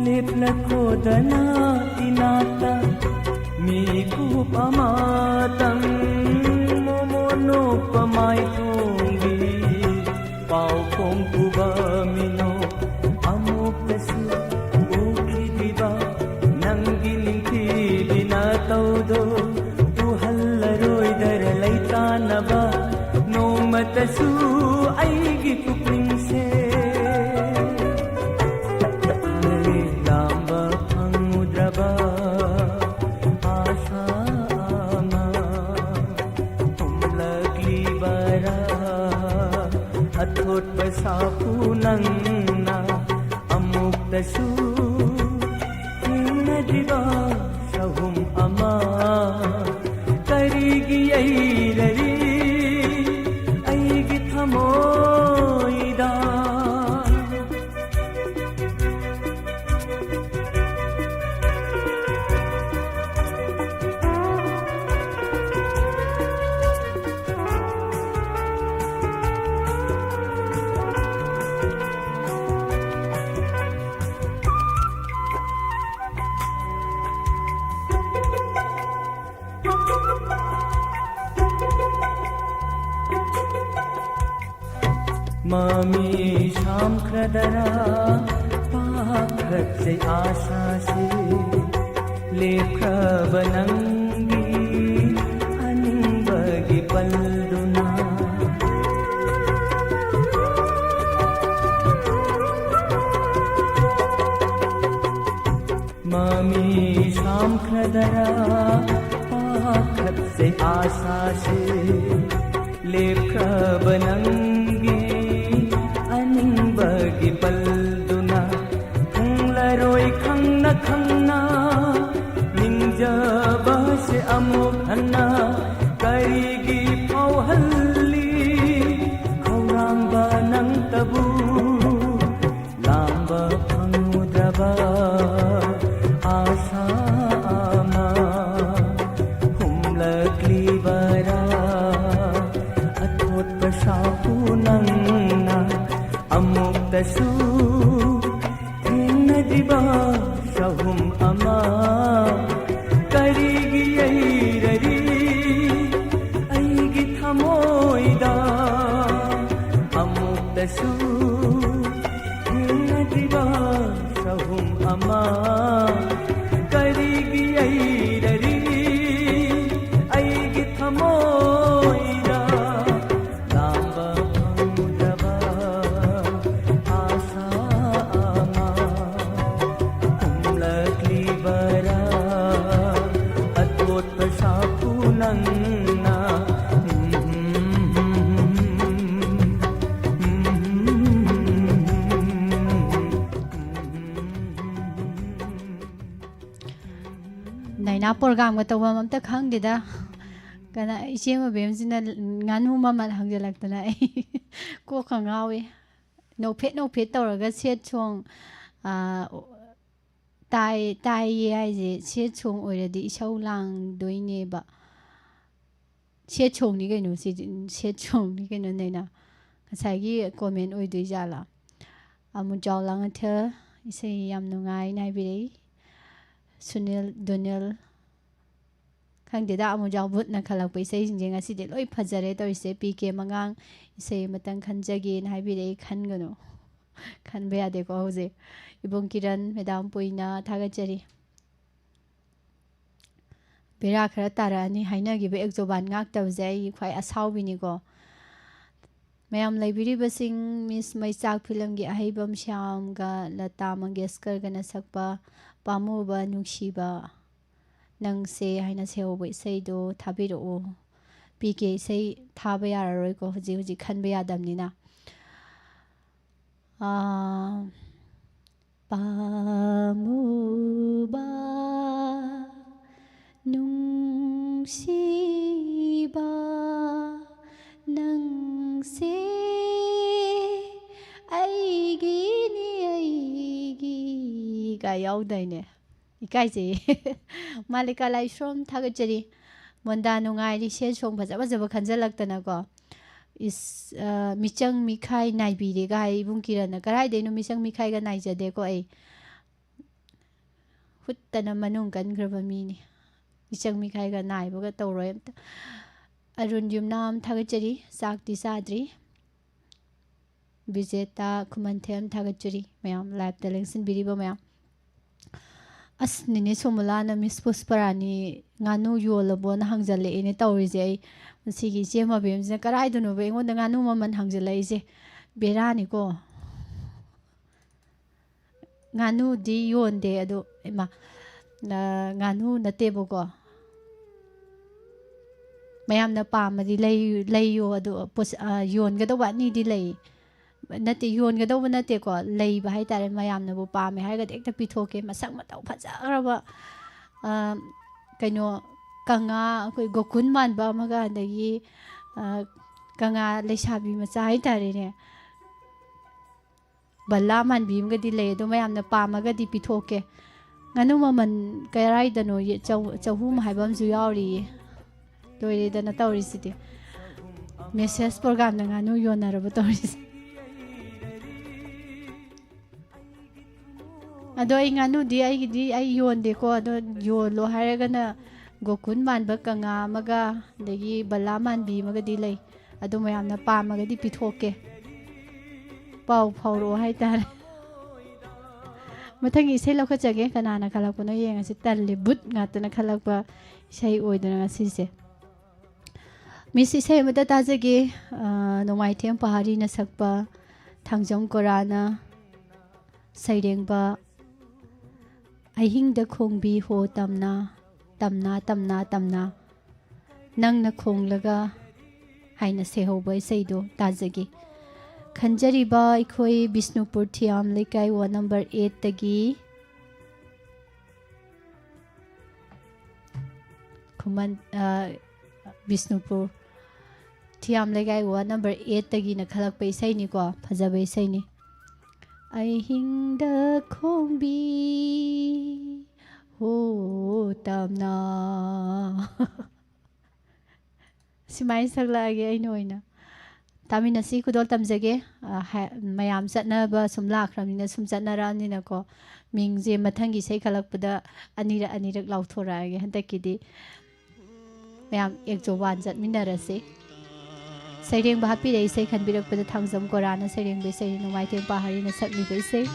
ꯂꯦꯞꯂꯈꯣꯗꯅ ꯏꯅꯥꯛꯇ ꯃꯤꯀꯨꯞ ꯑꯃꯇꯪ, ꯃꯣꯃꯣ ꯅꯣꯛꯄ ꯃꯥꯏꯊꯣꯡꯒꯤ ꯄꯥꯎꯈꯣꯡ ꯄꯨꯕ ꯃꯤꯅꯣ꯫ ꯑꯃꯨꯛꯇꯁꯨ ꯎꯈꯤꯗ꯭ꯔꯤꯕ ꯅꯪꯒꯤ ꯅꯤꯡꯊꯤꯕꯤ ꯅꯇꯧꯗꯣ ꯎꯍꯜꯂꯔꯣꯏꯗꯔ ꯂꯩꯇꯥꯅꯕ ꯅꯣꯡꯃꯇꯁꯨ ꯑꯩꯒꯤ ꯄꯨꯛꯅꯤꯡꯁꯦ꯫ ꯂꯥꯝꯕ ꯐꯪꯉꯨꯗ꯭ꯔꯕ ꯑꯥꯁꯥ ꯑꯃ ꯍꯨꯝꯂꯛꯂꯤꯕꯔꯥ? ꯑꯊꯣꯠꯄ ꯁꯥꯐꯨ ꯅꯪꯅ ꯑꯃꯨꯛꯇꯁꯨ ꯊꯦꯡꯅ ꯊꯦꯡꯅꯗ꯭ꯔꯤꯕ ꯆꯍꯨꯝ ꯑꯃ ꯀꯔꯤꯒꯤ ꯌꯩꯔꯔꯤ ꯑꯩꯒꯤ ꯊꯃꯣꯏꯗ? ꯃꯃꯤ ꯁꯥꯝꯈ꯭ꯔꯗꯔꯥ ꯄꯥꯈꯠꯆꯩ ꯑꯥꯁꯥꯁꯦ, ꯂꯦꯞꯈ꯭ꯔꯕ ꯅꯪꯒꯤ ꯑꯅꯤꯡꯕꯒꯤ ꯄꯜꯗꯨꯅ꯫ ꯃꯃꯤ ꯁꯥꯝꯈ꯭ꯔꯗꯔꯥ ꯄꯥꯈꯠꯆꯩ ꯑꯥꯁꯥꯁꯦ, ꯂꯦꯞꯈ꯭ꯔꯕ ꯅꯪꯒꯤ ꯑꯅꯤꯡꯕꯒꯤ ꯄꯜꯗꯨꯅ꯫ ꯊꯨꯡꯂꯔꯣꯏ ꯈꯪꯅ ꯈꯪꯅ ꯅꯤꯡꯖꯕꯁꯦ ꯑꯃꯨꯛ ꯍꯟꯅ ꯀꯔꯤꯒꯤ ꯐꯥꯎꯍꯜꯂꯤ? ꯈꯧꯔꯥꯡꯕ ꯅꯪꯇꯕꯨ ꯂꯥꯝꯕ ꯐꯪꯉꯨꯗ꯭ꯔꯕ ꯑꯥꯁꯥ ꯑꯃ ꯍꯨꯝꯂꯛꯂꯤꯕꯔꯥ? ꯑꯊꯣꯠꯄ ꯁꯥꯐꯨ ꯅꯪꯅ ꯑꯃꯨꯛꯇꯁꯨ ꯊꯦꯡꯅꯗ꯭ꯔꯤꯕ ꯆꯍꯨꯝ ꯑꯃ ꯀꯔꯤꯒꯤ ꯌꯩꯔꯔꯤ ꯑꯩꯒꯤ ꯊꯃꯣꯏꯗ? ꯑꯃꯨꯛꯇꯁꯨ ꯊꯦꯡꯅꯗ꯭ꯔꯤꯕ ꯆꯍꯨꯝ ꯑꯃ ꯀꯔꯤꯒꯤ ꯌꯩꯔꯔꯤ ꯑꯩꯒꯤ ꯊꯃꯣꯏꯗ? ꯂꯥꯝꯕ ꯐꯪꯗꯕ ꯑꯥꯁꯥ ꯑꯃ ꯍꯨꯝꯂꯛꯂꯤꯕꯔꯥ? ꯑꯊꯣꯠꯄ ꯁꯥꯐꯨ ꯅꯪꯅ ꯅꯥ ꯄ꯭ꯔꯣꯒꯥꯝꯒ ꯇꯧꯐꯝ ꯑꯝꯇ ꯈꯪꯗꯦꯗ꯫ ꯀꯅꯥ, ꯏꯆꯦ ꯃꯕꯦꯝꯁꯤꯅ ꯉꯥꯅꯨ ꯃꯃꯜ ꯍꯪꯖꯜꯂꯛꯇꯅ ꯑꯩ ꯀꯣꯛꯀ ꯉꯥꯎꯏ꯫ ꯅꯣꯛꯐꯦꯠ ꯅꯣꯛꯐꯦꯠ ꯇꯧꯔꯒ ꯁꯦꯠ ꯁꯣꯡ, ꯑꯥ, ꯇꯥꯏ-, ꯇꯥꯏꯌꯦ ꯍꯥꯏꯁꯦ ꯁꯦꯠ ꯁꯣꯡ ꯑꯣꯏꯔꯗꯤ ꯏꯁꯧ ꯂꯥꯡꯗꯣꯏꯅꯦꯕ꯫ ꯁꯦꯠ ꯁꯣꯡꯅꯤ ꯀꯩꯅꯣ ꯁꯤꯗꯤ, ꯁꯦꯠ ꯁꯣꯡꯅꯤ ꯀꯩꯅꯣ ꯅꯩꯅ꯫ ꯉꯁꯥꯏꯒꯤ ꯀꯣꯃꯦꯟ ꯑꯣꯏꯗꯣꯏ ꯖꯥꯠꯂꯥ? ꯑꯃꯨꯖꯥꯎ ꯂꯥꯡꯉꯊꯦꯜ, ꯏꯁꯩ ꯌꯥꯝ ꯅꯨꯡꯉꯥꯏꯅ ꯍꯥꯏꯕꯤꯔꯛꯏ꯫ ꯁꯨꯅꯤꯜ, ꯗꯨꯅꯤꯜ, ꯈꯪꯗꯦꯗ, ꯑꯃꯨꯖꯥꯎ ꯕꯨꯠꯅ ꯈꯜꯂꯛꯄ ꯏꯁꯩꯁꯤꯡꯁꯦ ꯉꯁꯤꯗꯤ ꯂꯣꯏ ꯐꯖꯔꯦ ꯇꯧꯔꯤꯁꯦ꯫ ꯄꯤ ꯀꯦ ꯃꯉꯥꯡ, ꯏꯁꯩ ꯑꯃꯇꯪ ꯈꯟꯖꯒꯦꯅ ꯍꯥꯏꯕꯤꯔꯛꯏ꯫ ꯈꯟꯒꯅꯨ, ꯈꯟꯕ ꯌꯥꯗꯦꯀꯣ ꯍꯧꯖꯤꯛ꯫ ꯏꯕꯨꯡ ꯀꯤꯔꯟ, ꯃꯦꯗꯥꯝ ꯄꯨꯏꯅ ꯊꯥꯒꯠꯆꯔꯤ꯫ ꯕꯦꯔꯥ ꯈꯔ ꯇꯥꯔꯛꯑꯅꯤ꯫ ꯍꯥꯏꯅꯈꯤꯕ ꯑꯦꯛꯖꯣꯕꯥꯟ ꯉꯥꯛꯇꯕꯁꯦ ꯑꯩꯒꯤ ꯈ꯭ꯋꯥꯏ ꯑꯁꯥꯎꯕꯤꯅꯤꯀꯣ꯫ ꯃꯌꯥꯝ ꯂꯩꯕꯤꯔꯤꯕꯁꯤꯡ, ꯃꯤꯁ ꯃꯩꯆꯥꯛ ꯐꯤꯂꯝꯒꯤ ꯑꯍꯩꯕꯝ ꯁ꯭ꯌꯥꯝꯒ ꯂꯇꯥ ꯃꯪꯒꯦꯁꯀꯔꯒꯅ ꯁꯛꯄ ꯄꯥꯝꯃꯨꯕ ꯅꯨꯡꯁꯤꯕ ꯅꯪꯁꯦ ꯍꯥꯏꯅ ꯁꯩꯍꯧꯕ ꯏꯁꯩꯗꯣ ꯊꯥꯕꯤꯔꯛꯑꯣ꯫ ꯄꯤ ꯀꯦ ꯏꯁꯩ ꯊꯥꯕ ꯌꯥꯔꯔꯣꯏꯀꯣ, ꯍꯧꯖꯤꯛ ꯍꯧꯖꯤꯛ ꯈꯟꯕ ꯌꯥꯗꯕꯅꯤꯅ꯫ ꯑꯥ, ꯄꯥꯝꯃꯨꯕ ꯅꯨꯡꯁꯤꯕ ꯅꯪꯁꯦ ꯑꯩꯒꯤꯅꯤ, ꯑꯩꯒꯤ ꯀꯥꯏ ꯌꯥꯎꯗꯥꯏꯅꯦ? ꯏꯀꯥꯏꯖꯩꯌꯦ꯫ ꯃꯥꯂꯤꯀꯥ ꯂꯥꯏꯁ꯭ꯔꯣꯝ ꯊꯥꯒꯠꯆꯔꯤ꯫ ꯃꯣꯟꯗꯥ ꯅꯨꯡꯉꯥꯏꯔꯤ, ꯁꯦꯠ ꯁꯣꯡ ꯐꯖ ꯐꯖꯕ ꯈꯟꯖꯜꯂꯛꯇꯅꯀꯣ꯫ ꯏꯁ, ꯑ, ꯃꯤꯆꯪ ꯃꯤꯈꯥꯏ ꯅꯥꯏꯕꯤꯔꯦꯒ ꯍꯥꯏ ꯏꯕꯨꯡ ꯀꯤꯔꯟꯅ꯫ ꯀꯗꯥꯏꯗꯩꯅꯣ ꯃꯤꯆꯪ ꯃꯤꯈꯥꯏꯒ ꯅꯥꯏꯖꯗꯦꯀꯣ ꯑꯩ꯫ ꯍꯨꯠꯇꯅ ꯃꯅꯨꯡ ꯀꯟꯈ꯭ꯔꯕ ꯃꯤꯅꯤ꯫ ꯃꯤꯆꯪ ꯃꯤꯈꯥꯏꯒ ꯅꯥꯏꯕꯒ ꯇꯧꯔꯣꯏ ꯑꯝꯇ꯫ ꯑꯔꯨꯟ ꯌꯨꯝꯅꯥꯝ ꯊꯥꯒꯠꯆꯔꯤ, ꯆꯥꯛꯇꯤ ꯆꯥꯗ꯭ꯔꯤ꯫ ꯕꯤꯖꯦꯇꯥ ꯈꯨꯃꯟꯊꯦꯝ ꯊꯥꯒꯠꯆꯔꯤ ꯃꯌꯥꯝ, ꯂꯥꯏꯞꯇ ꯂꯦꯡꯁꯤꯟꯕꯤꯔꯤꯕ ꯃꯌꯥꯝ꯫ ꯑꯁ, ꯅꯦꯅꯦ ꯁꯣꯃꯣꯂꯥꯅ ꯃꯤꯁ ꯄꯨꯁꯄꯔꯥꯅꯤ ꯉꯥꯅꯨ ꯌꯣꯜꯂꯕꯣꯅ ꯍꯪꯖꯜꯂꯛꯑꯦꯅꯦ ꯇꯧꯔꯤꯁꯦ꯫ ꯑꯩ ꯃꯁꯤꯒꯤ ꯏꯆꯦ ꯃꯕꯦꯝꯁꯤꯅ ꯀꯔꯥꯏꯗꯅꯣꯕ ꯑꯩꯉꯣꯟꯗ ꯉꯥꯅꯨ ꯃꯃꯜ ꯍꯪꯖꯜꯂꯛꯏꯁꯦ? ꯕꯦꯔꯥꯅꯤꯀꯣ꯫ ꯉꯥꯅꯨꯗꯤ ꯌꯣꯟꯗꯦ ꯑꯗꯣ, ꯏꯃꯥ, ꯑ, ꯉꯥꯅꯨ ꯅꯠꯇꯦꯕꯀꯣ꯫ ꯃꯌꯥꯝꯅ ꯄꯥꯝꯃꯗꯤ ꯂꯩ-, ꯂꯩꯌꯣ꯫ ꯑꯗꯣ ꯄꯣꯠꯁ-, ꯑ, ꯌꯣꯟꯒꯗꯧꯕ ꯑꯅꯤꯗꯤ ꯂꯩ꯫ ꯅꯠꯇꯦ, ꯌꯣꯟꯒꯗꯧꯕ ꯅꯠꯇꯦꯀꯣ, ꯂꯩꯕ ꯍꯥꯏꯇꯥꯔꯦ꯫ ꯃꯌꯥꯝꯅꯕꯨ ꯄꯥꯝꯃꯦ ꯍꯥꯏꯔꯒꯗꯤ ꯍꯦꯛꯇ ꯄꯤꯊꯣꯛꯀꯦ꯫ ꯃꯁꯛ ꯃꯇꯧ ꯐꯖꯈ꯭ꯔꯕ, ꯑ, ꯀꯩꯅꯣ, ꯀꯪꯂꯥ, ꯑꯩꯈꯣꯏ ꯒꯣꯀꯨꯟ ꯃꯥꯟꯕ ꯑꯃꯒ, ꯑꯗꯒꯤ, ꯑ, ꯀꯪꯂꯥ ꯂꯩꯁꯥꯕꯤ ꯃꯆꯥ ꯍꯥꯏꯇꯥꯔꯦꯅꯦ, ꯕꯂꯥ ꯃꯥꯟꯕꯤ ꯑꯃꯒꯗꯤ ꯂꯩ꯫ ꯑꯗꯣ ꯃꯌꯥꯝꯅ ꯄꯥꯝꯃꯒꯗꯤ ꯄꯤꯊꯣꯛꯀꯦ꯫ ꯉꯥꯅꯨ ꯃꯃꯜ ꯀꯔꯥꯏꯗꯅꯣ ꯌꯦ-, ꯆꯧ-, ꯆꯍꯨꯝ ꯍꯥꯏꯕ ꯑꯃꯁꯨ ꯌꯥꯎꯔꯤꯌꯦ꯫ ꯂꯣꯏꯔꯦꯗꯅ ꯇꯧꯔꯤꯁꯤꯗꯤ꯫ ꯃꯦꯁꯦꯁ ꯄ꯭ꯔꯣꯒꯥꯝꯗ ꯉꯥꯅꯨ ꯌꯣꯟꯅꯔꯕ ꯇꯧꯔꯤꯁꯦ꯫ ꯑꯗꯣ ꯑꯩ ꯉꯥꯅꯨꯗꯤ ꯑꯩꯒꯤꯗꯤ ꯑꯩ ꯌꯣꯟꯗꯦꯀꯣ꯫ ꯑꯗꯣ ꯌꯣꯜꯂꯣ ꯍꯥꯏꯔꯒꯅ ꯒꯣꯀꯨꯟ ꯃꯥꯟꯕ ꯀꯪꯂꯥ ꯑꯃꯒ, ꯑꯗꯒꯤ ꯕꯂꯥ ꯃꯥꯟꯕꯤ ꯑꯃꯒꯗꯤ ꯂꯩ꯫ ꯑꯗꯨ ꯃꯌꯥꯝꯅ ꯄꯥꯝꯃꯒꯗꯤ ꯄꯤꯊꯣꯛꯀꯦ꯫ ꯄꯥꯎ ꯐꯥꯎꯔꯛꯑꯣ ꯍꯥꯏꯇꯥꯔꯦ꯫ ꯃꯊꯪꯒꯤ ꯏꯁꯩ ꯂꯧꯈꯠꯆꯒꯦ꯫ ꯀꯅꯥꯅ ꯈꯜꯂꯛꯄꯅꯣ ꯌꯦꯡꯉꯁꯤ꯫ ꯇꯜꯂꯦ, ꯕꯨꯠ ꯉꯥꯛꯇꯅ ꯈꯜꯂꯛꯄ ꯏꯁꯩ ꯑꯣꯏꯗꯅ ꯉꯁꯤꯁꯦ꯫ ꯃꯤꯁ, ꯏꯁꯩ ꯑꯃꯇ ꯇꯥꯖꯒꯦ꯫ ꯑ, ꯅꯣꯡꯃꯥꯏꯊꯦꯝ ꯄꯍꯥꯔꯤꯅ ꯁꯛꯄ, ꯊꯥꯡꯖꯝ ꯀꯣꯔꯥꯅ ꯁꯩꯔꯦꯡꯕ, "ꯑꯍꯤꯡꯗ ꯈꯣꯡꯕꯤ ꯍꯣ ꯇꯝꯅ, ꯇꯝꯅ, ꯇꯝꯅ, ꯇꯝꯅ, ꯅꯪꯅ ꯈꯣꯡꯂꯒ" ꯍꯥꯏꯅ ꯁꯩꯍꯧꯕ ꯏꯁꯩꯗꯣ ꯇꯥꯖꯒꯦ꯫ ꯈꯟꯖꯔꯤꯕ ꯑꯩꯈꯣꯏ ꯕꯤꯁꯅꯨꯄꯨꯔ ꯊꯤꯌꯥꯝ ꯂꯩꯀꯥꯏ ꯋꯥꯔꯗ ꯅꯝꯕꯔ ꯑꯦꯠꯇꯒꯤ ꯈꯨꯃꯟ, ꯑ, ꯕꯤꯁꯅꯨꯄꯨꯔ ꯊꯤꯌꯥꯝ ꯂꯩꯀꯥꯏ ꯋꯥꯔꯗ ꯅꯝꯕꯔ ꯑꯦꯠꯇꯒꯤꯅ ꯈꯜꯂꯛꯄ ꯏꯁꯩꯅꯤꯀꯣ꯫ ꯐꯖꯕ ꯏꯁꯩꯅꯤ꯫ "ꯑꯍꯤꯡꯗ ꯈꯣꯡꯕꯤ ꯍꯣ ꯇꯝꯅ"꯫ ꯁꯨꯃꯥꯏꯅ ꯁꯛꯂꯛꯑꯒꯦ ꯑꯩꯅ ꯑꯣꯏꯅ꯫ ꯇꯥꯃꯤꯟꯅꯁꯤ, ꯈꯨꯗꯣꯜ ꯇꯝꯖꯒꯦ꯫ ꯑ, ꯍꯥ-, ꯃꯌꯥꯝ ꯆꯠꯅꯕ ꯁꯨꯝ ꯂꯥꯛꯈ꯭ꯔꯕꯅꯤꯅ ꯁꯨꯝ ꯆꯠꯅꯔꯛꯑꯕꯅꯤꯅꯀꯣ꯫ ꯃꯤꯡꯁꯦ ꯃꯊꯪꯒꯤ ꯏꯁꯩ ꯈꯜꯂꯛꯄꯗ ꯑꯅꯤꯔꯛ ꯑꯅꯤꯔꯛ ꯂꯥꯎꯊꯣꯔꯛꯑꯒꯦ꯫ ꯍꯟꯗꯛꯀꯤꯗꯤ ꯃꯌꯥꯝ ꯑꯦꯛꯖꯣꯕꯥꯟ ꯆꯠꯃꯤꯟꯅꯔꯁꯤ꯫ ꯁꯩꯔꯦꯡꯕ ꯍꯥꯞꯄꯤꯔꯛꯏ, ꯏꯁꯩ ꯈꯟꯕꯤꯔꯛꯄꯗ ꯊꯥꯡꯖꯝ ꯀꯣꯔꯥꯅ ꯁꯩꯔꯦꯡꯕ ꯏꯁꯩ, ꯅꯣꯡꯃꯥꯏꯊꯦꯝ ꯄꯍꯥꯔꯤꯅ ꯁꯛꯂꯤꯕ ꯏꯁꯩ꯫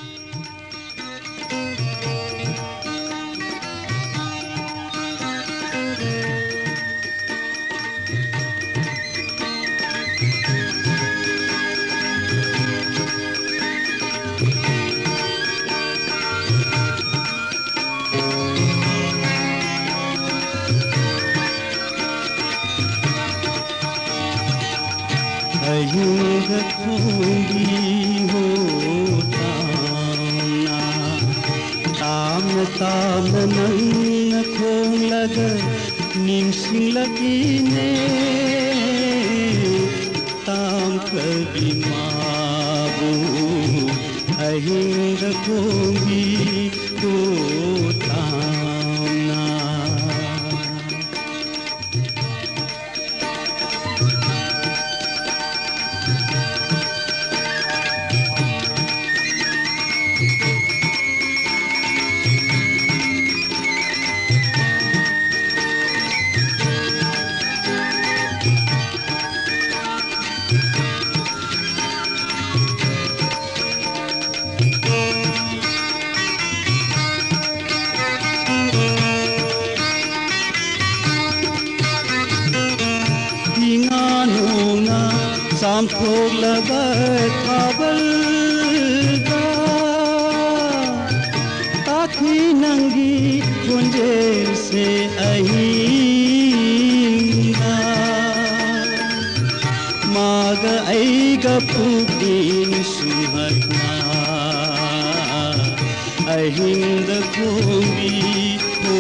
ꯑꯍꯤꯡꯗ ꯈꯣꯡꯕꯤ ꯍꯣ ꯇꯥꯝꯅ, ꯇꯥꯝꯅ, ꯇꯥꯝꯅ ꯅꯪꯅ ꯈꯣꯡꯂ ꯅꯤꯡꯁꯤꯡꯂꯛꯏꯅꯦ ꯇꯥꯝꯈ꯭ꯔꯕꯤ ꯃꯥꯕꯨ ꯑꯍꯤꯡꯗ ꯈꯣꯡꯕꯤ ꯇꯥꯝꯅ꯫ ꯏꯉꯥ ꯅꯣꯡꯅ ꯆꯥꯝꯊꯣꯛꯂꯕ ꯊꯥꯕꯜꯗ ꯇꯥꯈꯤ ꯅꯪꯒꯤ ꯈꯣꯟꯖꯦꯜꯁꯦ ꯑꯍꯤꯡꯗ꯫ ꯃꯥꯒ ꯑꯩꯒ ꯄꯨꯛꯅꯤꯡ ꯁꯨꯝꯍꯠꯅ ꯑꯍꯤꯡꯗ ꯈꯣꯡꯕꯤ ꯍꯣ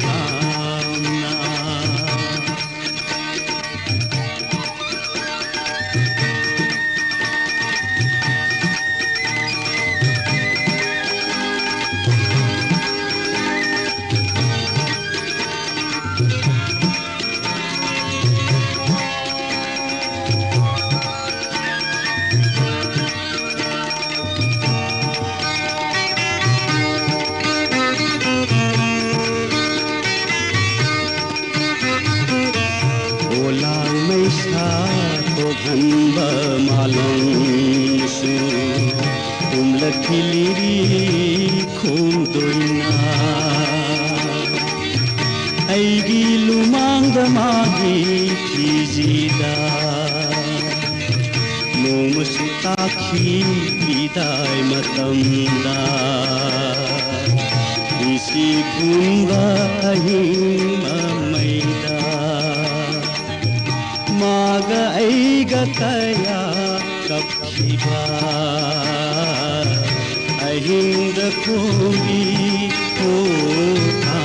ꯇꯥꯝꯅ꯫ ꯑꯣꯂꯥꯡ ꯃꯩꯁꯥ ꯊꯣꯛꯍꯟꯕ ꯃꯥꯂꯪꯁꯨ ꯍꯨꯝꯂꯛꯈꯤ ꯂꯤꯔꯤ ꯈꯣꯡꯗꯣꯏꯅ꯫ ꯑꯩꯒꯤ ꯂꯨꯃꯥꯡꯗ ꯃꯥꯒꯤ ꯐꯤꯖꯤꯗ ꯅꯣꯡꯃꯁꯨ ꯇꯥꯈꯤ ꯄꯤꯗꯥꯏ ꯃꯇꯝꯗ꯫ ꯏꯁꯤ ꯄꯨꯟꯕ ꯑꯍꯤꯡ ꯑꯃꯩꯗ ꯃꯥꯒ ꯑꯩꯒ ꯀꯌꯥ ꯀꯞꯈꯤꯕ ꯑꯍꯤꯡꯗ ꯈꯣꯡꯕꯤ ꯈꯣꯡꯊꯥꯝꯅ꯫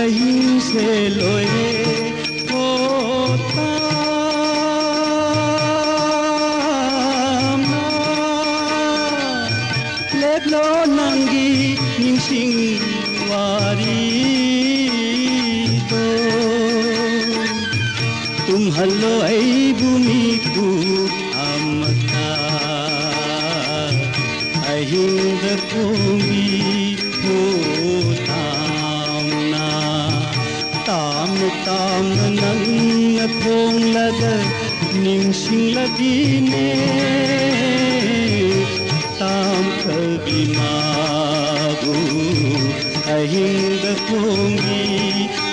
ꯑꯍꯤꯡꯁꯦ ꯂꯣꯏꯔꯦ, ꯍꯣ ꯇꯥꯝꯅ꯫ ꯂꯦꯞꯂꯣ ꯅꯪꯒꯤ ꯅꯤꯡꯁꯤꯡ ꯋꯥꯔꯤꯗꯣ꯫ ꯇꯨꯝꯍꯜꯂꯣ ꯑꯩꯕꯨ ꯃꯤꯀꯨꯞ ꯑꯃꯇ꯫ ꯑꯍꯤꯡꯗ ꯈꯣꯡꯕꯤ, ꯍꯣ ꯇꯥꯝꯅ꯫ ꯇꯥꯝꯅ ꯇꯥꯝꯅ ꯅꯪꯅ ꯈꯣꯡꯂꯒ ꯅꯤꯡꯁꯤꯡꯂꯕꯤꯅꯦ꯫ ꯇꯥꯝꯈ꯭ꯔꯕꯤ ꯃꯥꯕꯨ ꯑꯍꯤꯡꯗ ꯈꯣꯡꯕꯤ,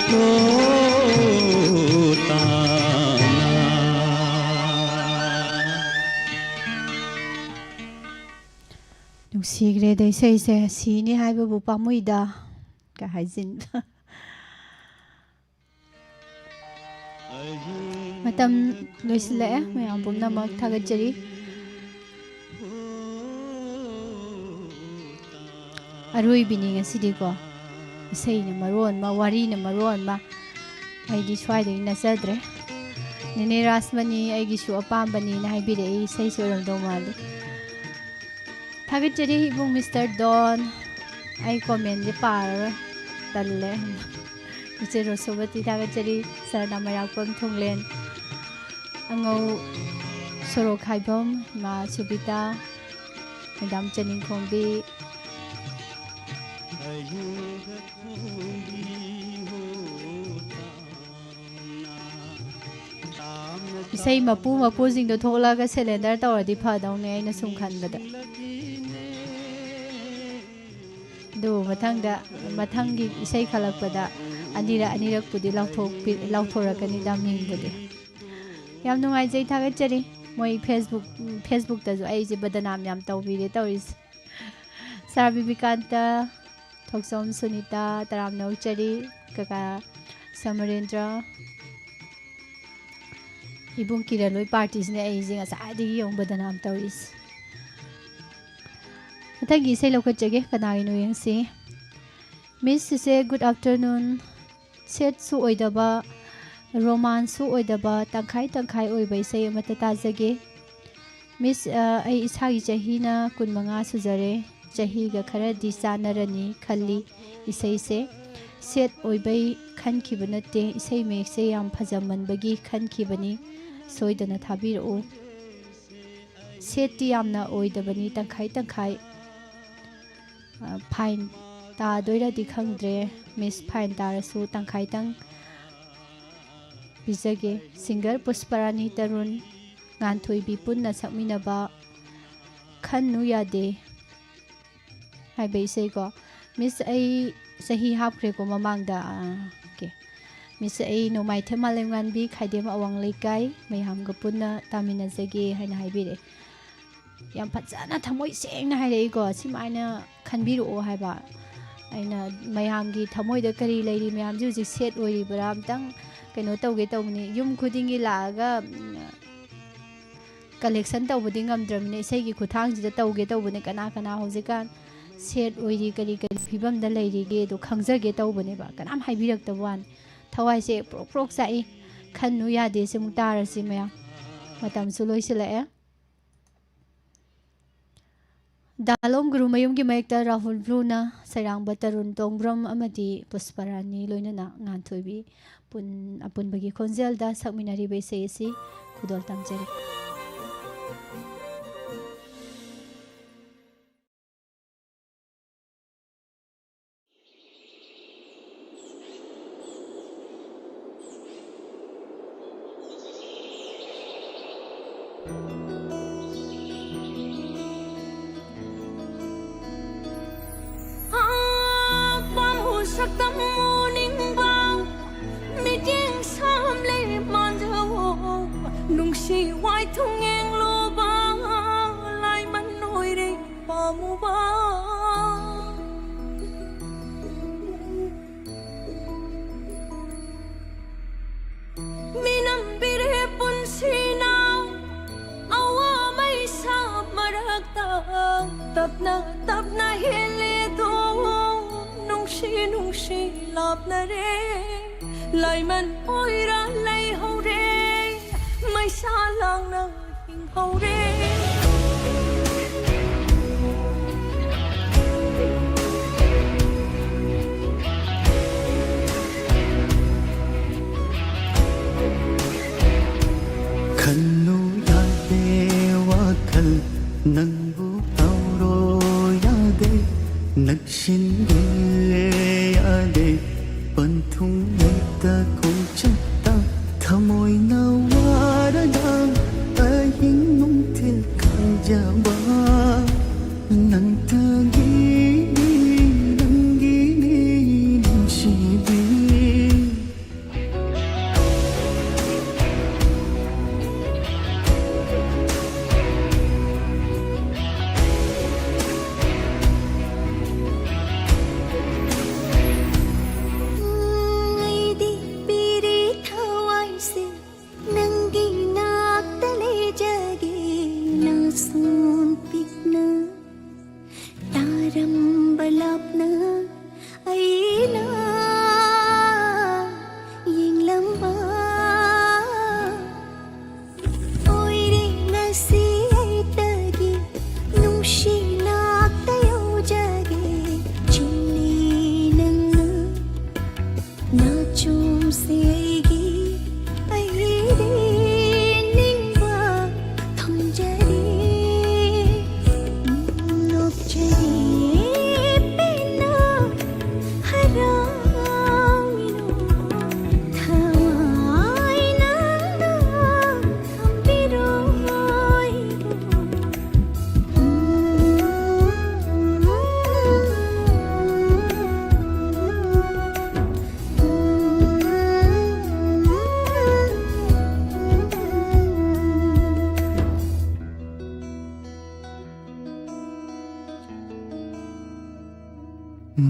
ꯍꯣ ꯇꯥꯝꯅ꯫ ꯅꯨꯡꯁꯤꯈ꯭ꯔꯦꯗ ꯏꯁꯩꯁꯦ, ꯁꯤꯅꯤ ꯍꯥꯏꯕꯕꯨ ꯄꯥꯝꯃꯨꯏꯗ꯫ ꯀ ꯍꯥꯏꯖꯤꯟ꯫ ꯃꯇꯝ ꯂꯣꯏꯁꯤꯜꯂꯛꯑꯦ꯫ ꯃꯌꯥꯝ ꯄꯨꯝꯅꯃꯛ ꯊꯥꯒꯠꯆꯔꯤ꯫ ꯑꯔꯣꯏꯕꯤꯅꯤ ꯉꯁꯤꯗꯤꯀꯣ꯫ ꯏꯁꯩꯅ ꯃꯔꯣꯟ ꯑꯃ, ꯋꯥꯔꯤꯅ ꯃꯔꯣꯟ ꯑꯃ꯫ ꯑꯩꯗꯤ ꯁ꯭ꯋꯥꯏꯗꯒꯤ ꯅꯠꯆꯗ꯭ꯔꯦ꯫ ꯅꯦꯅꯦ ꯔꯥꯁꯃꯅꯤ ꯑꯩꯒꯤꯁꯨ ꯑꯄꯥꯝꯕꯅꯤꯅ ꯍꯥꯏꯕꯤꯔꯛꯏ, ꯏꯁꯩꯁꯨ ꯑꯣꯏꯔꯝꯗꯧ ꯃꯥꯜꯂꯤ꯫ ꯊꯥꯒꯠꯆꯔꯤ ꯏꯕꯨꯡ ꯃꯤꯁꯇꯔ ꯗꯣꯟ꯫ ꯑꯩ ꯀꯣꯃꯦꯟꯁꯦ ꯄꯥꯔꯔꯣꯏ, ꯇꯜꯂꯦ꯫ ꯏꯆꯦ ꯔꯣꯁꯣꯕꯇꯤ ꯊꯥꯒꯠꯆꯔꯤ, ꯁꯔꯅ ꯃꯩꯔꯥꯛꯄꯝ ꯊꯣꯡꯂꯦꯟ, ꯑꯉꯧ ꯁꯣꯔꯣꯛ ꯈꯥꯏꯕꯝ, ꯏꯃꯥ ꯁꯨꯕꯤꯇꯥ, ꯃꯦꯗꯥꯝ ꯆꯅꯤꯡꯈꯣꯝꯕꯤ꯫ ꯏꯁꯩ ꯃꯄꯨ ꯃꯄꯨꯁꯤꯡꯗꯣ ꯊꯣꯛꯂꯛꯑꯒ ꯁꯦꯂꯦꯟꯗꯔ ꯇꯧꯔꯗꯤ ꯐꯗꯧꯅꯦ ꯑꯩꯅ ꯁꯨꯝ ꯈꯟꯕꯗ꯫ ꯑꯗꯨ ꯃꯊꯪꯗ, ꯃꯊꯪꯒꯤ ꯏꯁꯩ ꯈꯜꯂꯛꯄꯗ ꯑꯅꯤꯔꯛ ꯑꯅꯤꯔꯛꯄꯨꯗꯤ ꯂꯥꯎꯊꯣꯛꯄꯤ-, ꯂꯥꯎꯊꯣꯔꯛꯀꯅꯤꯗ ꯃꯤꯡꯕꯨꯗꯤ꯫ ꯌꯥꯝ ꯅꯨꯡꯉꯥꯏꯖꯩ, ꯊꯥꯒꯠꯆꯔꯤ꯫ ꯃꯣꯏ ꯐꯦꯁꯕꯨꯛ, ꯐꯦꯁꯕꯨꯛꯇꯁꯨ ꯑꯩꯁꯦ ꯕꯗꯅꯥꯝ ꯌꯥꯝ ꯇꯧꯕꯤꯔꯦ ꯇꯧꯔꯤꯁꯦ꯫ ꯁꯥꯔ ꯕꯤꯕꯤꯀꯥꯟꯇ, ꯊꯣꯛꯆꯣꯝ ꯁꯨꯅꯤꯇꯥ, ꯇꯔꯥꯝꯅ ꯑꯣꯛꯆꯔꯤ, ꯀꯀꯥ ꯁꯃꯔꯦꯟꯗ꯭ꯔ, ꯏꯕꯨꯡ ꯀꯤꯔꯟ ꯂꯣꯏ ꯄꯥꯔꯇꯤꯁꯤꯅꯦ ꯑꯩꯁꯦ ꯉꯁꯥꯏꯗꯒꯤ ꯌꯦꯡꯉꯨ ꯕꯗꯅꯥꯝ ꯇꯧꯔꯤꯁꯦ꯫ ꯃꯊꯪꯒꯤ ꯏꯁꯩ ꯂꯧꯈꯠꯆꯒꯦ, ꯀꯅꯥꯒꯤꯅꯣ ꯌꯦꯡꯁꯤ꯫ ꯃꯤꯁ ꯁꯤꯁꯦ, good afternoon꯫ ꯁꯦꯠꯁꯨ ꯑꯣꯏꯗꯕ, ꯔꯣꯃꯥꯟꯁꯁꯨ ꯑꯣꯏꯗꯕ, ꯇꯪꯈꯥꯏ ꯇꯪꯈꯥꯏ ꯑꯣꯏꯕ ꯏꯁꯩ ꯑꯃꯠꯇ ꯇꯥꯖꯒꯦ꯫ ꯃꯤꯁ, ꯑ, ꯑꯩ ꯏꯁꯥꯒꯤ ꯆꯍꯤꯅ ꯀꯨꯟꯃꯉꯥ ꯁꯨꯖꯔꯦ꯫ ꯆꯍꯤꯒ ꯈꯔꯗꯤ ꯆꯥꯟꯅꯔꯅꯤ ꯈꯜꯂꯤ꯫ ꯏꯁꯩꯁꯦ ꯁꯦꯠ ꯑꯣꯏꯕꯩ ꯈꯟꯈꯤꯕ ꯅꯠꯇꯦ, ꯏꯁꯩ ꯃꯌꯦꯛꯁꯦ ꯌꯥꯝ ꯐꯖꯃꯟꯕꯒꯤ ꯈꯟꯈꯤꯕꯅꯤ꯫ ꯁꯣꯏꯗꯅ ꯊꯥꯕꯤꯔꯛꯎ꯫ ꯁꯦꯠꯇꯤ ꯌꯥꯝꯅ ꯑꯣꯏꯗꯕꯅꯤ, ꯇꯪꯈꯥꯏ ꯇꯪꯈꯥꯏ꯫ ꯑ, ꯐꯥꯏꯟ ꯇꯥꯗꯣꯏꯔꯗꯤ ꯈꯪꯗ꯭ꯔꯦ꯫ ꯃꯤꯁ, ꯐꯥꯏꯟ ꯇꯥꯔꯁꯨ ꯇꯪꯈꯥꯏꯇꯪ ꯄꯤꯖꯒꯦ꯫ ꯁꯤꯡꯒꯔ ꯄꯨꯁꯄꯔꯥꯅꯤ ꯇꯔꯨꯟ, ꯉꯥꯟꯊꯣꯏꯕꯤ ꯄꯨꯟꯅ ꯁꯛꯃꯤꯟꯅꯕ ꯈꯟꯅꯨ ꯌꯥꯗꯦ ꯍꯥꯏꯕ ꯏꯁꯩꯀꯣ꯫ ꯃꯤꯁ, ꯑꯩ ꯆꯍꯤ ꯍꯥꯞꯈ꯭ꯔꯦꯀꯣ ꯃꯃꯥꯡꯗ꯫ ꯑꯥ, ꯑꯣꯀꯦ꯫ ꯃꯤꯁ, ꯑꯩ ꯅꯣꯡꯃꯥꯏꯊꯦꯝ ꯃꯥꯂꯦꯝꯉꯥꯟꯕꯤ, ꯈꯥꯏꯗꯦꯝ ꯑꯋꯥꯡ ꯂꯩꯀꯥꯏ, ꯃꯌꯥꯝꯒ ꯄꯨꯟꯅ ꯇꯥꯃꯤꯟꯅꯖꯒꯦ ꯍꯥꯏꯅ ꯍꯥꯏꯕꯤꯔꯛꯑꯦ꯫ ꯌꯥꯝ ꯐꯖꯅ ꯊꯃꯣꯏ ꯁꯦꯡꯅ ꯍꯥꯏꯔꯛꯏꯀꯣ, ꯁꯨꯃꯥꯏꯅ ꯈꯟꯕꯤꯔꯛꯑꯣ ꯍꯥꯏꯕ꯫ ꯑꯩꯅ ꯃꯌꯥꯝꯒꯤ ꯊꯃꯣꯏꯗ ꯀꯔꯤ ꯂꯩꯔꯤ, ꯃꯌꯥꯝꯁꯦ ꯍꯧꯖꯤꯛ ꯁꯦꯠ ꯑꯣꯏꯔꯤꯕ꯭ꯔꯥ, ꯑꯝꯇꯪ ꯀꯩꯅꯣ ꯇꯧꯒꯦ ꯇꯧꯕꯅꯤ꯫ ꯌꯨꯝ ꯈꯨꯗꯤꯡꯒꯤ ꯂꯥꯛꯑꯒ, ꯎꯝ, ꯀꯂꯦꯛꯁꯟ ꯇꯧꯕꯗꯤ ꯉꯝꯗ꯭ꯔꯕꯅꯤꯅ ꯏꯁꯩꯒꯤ ꯈꯨꯠꯊꯥꯡꯁꯤꯗ ꯇꯧꯒꯦ ꯇꯧꯕꯅꯦ꯫ ꯀꯅꯥ ꯀꯅꯥ ꯍꯧꯖꯤꯛꯀꯥꯟ ꯁꯦꯠ ꯑꯣꯏꯔꯤ, ꯀꯔꯤ ꯀꯔꯤ ꯐꯤꯕꯝꯗ ꯂꯩꯔꯤꯒꯦꯗꯣ ꯈꯪꯖꯒꯦ ꯇꯧꯕꯅꯦꯕ꯫ ꯀꯅꯥꯝ ꯍꯥꯏꯕꯤꯔꯛꯇꯕ ꯋꯥꯅꯤ꯫ ꯊꯋꯥꯏꯁꯦ ꯄ꯭ꯔꯣꯛ ꯄ꯭ꯔꯣꯛ ꯆꯥꯛꯏ꯫ ꯈꯟꯅꯨ ꯌꯥꯗꯦ꯫ ꯁꯤꯃꯨꯛ ꯇꯥꯔꯁꯤ ꯃꯌꯥꯝ꯫ ꯃꯇꯝꯁꯨ ꯂꯣꯏꯁꯤꯜꯂꯛꯑꯦ꯫ ꯗꯥꯂꯣꯝ ꯒꯨꯔꯨꯃꯌꯨꯝꯒꯤ ꯃꯌꯦꯛꯇ ꯔꯥꯍꯨꯜ ꯕ꯭ꯂꯨꯅ ꯁꯩꯔꯥꯡꯕ ꯇꯔꯨꯟ ꯇꯣꯡꯕ꯭ꯔꯝ ꯑꯃꯗꯤ ꯄꯨꯁꯄꯔꯥꯅꯤ ꯂꯣꯏꯅꯅ ꯉꯥꯟꯊꯣꯏꯕꯤ ꯄꯨꯟ-, ꯑꯄꯨꯟꯕꯒꯤ ꯈꯣꯟꯖꯦꯜꯗ ꯁꯛꯃꯤꯟꯅꯔꯤꯕ ꯏꯁꯩ ꯑꯁꯤ ꯈꯨꯗꯣꯜ ꯇꯝꯖꯔꯤ꯫ ꯁꯛꯇꯝ ꯎꯅꯤꯡꯕ, ꯃꯤꯠꯌꯦꯡ ꯁꯥꯝꯂꯦ ꯃꯥꯟꯖꯧ, ꯅꯨꯡꯁꯤ ꯋꯥꯏꯊꯨꯡ ꯌꯦꯡꯂꯨꯕ, ꯂꯥꯏꯃꯟ ꯑꯣꯏꯔꯦ ꯄꯥꯝꯃꯨꯕ꯫ ꯃꯤꯅꯝꯕꯤꯔꯦ ꯄꯨꯟꯁꯤꯅ ꯑꯋꯥ ꯃꯩꯁꯥ ꯃꯔꯛꯇ, ꯇꯞꯅ ꯇꯞꯅ ꯍꯦꯜꯂꯦꯗꯣ ꯅꯨꯡꯁꯤ ꯅꯨꯡꯁꯤ꯫ ꯁꯤ ꯂꯥꯞꯅꯔꯦ, ꯂꯥꯏꯃꯟ ꯑꯣꯏꯔ ꯂꯩꯍꯧꯔꯦ, ꯃꯩꯁꯥ ꯂꯥꯡꯅ ꯍꯤꯡꯍꯧꯔꯦ꯫ ꯈꯜꯂꯨ ꯌꯥꯗꯦ ꯋꯥꯈꯜ ꯅꯪꯕꯨ ꯀꯥꯎꯔꯣ ꯌꯥꯗꯦ, ꯅꯛꯁꯤꯟꯒꯦ ꯌꯥꯗꯦ, ꯄꯟꯊꯨꯡ ꯂꯩꯇ ꯈꯣꯡꯆꯠꯇ ꯊꯃꯣꯏꯅ ꯋꯥꯔꯒ ꯑꯍꯤꯡ ꯅꯨꯡꯊꯤꯜ ꯈꯟꯖꯕ ꯅꯪꯇꯒꯤꯅꯤ, ꯅꯪꯒꯤꯅꯤ ꯅꯨꯡꯁꯤꯕꯤ꯫ ꯑꯩꯗꯤ ꯄꯤꯔꯤ ꯊꯋꯥꯏꯁꯦ ꯅꯪꯒꯤ ꯅꯥꯛꯇ ꯂꯩꯖꯒꯦ, ꯅꯁꯨꯝ ꯄꯤꯛꯅ ꯇꯥꯔꯝꯕ ꯂꯥꯞꯅ ꯑꯩꯅ ꯌꯦꯡꯂꯝꯕ ꯑꯣꯏꯔꯦ ꯉꯁꯤ ꯑꯩꯇꯒꯤ ꯅꯨꯡꯁꯤ ꯅꯥꯛꯇ ꯌꯧꯖꯒꯦ꯫ ꯆꯤꯜꯂꯤ ꯅꯪꯅ ꯅꯥꯆꯣꯝꯁꯦ ꯑꯩꯒꯤ ꯑꯩꯗꯤ ꯅꯤꯡꯕ ꯊꯨꯡꯖꯔꯦ꯫ ꯅꯣꯛꯆꯔꯦ ꯄꯦꯟꯅ ꯍꯔꯥꯎꯃꯤꯅꯣ ꯊꯋꯥꯏ ꯅꯪꯅ ꯊꯝꯕꯤꯔꯣ ꯑꯩꯕꯨ꯫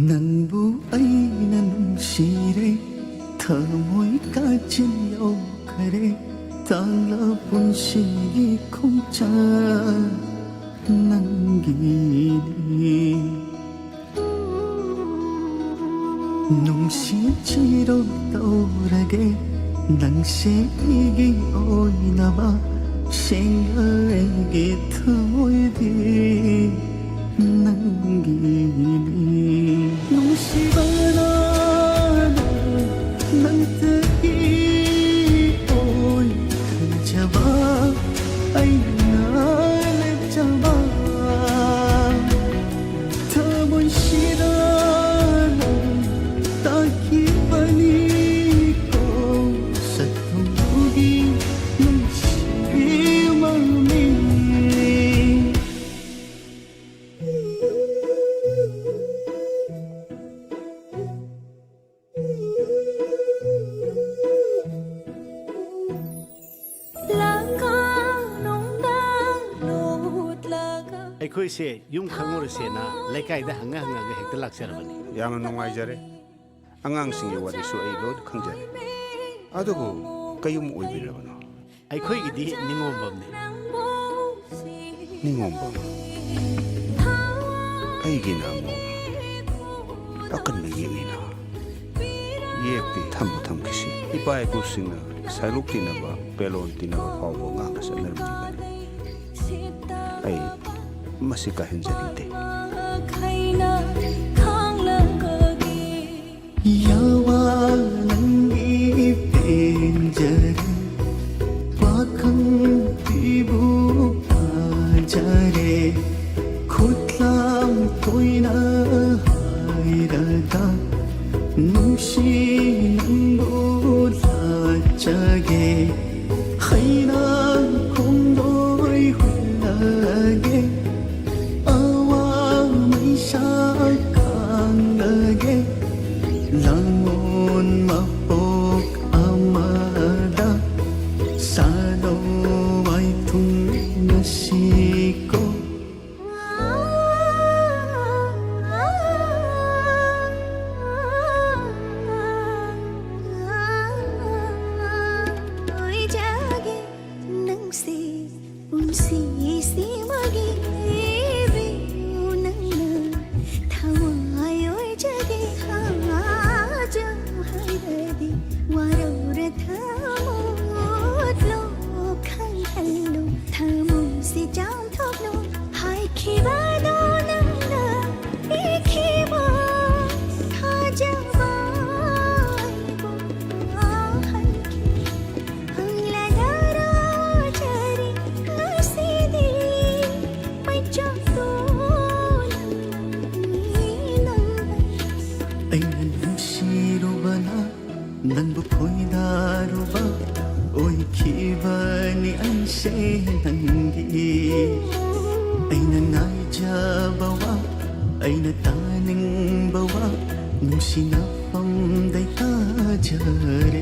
ꯅꯪꯕꯨ ꯑꯩꯅ ꯅꯨꯡꯁꯤꯔꯦ, ꯊꯃꯣꯏ ꯀꯥꯆꯤꯟ ꯌꯧꯈꯔꯦ, ꯇꯥꯡꯂ ꯄꯨꯟꯁꯤꯒꯤ ꯈꯣꯡꯆꯠ ꯅꯪꯒꯤꯅꯤ꯫ ꯅꯨꯡꯁꯤꯠ ꯆꯤꯔꯣ ꯇꯧꯔꯒꯦ, ꯅꯪꯁꯦ ꯑꯩꯒꯤ ꯑꯣꯏꯅꯕ, ꯁꯦꯡꯅ ꯑꯩꯒꯤ ꯊꯃꯣꯏꯗꯤ ꯅꯪꯒꯤꯅꯤ꯫ ꯅꯨꯡꯁꯤꯕꯅ ꯅꯪꯇꯒꯤ ꯑꯣꯏ ꯈꯟꯖꯕ ꯑꯩꯅ ꯂꯦꯞꯆꯕ꯫ ꯊꯃꯣꯏꯁꯤꯗ ꯅꯪ ꯇꯥꯈꯤꯕꯅꯤꯀꯣ, ꯁꯛꯇꯝꯗꯨꯒꯤ ꯅꯨꯡꯁꯤ ꯃꯃꯤ꯫ ꯑꯩꯈꯣꯏꯁꯦ ꯌꯨꯝ ꯈꯪꯉꯨꯔꯁꯦꯅ ꯂꯩꯀꯥꯏꯗ ꯍꯪꯉ ꯍꯪꯉꯒ ꯍꯦꯛꯇ ꯂꯥꯛꯆꯔꯕꯅꯤ꯫ ꯌꯥꯝꯅ ꯅꯨꯡꯉꯥꯏꯖꯔꯦ꯫ ꯑꯉꯥꯡꯁꯤꯡꯒꯤ ꯋꯥꯔꯤꯁꯨ ꯑꯩ ꯂꯣꯏꯅ ꯈꯪꯖꯔꯦ꯫ ꯑꯗꯨꯕꯨ ꯀꯌꯨꯝ ꯑꯣꯏꯕꯤꯔꯕꯅꯣ? ꯑꯩꯈꯣꯏꯒꯤꯗꯤ ꯅꯤꯉꯣꯝꯕꯝꯅꯤ꯫ ꯅꯤꯉꯣꯝꯕꯝ? ꯑꯩꯒꯤꯅ ꯑꯃꯨꯛ ꯑꯀꯟꯕ ꯌꯦꯛꯅꯤꯅ꯫ ꯌꯦꯛꯇꯤ ꯊꯝꯕꯨ ꯊꯝꯈꯤꯁꯤ꯫ ꯏꯄꯥ ꯏꯄꯨꯁꯤꯡꯅ ꯁꯥꯏꯂꯨꯛ ꯇꯤꯟꯅꯕ, ꯄꯦꯂꯣꯟ ꯇꯤꯟꯅꯕ ꯐꯥꯎꯕ ꯉꯥꯡꯅ ꯆꯠꯅꯔꯝꯂꯤꯕꯅꯤ꯫ ꯑꯩ ꯃꯁꯤ ꯀꯥꯏꯍꯟꯖꯅꯤꯡꯗꯦ꯫ ꯌꯥꯋꯥ ꯅꯪꯒꯤ ꯄꯦꯟꯖꯔꯦ, ꯄꯥꯈꯪꯕꯤꯕꯨ ꯐꯖꯔꯦ, ꯈꯨꯠꯂꯥꯡ ꯇꯣꯏꯅ ꯍꯥꯏꯔꯒ ꯅꯨꯡꯁꯤ ꯅꯪꯕꯨ ꯂꯥꯠꯆꯒꯦ꯫ ꯍꯩꯅ ꯈꯣꯡꯗꯣꯏ ꯍꯨꯜꯂꯒꯦ, ꯑꯋꯥ ꯃꯩꯁꯥ ꯈꯥꯡꯂꯒꯦ꯫ ꯂꯥꯡꯑꯣꯟ ꯃꯄꯣꯛ ꯑꯃꯗ ꯁꯥꯂꯣ ꯋꯥꯏꯊꯨꯡ ꯉꯁꯤꯀꯣ꯫ ꯅꯪꯒꯤ ꯑꯩꯅ ꯉꯥꯏꯖꯕ ꯋꯥ, ꯑꯩꯅ ꯇꯥꯅꯤꯡꯕ ꯋꯥ, ꯅꯨꯡꯁꯤꯅꯐꯝꯗꯩ ꯇꯥꯖꯔꯦ꯫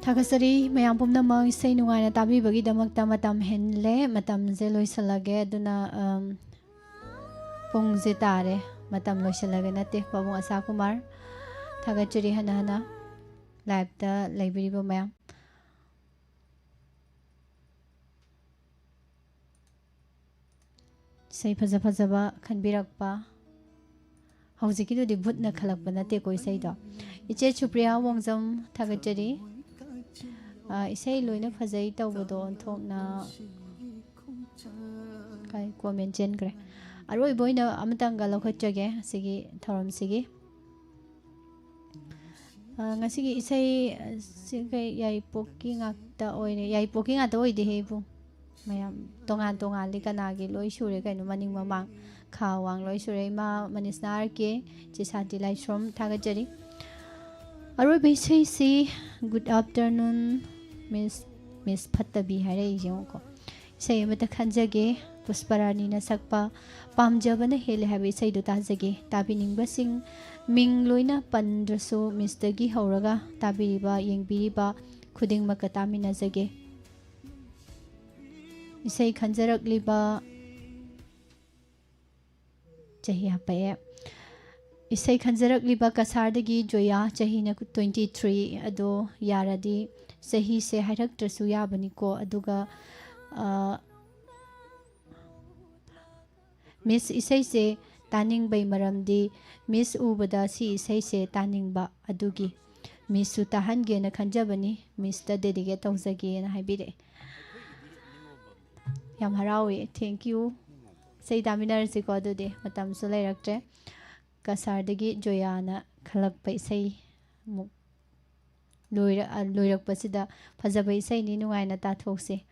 ꯊꯥꯒꯠꯆꯔꯤ ꯃꯌꯥꯝ ꯄꯨꯝꯅꯃꯛ, ꯏꯁꯩ ꯅꯨꯡꯉꯥꯏꯅ ꯇꯥꯕꯤꯕꯒꯤꯗꯃꯛꯇ꯫ ꯃꯇꯝ ꯍꯦꯜꯂꯦ, ꯃꯇꯝꯁꯦ ꯂꯣꯏꯁꯤꯜꯂꯒꯦ꯫ ꯑꯗꯨꯅ, ꯑꯝ, ꯄꯨꯡꯁꯦ ꯇꯥꯔꯦ, ꯃꯇꯝ ꯂꯣꯏꯁꯤꯜꯂꯒꯦ ꯅꯠꯇꯦ꯫ ꯄꯥꯕꯨꯡ ꯑꯁꯥ ꯀꯨꯃꯥꯔ, ꯊꯥꯒꯠꯆꯔꯤ ꯍꯟꯅ ꯍꯟꯅ ꯂꯥꯏꯞꯇ ꯂꯩꯕꯤꯔꯤꯕ ꯃꯌꯥꯝ꯫ ꯏꯁꯩ ꯐꯖ ꯐꯖꯕ ꯈꯟꯕꯤꯔꯛꯄ꯫ ꯍꯧꯖꯤꯛꯀꯤꯗꯨꯗꯤ ꯚꯨꯠꯅ ꯈꯜꯂꯛꯄ ꯅꯠꯇꯦꯀꯣ ꯏꯁꯩꯗꯣ꯫ ꯏꯆꯦ ꯁꯨꯄ꯭ꯔꯤꯌꯥ ꯋꯣꯡꯖꯝ, ꯊꯥꯒꯠꯆꯔꯤ꯫ ꯑ, ꯏꯁꯩ ꯂꯣꯏꯅ ꯐꯖꯩ ꯇꯧꯕꯗꯣ ꯑꯣꯟꯊꯣꯛꯅ ꯀꯥꯏ comment ꯆꯦꯟꯈ꯭ꯔꯦ꯫ ꯑꯔꯣꯏꯕ ꯑꯣꯏꯅ ꯑꯃꯇꯪꯒ ꯂꯧꯈꯠꯆꯒꯦ ꯑꯁꯤꯒꯤ ꯊꯧꯔꯝꯁꯤꯒꯤ꯫ ꯑ, ꯉꯁꯤꯒꯤ ꯏꯁꯩ, ꯑ, ꯁꯤ ꯀꯩ ꯌꯥꯏꯔꯤꯄꯣꯛꯀꯤ ꯉꯥꯛꯇ ꯑꯣꯏꯔꯦ? ꯌꯥꯏꯔꯤꯄꯣꯛꯀꯤ ꯉꯥꯛꯇ ꯑꯣꯏꯗꯦꯍꯦ ꯏꯕꯨꯡ꯫ ꯃꯌꯥꯝ ꯇꯣꯉꯥꯟ ꯇꯣꯉꯥꯟꯂꯤ, ꯀꯅꯥꯒꯤ ꯂꯣꯏ ꯁꯨꯔꯦ ꯀꯩꯅꯣ, ꯃꯅꯤꯡ ꯃꯃꯥꯡ ꯈꯥ ꯋꯥꯡ ꯂꯣꯏ ꯁꯨꯔꯦ꯫ ꯏꯃꯥ ꯃꯅꯤꯁꯅꯥ ꯑꯥꯔ ꯀꯦ, ꯆꯦ ꯁꯥꯟꯇꯤ ꯂꯥꯏꯁ꯭ꯔꯣꯝ, ꯊꯥꯒꯠꯆꯔꯤ꯫ ꯑꯔꯣꯏꯕ ꯏꯁꯩꯁꯤ Good Afternoon Miss, Miss ꯐꯠꯇꯕꯤ ꯍꯥꯏꯔꯛꯏꯁꯦ ꯌꯦꯡꯉꯨꯀꯣ꯫ ꯏꯁꯩ ꯑꯃꯇ ꯈꯟꯖꯒꯦ, ꯄꯨꯁꯄꯔꯥꯅꯤꯅ ꯁꯛꯄ ꯄꯥꯝꯖꯕꯅ ꯍꯦꯜꯂꯦ ꯍꯥꯏꯕ ꯏꯁꯩꯗꯨ ꯇꯥꯖꯒꯦ꯫ ꯇꯥꯕꯤꯅꯤꯡꯕꯁꯤꯡ ꯃꯤꯡ ꯂꯣꯏꯅ ꯄꯟꯗ꯭ꯔꯁꯨ ꯃꯤꯁꯇꯒꯤ ꯍꯧꯔꯒ ꯇꯥꯕꯤꯔꯤꯕ, ꯌꯦꯡꯕꯤꯔꯤꯕ ꯈꯨꯗꯤꯡꯃꯛꯀ ꯇꯥꯃꯤꯟꯅꯖꯒꯦ꯫ ꯏꯁꯩ ꯈꯟꯖꯔꯛꯂꯤꯕ, ꯆꯍꯤ ꯍꯥꯞꯄꯛꯑꯦ꯫ ꯏꯁꯩ ꯈꯟꯖꯔꯛꯂꯤꯕ ꯀꯁꯥꯔꯗꯒꯤ ꯖꯣꯌꯥ, ꯆꯍꯤꯅ twenty three꯫ ꯑꯗꯣ ꯌꯥꯔꯗꯤ ꯆꯍꯤꯁꯦ ꯍꯥꯏꯔꯛꯇ꯭ꯔꯁꯨ ꯌꯥꯕꯅꯤꯀꯣ꯫ ꯑꯗꯨꯒ, ꯑ, ꯃꯤꯁ ꯏꯁꯩꯁꯦ ꯇꯥꯅꯤꯡꯕꯩ ꯃꯔꯝꯗꯤ ꯃꯤꯁ ꯎꯕꯗ ꯁꯤ ꯏꯁꯩꯁꯦ ꯇꯥꯅꯤꯡꯕ ꯑꯗꯨꯒꯤ꯫ ꯃꯤꯁꯁꯨ ꯇꯥꯍꯟꯒꯦꯅ ꯈꯟꯖꯕꯅꯤ, ꯃꯤꯁꯇ dedicate ꯇꯧꯖꯒꯦꯅ ꯍꯥꯏꯕꯤꯔꯛꯑꯦ꯫ ꯌꯥꯝ ꯍꯔꯥꯎꯋꯦ, thank you꯫ ꯏꯁꯩ ꯇꯥꯃꯤꯟꯅꯔꯁꯤꯀꯣ ꯑꯗꯨꯗꯤ, ꯃꯇꯝꯁꯨ ꯂꯩꯔꯛꯇ꯭ꯔꯦ꯫ ꯀꯁꯥꯔꯗꯒꯤ ꯖꯣꯌꯥꯅ ꯈꯜꯂꯛꯄ ꯏꯁꯩ ꯑꯃꯨꯛ꯫ ꯂꯣꯏꯔ-, ꯑ, ꯂꯣꯏꯔꯛꯄꯁꯤꯗ ꯐꯖꯕ ꯏꯁꯩꯅꯤ, ꯅꯨꯡꯉꯥꯏꯅ ꯇꯥꯊꯣꯛꯁꯤ꯫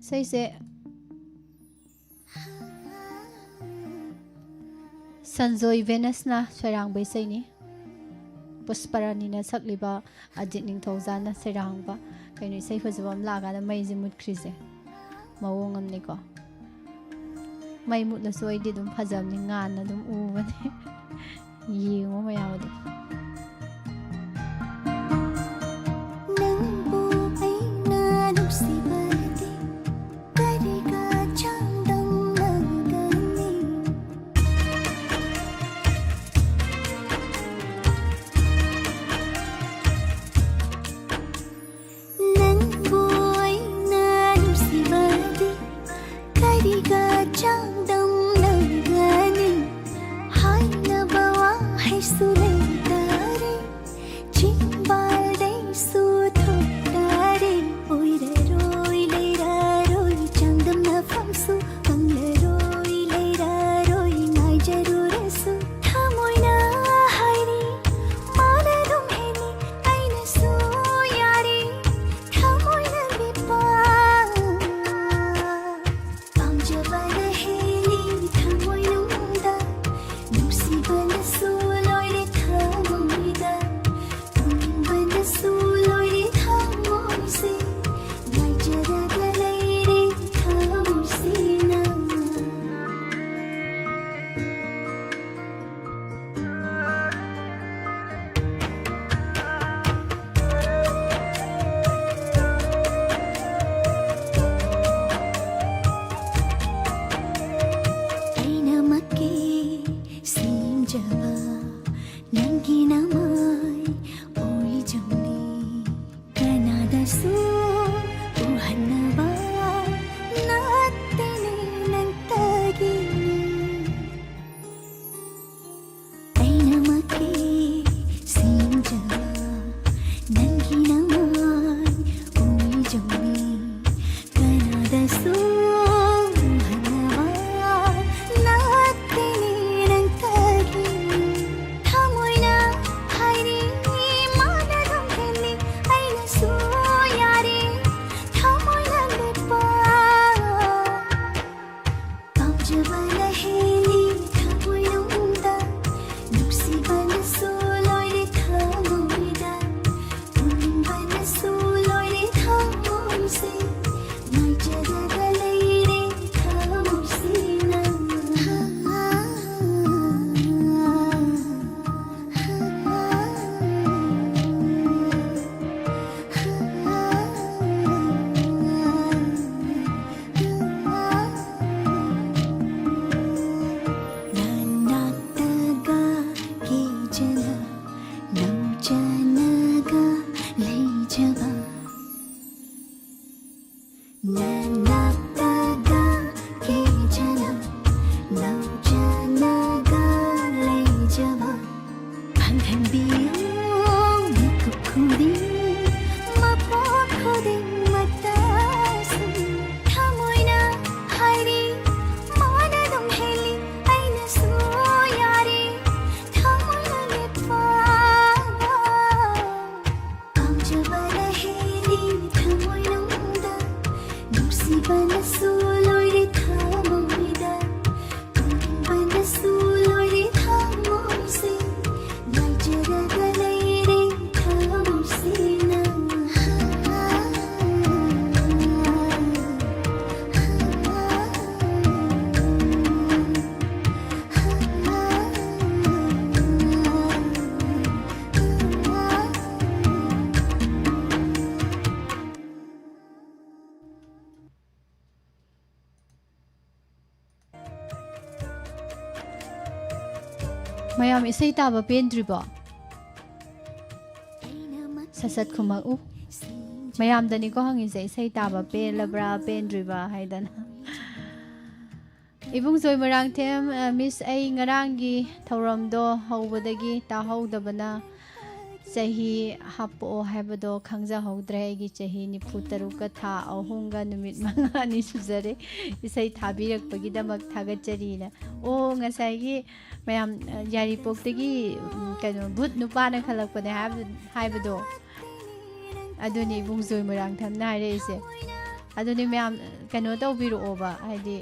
ꯏꯁꯩꯁꯦ ꯁꯟꯖꯣꯏ ꯚꯦꯅꯁꯅ ꯁꯩꯔꯥꯡꯕ ꯏꯁꯩꯅꯤ꯫ ꯄꯨꯁꯄꯔꯥꯅꯤꯅ ꯁꯛꯂꯤꯕ, ꯑꯖꯤꯠ ꯅꯤꯡꯊꯧꯖꯥꯅ ꯁꯩꯔꯥꯡꯕ꯫ ꯀꯩꯅꯣ, ꯏꯁꯩ ꯐꯖꯕ ꯑꯃ ꯂꯥꯛꯑꯀꯥꯟꯗ ꯃꯩꯁꯦ ꯃꯨꯠꯈ꯭ꯔꯤꯁꯦ ꯃꯑꯣꯡ ꯑꯃꯅꯤꯀꯣ꯫ ꯃꯩ ꯃꯨꯠꯂꯁꯨ ꯑꯩꯗꯤ ꯑꯗꯨꯝ ꯐꯖꯕꯅꯤ, ꯉꯥꯟꯅ ꯑꯗꯨꯝ ꯎꯕꯅꯦ꯫ ꯌꯦꯡꯉꯣ ꯃꯌꯥꯝ ꯑꯗꯨꯝ꯫ ꯅꯪꯕꯨ ꯑꯩꯅ ꯅꯨꯡꯁꯤꯕꯗꯤ ꯀꯔꯤꯒ ꯆꯥꯡꯗꯝꯅꯒꯅꯤ? ꯅꯪꯕꯨ ꯑꯩꯅ ꯅꯨꯡꯁꯤꯕꯗꯤ ꯀꯔꯤꯒ ꯆꯥꯡꯗꯝꯅꯒꯅꯤ? ꯍꯥꯏꯅꯕ ꯋꯥꯍꯩꯁꯨ ꯂꯩꯇꯔꯦ, ꯆꯤꯟꯕꯥꯜꯗꯩꯁꯨ ꯊꯣꯛꯇꯔꯦ꯫ ꯑꯣꯏꯔꯔꯣꯏ, ꯂꯩꯔꯔꯣꯏ, ꯆꯥꯡꯗꯝꯅꯐꯝꯁꯨ ꯐꯪꯂꯔꯣꯏ, ꯂꯩꯔꯔꯣꯏ, ꯉꯥꯏꯖꯔꯨꯔꯁꯨ꯫ ꯊꯃꯣꯏꯅ ꯍꯥꯏꯔꯤ, ꯃꯥꯅ ꯑꯗꯨꯝ ꯍꯦꯜꯂꯤ, ꯑꯩꯅꯁꯨ ꯌꯥꯔꯤ, ꯊꯃꯣꯏꯅ ꯂꯦꯞꯄ꯫ ꯄꯥꯝꯖꯕꯅ ꯍꯦꯜꯂꯤ ꯊꯃꯣꯏꯅꯨꯡꯗ, ꯅꯨꯡꯁꯤꯕꯅꯁꯨ ꯂꯣꯏꯔꯦ ꯊꯃꯣꯏꯗ, ꯄꯨꯅꯤꯡꯕꯅꯁꯨ ꯂꯣꯏꯔꯦ ꯊꯃꯣꯏꯁꯦ, ꯉꯥꯏꯖꯔꯒ ꯂꯩꯔꯦ ꯊꯃꯣꯏꯁꯤꯅ꯫ ꯑꯩꯅꯃꯛꯀꯤ ꯁꯦꯝꯖꯕ ꯅꯪꯒꯤ ꯅꯃꯥꯏ ꯑꯣꯏꯖꯧꯅꯤ꯫ ꯀꯅꯥꯗꯁꯨ ꯎꯍꯟꯅꯕ ꯅꯠꯇꯦꯅꯦ ꯅꯪꯇꯒꯤꯅꯤ꯫ ꯑꯩꯅꯃꯛꯀꯤ ꯁꯦꯝꯖꯕ ꯅꯪꯒꯤ ꯅꯃꯥꯏ ꯑꯣꯏꯖꯧꯅꯤ꯫ ꯀꯅꯥꯗꯁꯨ ꯎꯍꯟꯅꯕ ꯅꯠꯇꯦ ꯅꯅꯥꯛꯇꯒ ꯀꯦꯖꯅ ꯅꯧꯖꯅꯒ ꯂꯩꯖꯕ ꯈꯪꯍꯟꯕꯤꯌꯨ ꯃꯤꯀꯨꯞ ꯈꯨꯗꯤꯡ ꯃꯄꯣꯛ ꯈꯨꯗꯤꯡꯃꯛꯇꯁꯨ ꯊꯃꯣꯏꯅ ꯍꯥꯏꯔꯤ ꯃꯥꯅ ꯑꯗꯨꯝ ꯍꯦꯜꯂꯤ ꯑꯩꯅꯁꯨ ꯌꯥꯔꯤ ꯊꯃꯣꯏꯅ ꯂꯦꯞꯄ ꯄꯥꯝꯖꯕꯅ ꯍꯦꯜꯂꯤ ꯊꯃꯣꯏꯅꯨꯡꯗ ꯅꯨꯡꯁꯤꯕꯅꯁꯨ ꯂꯣꯏꯔꯦ ꯊꯃꯣꯏꯗ ꯇꯨꯝꯕꯅꯁꯨ ꯂꯣꯏꯔꯦ ꯊꯃꯣꯏꯁꯦ ꯉꯥꯏꯖꯔꯒ ꯂꯩꯔꯦ ꯊꯃꯣꯏꯁꯤꯅ ꯃꯌꯥꯝ ꯏꯁꯩ ꯇꯥꯕ ꯄꯦꯟꯗ꯭ꯔꯤꯕꯣ? ꯁꯠ ꯁꯠ ꯈꯨꯝꯃꯛꯎ꯫ ꯃꯌꯥꯝꯗꯅꯤꯀꯣ ꯍꯪꯉꯤꯁꯦ, ꯏꯁꯩ ꯇꯥꯕ ꯄꯦꯜꯂꯕ꯭ꯔꯥ ꯄꯦꯟꯗ꯭ꯔꯤꯕ꯭ꯔꯥ ꯍꯥꯏꯗꯅ꯫ ꯏꯕꯨꯡꯖꯣꯏ ꯃꯣꯏꯔꯥꯡꯊꯦꯝ, ꯑ, ꯃꯤꯁ, ꯑꯩ ꯉꯔꯥꯡꯒꯤ ꯊꯧꯔꯝꯗꯣ ꯍꯧꯕꯗꯒꯤ ꯇꯥꯍꯧꯗꯕꯅ ꯆꯍꯤ ꯍꯥꯞꯄꯛꯑꯣ ꯍꯥꯏꯕꯗꯣ ꯈꯪꯖꯍꯧꯗ꯭ꯔꯦ꯫ ꯑꯩꯒꯤ ꯆꯍꯤ ꯅꯤꯐꯨ ꯇꯔꯨꯛꯀ ꯊꯥ ꯑꯍꯨꯝꯒ ꯅꯨꯃꯤꯠ ꯃꯉꯥꯅꯤ ꯁꯨꯖꯔꯦ꯫ ꯏꯁꯩ ꯊꯥꯕꯤꯔꯛꯄꯒꯤꯗꯃꯛ ꯊꯥꯒꯠꯆꯔꯤꯅ꯫ ꯑꯣ, ꯉꯁꯥꯏꯒꯤ ꯃꯌꯥꯝ, ꯑ, ꯌꯥꯏꯔꯤꯄꯣꯛꯇꯒꯤ, ꯎꯝ, ꯀꯩꯅꯣ, ꯚꯨꯠ ꯅꯨꯄꯥꯅ ꯈꯜꯂꯛꯄꯅꯦ ꯍꯥꯏꯕ-, ꯍꯥꯏꯕꯗꯣ꯫ ꯑꯗꯨꯅꯤ ꯏꯕꯨꯡꯖꯣꯏ ꯃꯣꯏꯔꯥꯡꯊꯦꯝꯅ ꯍꯥꯏꯔꯛꯏꯁꯦ꯫ ꯑꯗꯨꯅꯤ ꯃꯌꯥꯝ, ꯀꯩꯅꯣ ꯇꯧꯕꯤꯔꯛꯑꯣꯕ, ꯍꯥꯏꯗꯤ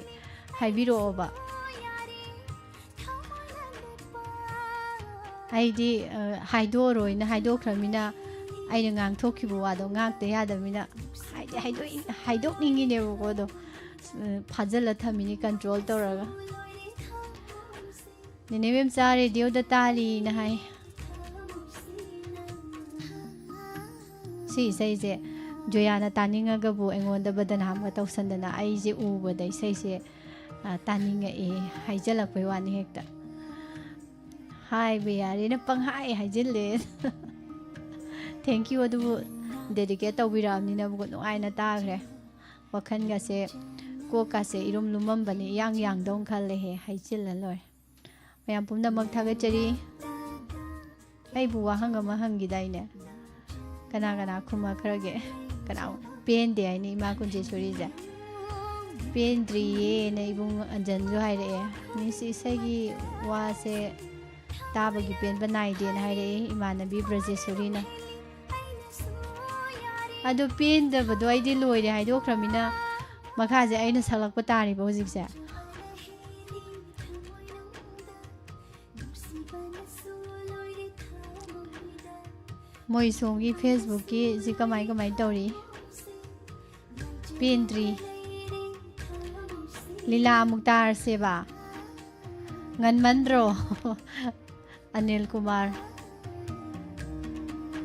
ꯍꯥꯏꯕꯤꯔꯛꯑꯣꯕ꯫ ꯑꯩꯗꯤ, ꯑ, ꯍꯥꯏꯗꯣꯛꯑꯔꯣꯏꯅ ꯍꯥꯏꯗꯣꯛꯈ꯭ꯔꯃꯤꯅ, ꯑꯩꯅ ꯉꯥꯡꯊꯣꯛꯈꯤꯕ ꯋꯥꯗꯣ ꯉꯥꯛꯇ ꯌꯥꯗꯕꯅꯤꯅ, ꯍꯥꯏꯗꯤ ꯍꯥꯏꯗꯣꯛꯏ-, ꯍꯥꯏꯗꯣꯛꯅꯤꯡꯉꯤꯅꯦꯕꯀꯣ, ꯑꯗꯣ, ꯑ, ꯐꯥꯖꯤꯜꯂ ꯊꯝꯃꯤꯅꯤ control ꯇꯧꯔꯒ꯫ ꯅꯦꯅꯦ ꯕꯦꯝꯆꯥ ꯔꯦꯗꯤꯑꯣꯗ ꯇꯥꯔꯤꯅ ꯍꯥꯏ꯫ ꯁꯤ ꯏꯁꯩꯁꯦ ꯖꯣꯌꯥꯅ ꯇꯥꯅꯤꯡꯉꯒꯕꯨ ꯑꯩꯉꯣꯟꯗ ꯕꯗꯅꯥꯝꯒ ꯇꯧꯁꯟꯗꯅ ꯑꯩꯁꯦ ꯎꯕꯗ ꯏꯁꯩꯁꯦ, ꯑ, ꯇꯥꯅꯤꯡꯉꯛꯑꯦ ꯍꯥꯏꯖꯜꯂꯛꯄꯩ ꯋꯥꯅꯤ ꯍꯦꯛꯇ꯫ ꯍꯥꯏꯕ ꯌꯥꯔꯦꯅ ꯄꯪꯍꯥꯏ ꯍꯥꯏꯖꯤꯜꯂꯦ꯫ Thank you, ꯑꯗꯨꯕꯨ dedicate ꯇꯧꯕꯤꯔꯛꯑꯕꯅꯤꯅꯕꯨ ꯅꯨꯡꯉꯥꯏꯅ ꯇꯥꯈ꯭ꯔꯦ꯫ ꯋꯥꯈꯜꯒꯁꯦ, ꯀꯣꯛꯀꯥꯁꯦ ꯏꯔꯨꯝ ꯂꯨꯝꯃꯝꯕꯅꯤ, ꯏꯌꯥꯡ ꯌꯥꯡꯗꯧꯅ ꯈꯜꯂꯦꯍꯦ, ꯍꯩꯆꯤꯜꯂ ꯂꯣꯏꯔꯦ꯫ ꯃꯌꯥꯝ ꯄꯨꯝꯅꯃꯛ ꯊꯥꯒꯠꯆꯔꯤ꯫ ꯑꯩꯕꯨ ꯋꯥꯍꯪ ꯑꯃ ꯍꯪꯈꯤꯗꯥꯏꯅꯦ? ꯀꯅꯥ ꯀꯅꯥ ꯈꯨꯝꯃꯛꯈ꯭ꯔꯒꯦ? ꯀꯅꯥ? ꯄꯦꯟꯗꯦ ꯍꯥꯏꯅꯤ ꯏꯃꯥ ꯀꯨꯟꯖꯦꯁꯣꯔꯤꯁꯦ꯫ ꯄꯦꯟꯗ꯭ꯔꯤꯌꯦꯅ ꯏꯕꯨꯡ ꯑꯟꯖꯟꯁꯨ ꯍꯥꯏꯔꯛꯑꯦ꯫ ꯃꯤꯁ ꯏꯁꯩꯒꯤ ꯋꯥꯁꯦ ꯇꯥꯕꯒꯤ ꯄꯦꯟꯕ ꯅꯥꯏꯗꯦꯅ ꯍꯥꯏꯔꯛꯑꯦ ꯏꯃꯥꯟꯅꯕꯤ ꯕ꯭ꯔꯖꯦꯁꯣꯔꯤꯅ꯫ ꯑꯗꯣ ꯄꯦꯟꯗꯕꯗꯣ ꯑꯩꯗꯤ ꯂꯣꯏꯔꯦ ꯍꯥꯏꯗꯣꯛꯈ꯭ꯔꯃꯤꯅ, ꯃꯈꯥꯁꯦ ꯑꯩꯅ ꯁꯛꯂꯛꯄ ꯇꯥꯔꯤꯕ ꯍꯧꯖꯤꯛꯁꯦ꯫ ꯃꯣꯏ ꯁꯣꯝꯒꯤ Facebookꯀꯤ ꯁꯤ ꯀꯃꯥꯏ ꯀꯃꯥꯏ ꯇꯧꯔꯤ? ꯄꯦꯟꯗ꯭ꯔꯤ꯫ ꯂꯤꯂꯥ ꯑꯃꯨꯛ ꯇꯥꯔꯁꯦꯕ꯫ ꯉꯟꯃꯟꯗ꯭ꯔꯣ? ꯑꯅꯤꯜ ꯀꯨꯃꯥꯔ꯫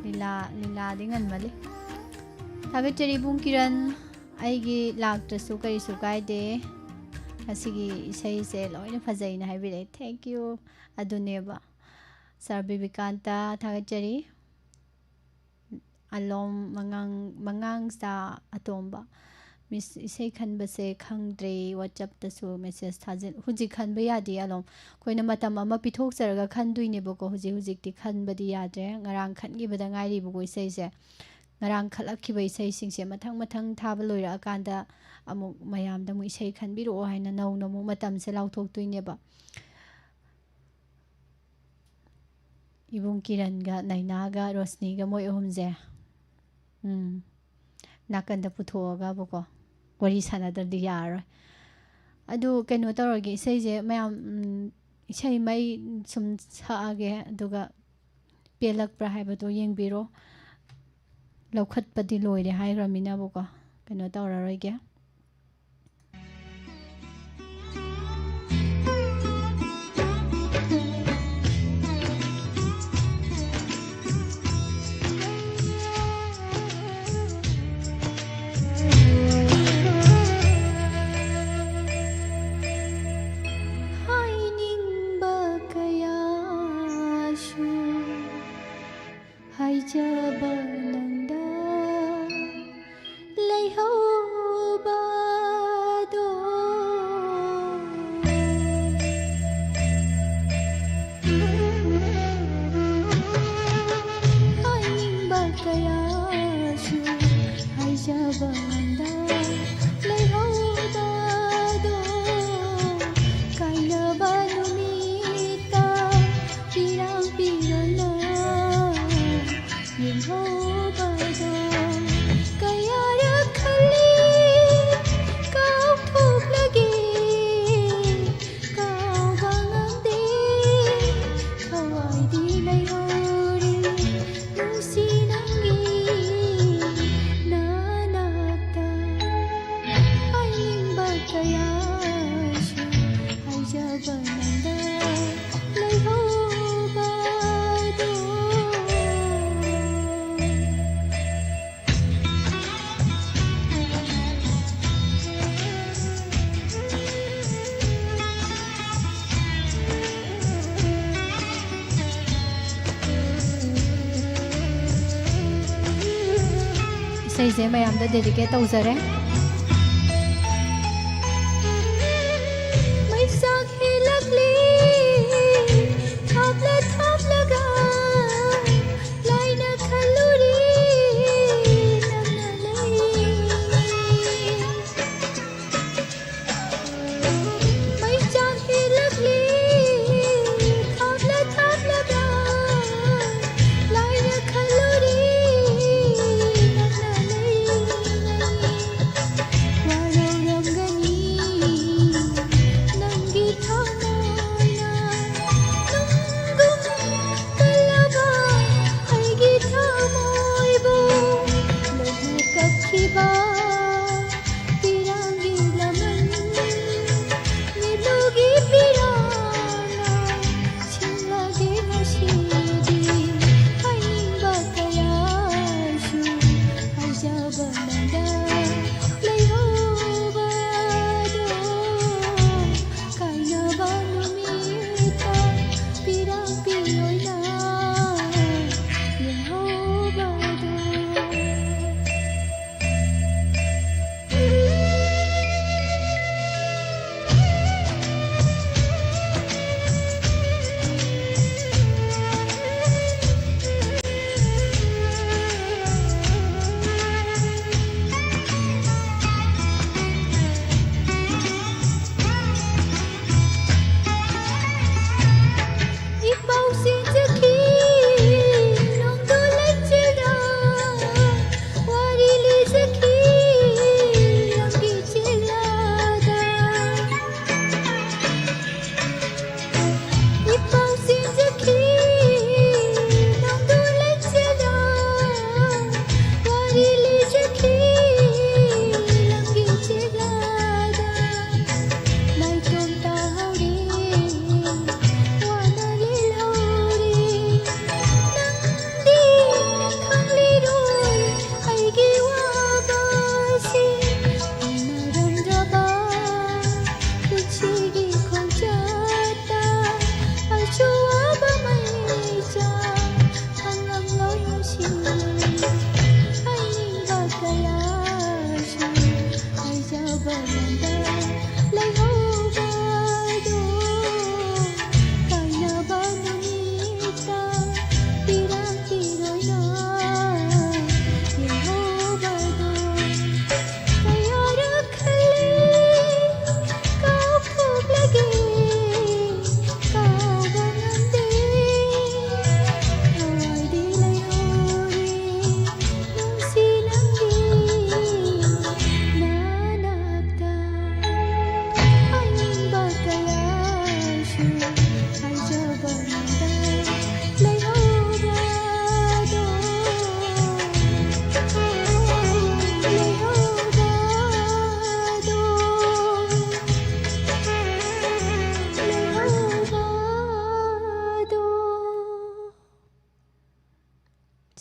ꯂꯤꯂꯥ, ꯂꯤꯂꯥꯗꯤ ꯉꯟꯃꯜꯂꯤ꯫ ꯊꯥꯒꯠꯆꯔꯤ ꯏꯕꯨꯡ ꯀꯤꯔꯟ꯫ ꯑꯩꯒꯤ ꯂꯥꯛꯇ꯭ꯔꯁꯨ ꯀꯔꯤꯁꯨ ꯀꯥꯏꯗꯦ꯫ ꯉꯁꯤꯒꯤ ꯏꯁꯩꯁꯦ ꯂꯣꯏꯅ ꯐꯖꯩꯅ ꯍꯥꯏꯕꯤꯔꯛꯑꯦ꯫ Thank you꯫ ꯑꯗꯨꯅꯦꯕ꯫ ꯁꯥꯔ ꯕꯤꯕꯤꯀꯥꯟꯇ ꯊꯥꯒꯠꯆꯔꯤ꯫ ꯑꯂꯣꯝ ꯃꯉꯥꯡ, ꯃꯉꯥꯡꯆꯥ ꯑꯇꯣꯝꯕ꯫ ꯃꯤꯁ, ꯏꯁꯩ ꯈꯟꯕꯁꯦ ꯈꯪꯗ꯭ꯔꯦ, WhatsAppꯇꯁꯨ message ꯊꯥꯖꯤꯜ-, ꯍꯧꯖꯤꯛ ꯈꯟꯕ ꯌꯥꯗꯦ ꯑꯂꯣꯝ꯫ ꯑꯩꯈꯣꯏꯅ ꯃꯇꯝ ꯑꯃ ꯄꯤꯊꯣꯛꯆꯔꯒ ꯈꯟꯗꯣꯏꯅꯦꯕꯀꯣ꯫ ꯍꯧꯖꯤꯛ ꯍꯧꯖꯤꯛꯇꯤ ꯈꯟꯕꯗꯤ ꯌꯥꯗ꯭ꯔꯦ꯫ ꯉꯔꯥꯡ ꯈꯟꯈꯤꯕꯗ ꯉꯥꯏꯔꯤꯕꯀꯣ ꯏꯁꯩꯁꯦ꯫ ꯉꯔꯥꯡ ꯈꯜꯂꯛꯈꯤꯕ ꯏꯁꯩꯁꯤꯡꯁꯦ ꯃꯊꯪ ꯃꯊꯪ ꯊꯥꯕ ꯂꯣꯏꯔꯛꯑꯀꯥꯟꯗ ꯑꯃꯨꯛ ꯃꯌꯥꯝꯗ ꯑꯃꯨꯛ ꯏꯁꯩ ꯈꯟꯕꯤꯔꯛꯑꯣ ꯍꯥꯏꯅ ꯅꯧꯅ ꯑꯃꯨꯛ ꯃꯇꯝꯁꯦ ꯂꯥꯎꯊꯣꯛꯇꯣꯏꯅꯦꯕ꯫ ꯏꯕꯨꯡ ꯀꯤꯔꯟꯒ ꯅꯩꯅꯥꯒ ꯔꯣꯁꯅꯤꯒ ꯃꯣꯏ ꯑꯍꯨꯝꯁꯦ, ꯎꯝ, ꯅꯥꯀꯟꯗ ꯄꯨꯊꯣꯛꯑꯒꯕꯀꯣ, ꯋꯥꯔꯤ ꯁꯥꯟꯅꯗ꯭ꯔꯗꯤ ꯌꯥꯔꯔꯣꯏ꯫ ꯑꯗꯨ ꯀꯩꯅꯣ ꯇꯧꯔꯒꯦ, ꯏꯁꯩꯁꯦ ꯃꯌꯥꯝ, ꯎꯝ, ꯏꯁꯩ ꯃꯩ ꯁꯨꯝ ꯁꯛꯑꯒꯦ, ꯑꯗꯨꯒ ꯄꯦꯜꯂꯛꯄ꯭ꯔꯥ ꯍꯥꯏꯕꯗꯣ ꯌꯦꯡꯕꯤꯔꯣ꯫ ꯂꯧꯈꯠꯄꯗꯤ ꯂꯣꯏꯔꯦ ꯍꯥꯏꯈ꯭ꯔꯃꯤꯅꯕꯀꯣ, ꯀꯩꯅꯣ ꯇꯧꯔꯔꯣꯏꯒꯦ꯫ ꯍꯥꯏꯅꯤꯡꯕ ꯀꯌꯥꯁꯨ ꯍꯥꯏꯖꯕ ꯅꯪꯗ ꯂꯩꯍꯧꯕ ꯀꯌꯥꯁꯨ ꯍꯥꯏꯖꯕ ꯅꯪꯗ ꯂꯩꯍꯧꯕꯗꯣ꯫ ꯏꯁꯩꯁꯦ ꯃꯌꯥꯝꯗ dedicate ꯇꯧꯖꯔꯦ꯫ ꯃꯩꯆꯥꯛ ꯍꯦꯜꯂꯛꯂꯤ, ꯊꯥꯞꯂ ꯊꯥꯞꯂꯒ ꯂꯥꯏꯅ ꯈꯜꯂꯨꯔꯤ ꯅꯪꯅ ꯂꯩ꯫ ꯃꯩꯆꯥꯛ ꯍꯦꯜꯂꯛꯂꯤ, ꯊꯥꯞꯂ ꯊꯥꯞꯂꯒ ꯂꯥꯏꯅ ꯈꯜꯂꯨꯔꯤ ꯅꯪꯅ ꯂꯩ꯫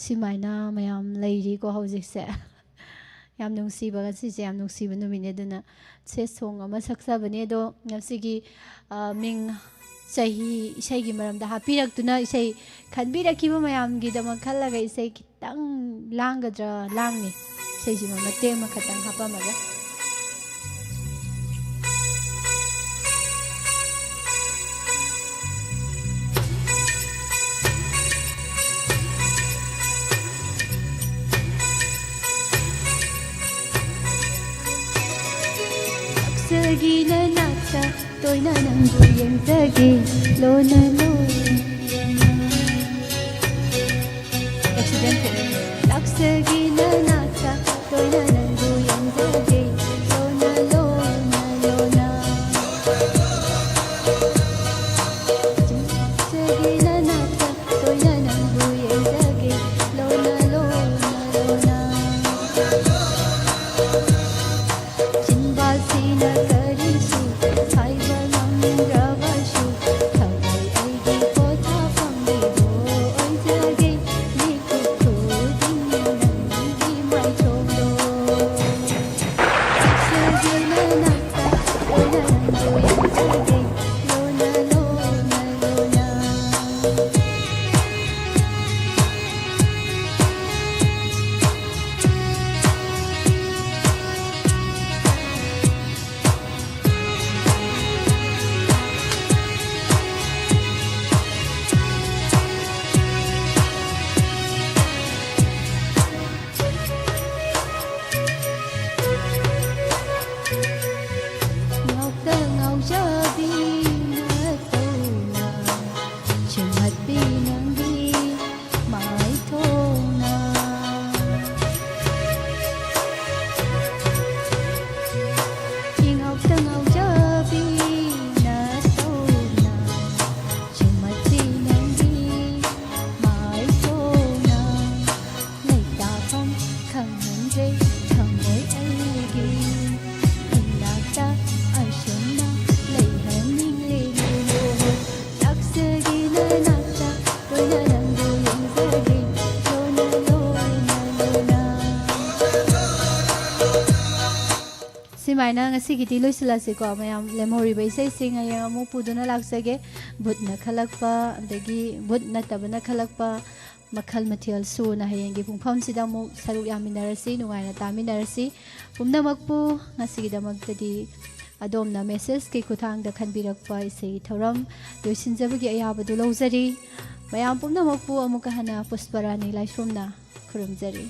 ꯁꯨꯃꯥꯏꯅ ꯃꯌꯥꯝ ꯂꯩꯔꯤꯀꯣ ꯍꯧꯖꯤꯛꯁꯦ꯫ ꯌꯥꯝ ꯅꯨꯡꯁꯤꯕ, ꯉꯁꯤꯁꯦ ꯌꯥꯝ ꯅꯨꯡꯁꯤꯕ ꯅꯨꯃꯤꯠꯅꯦ꯫ ꯑꯗꯨꯅ ꯁꯦ ꯁꯣꯡ ꯑꯃ ꯁꯛꯆꯕꯅꯦ꯫ ꯑꯗꯣ ꯉꯁꯤꯒꯤ, ꯑ, ꯃꯤꯡ ꯆꯍꯤ ꯏꯁꯩꯒꯤ ꯃꯔꯝꯗ ꯍꯥꯞꯄꯤꯔꯛꯇꯨꯅ ꯏꯁꯩ ꯈꯟꯕꯤꯔꯛꯈꯤꯕ ꯃꯌꯥꯝꯒꯤꯗꯃꯛ ꯈꯜꯂꯒ ꯏꯁꯩ ꯈꯤꯇꯪ ꯂꯥꯡꯒꯗ꯭ꯔꯥ? ꯂꯥꯡꯅꯤ꯫ ꯏꯁꯩꯁꯤꯃ ꯃꯇꯦꯛ ꯑꯃꯈꯛꯇꯪ ꯍꯥꯞꯄꯝꯃꯒ꯫ ꯂꯥꯛꯆꯒꯦ ꯅꯅꯥꯛꯇ, ꯇꯣꯏꯅ ꯅꯪꯕꯨ ꯌꯦꯡꯖꯒꯦ, ꯂꯣꯟꯅ ꯂꯣꯟꯅ꯫ Accident ꯊꯣꯛꯑꯦ꯫ ꯂꯥꯛꯆꯒꯦ ꯅꯅꯥꯛꯇ, ꯇꯣꯏꯅ ꯅꯪꯕꯨ ꯌꯦꯡꯖꯒꯦ, ꯂꯣꯟꯅ ꯂꯣꯟꯅ ꯂꯣꯟꯅ꯫ ꯂꯥꯛꯆꯒꯦ ꯅꯅꯥꯛꯇ, ꯇꯣꯏꯅ ꯅꯪꯕꯨ ꯌꯦꯡꯖꯒꯦ, ꯂꯣꯟꯅ ꯂꯣꯟꯅ ꯂꯣꯟꯅ꯫ ꯆꯤꯟꯕꯥꯜꯁꯤꯅ ꯀꯔꯤꯁꯨ ꯍꯥꯏꯕ ꯉꯝꯗ꯭ꯔꯕꯁꯨ, ꯊꯃꯣꯏ ꯑꯩꯒꯤ ꯄꯣꯊꯥꯐꯝꯒꯤꯗꯣ ꯑꯣꯏꯖꯒꯦ, ꯃꯤꯀꯨꯞ ꯈꯨꯗꯤꯡꯅ ꯅꯪꯒꯤ ꯃꯥꯏꯊꯣꯡꯗꯣ꯫ ꯂꯥꯛꯆꯒꯦ ꯅꯅꯥꯛꯇ, ꯇꯣꯏꯅ ꯅꯪꯕꯨ ꯌꯦꯡꯖꯒꯦ, ꯂꯣꯟꯅ ꯂꯣꯟꯅ ꯂꯣꯟꯅ꯫ ꯁꯨꯃꯥꯏꯅ ꯉꯁꯤꯒꯤꯗꯤ ꯂꯣꯏꯁꯤꯜꯂꯁꯤꯀꯣ꯫ ꯃꯌꯥꯝ ꯂꯦꯝꯍꯧꯔꯤꯕ ꯏꯁꯩꯁꯤꯡ ꯍꯌꯦꯡ ꯑꯃꯨꯛ ꯄꯨꯗꯨꯅ ꯂꯥꯛꯆꯒꯦ꯫ ꯕꯨꯠꯅ ꯈꯜꯂꯛꯄ, ꯑꯗꯒꯤ ꯕꯨꯠ ꯅꯠꯇꯕꯅ ꯈꯜꯂꯛꯄ ꯃꯈꯜ ꯃꯊꯦꯜ ꯁꯨꯅ ꯍꯌꯦꯡꯒꯤ ꯄꯨꯡꯐꯝꯁꯤꯗ ꯑꯃꯨꯛ ꯁꯔꯨꯛ ꯌꯥꯃꯤꯟꯅꯔꯁꯤ, ꯅꯨꯡꯉꯥꯏꯅ ꯇꯥꯃꯤꯟꯅꯔꯁꯤ꯫ ꯄꯨꯝꯅꯃꯛꯄꯨ ꯉꯁꯤꯒꯤꯗꯃꯛꯇꯗꯤ ꯑꯗꯣꯝꯅ messageꯀꯤ ꯈꯨꯠꯊꯥꯡꯗ ꯈꯟꯕꯤꯔꯛꯄ ꯏꯁꯩ ꯊꯧꯔꯝ ꯂꯣꯏꯁꯤꯟꯖꯕꯒꯤ ꯑꯌꯥꯕꯗꯨ ꯂꯧꯖꯔꯤ꯫ ꯃꯌꯥꯝ ꯄꯨꯝꯅꯃꯛꯄꯨ ꯑꯃꯨꯛꯀ ꯍꯟꯅ ꯄꯨꯁꯄꯔꯥꯅꯤ ꯂꯥꯏꯁ꯭ꯔꯝꯅ ꯈꯨꯔꯨꯝꯖꯔꯤ꯫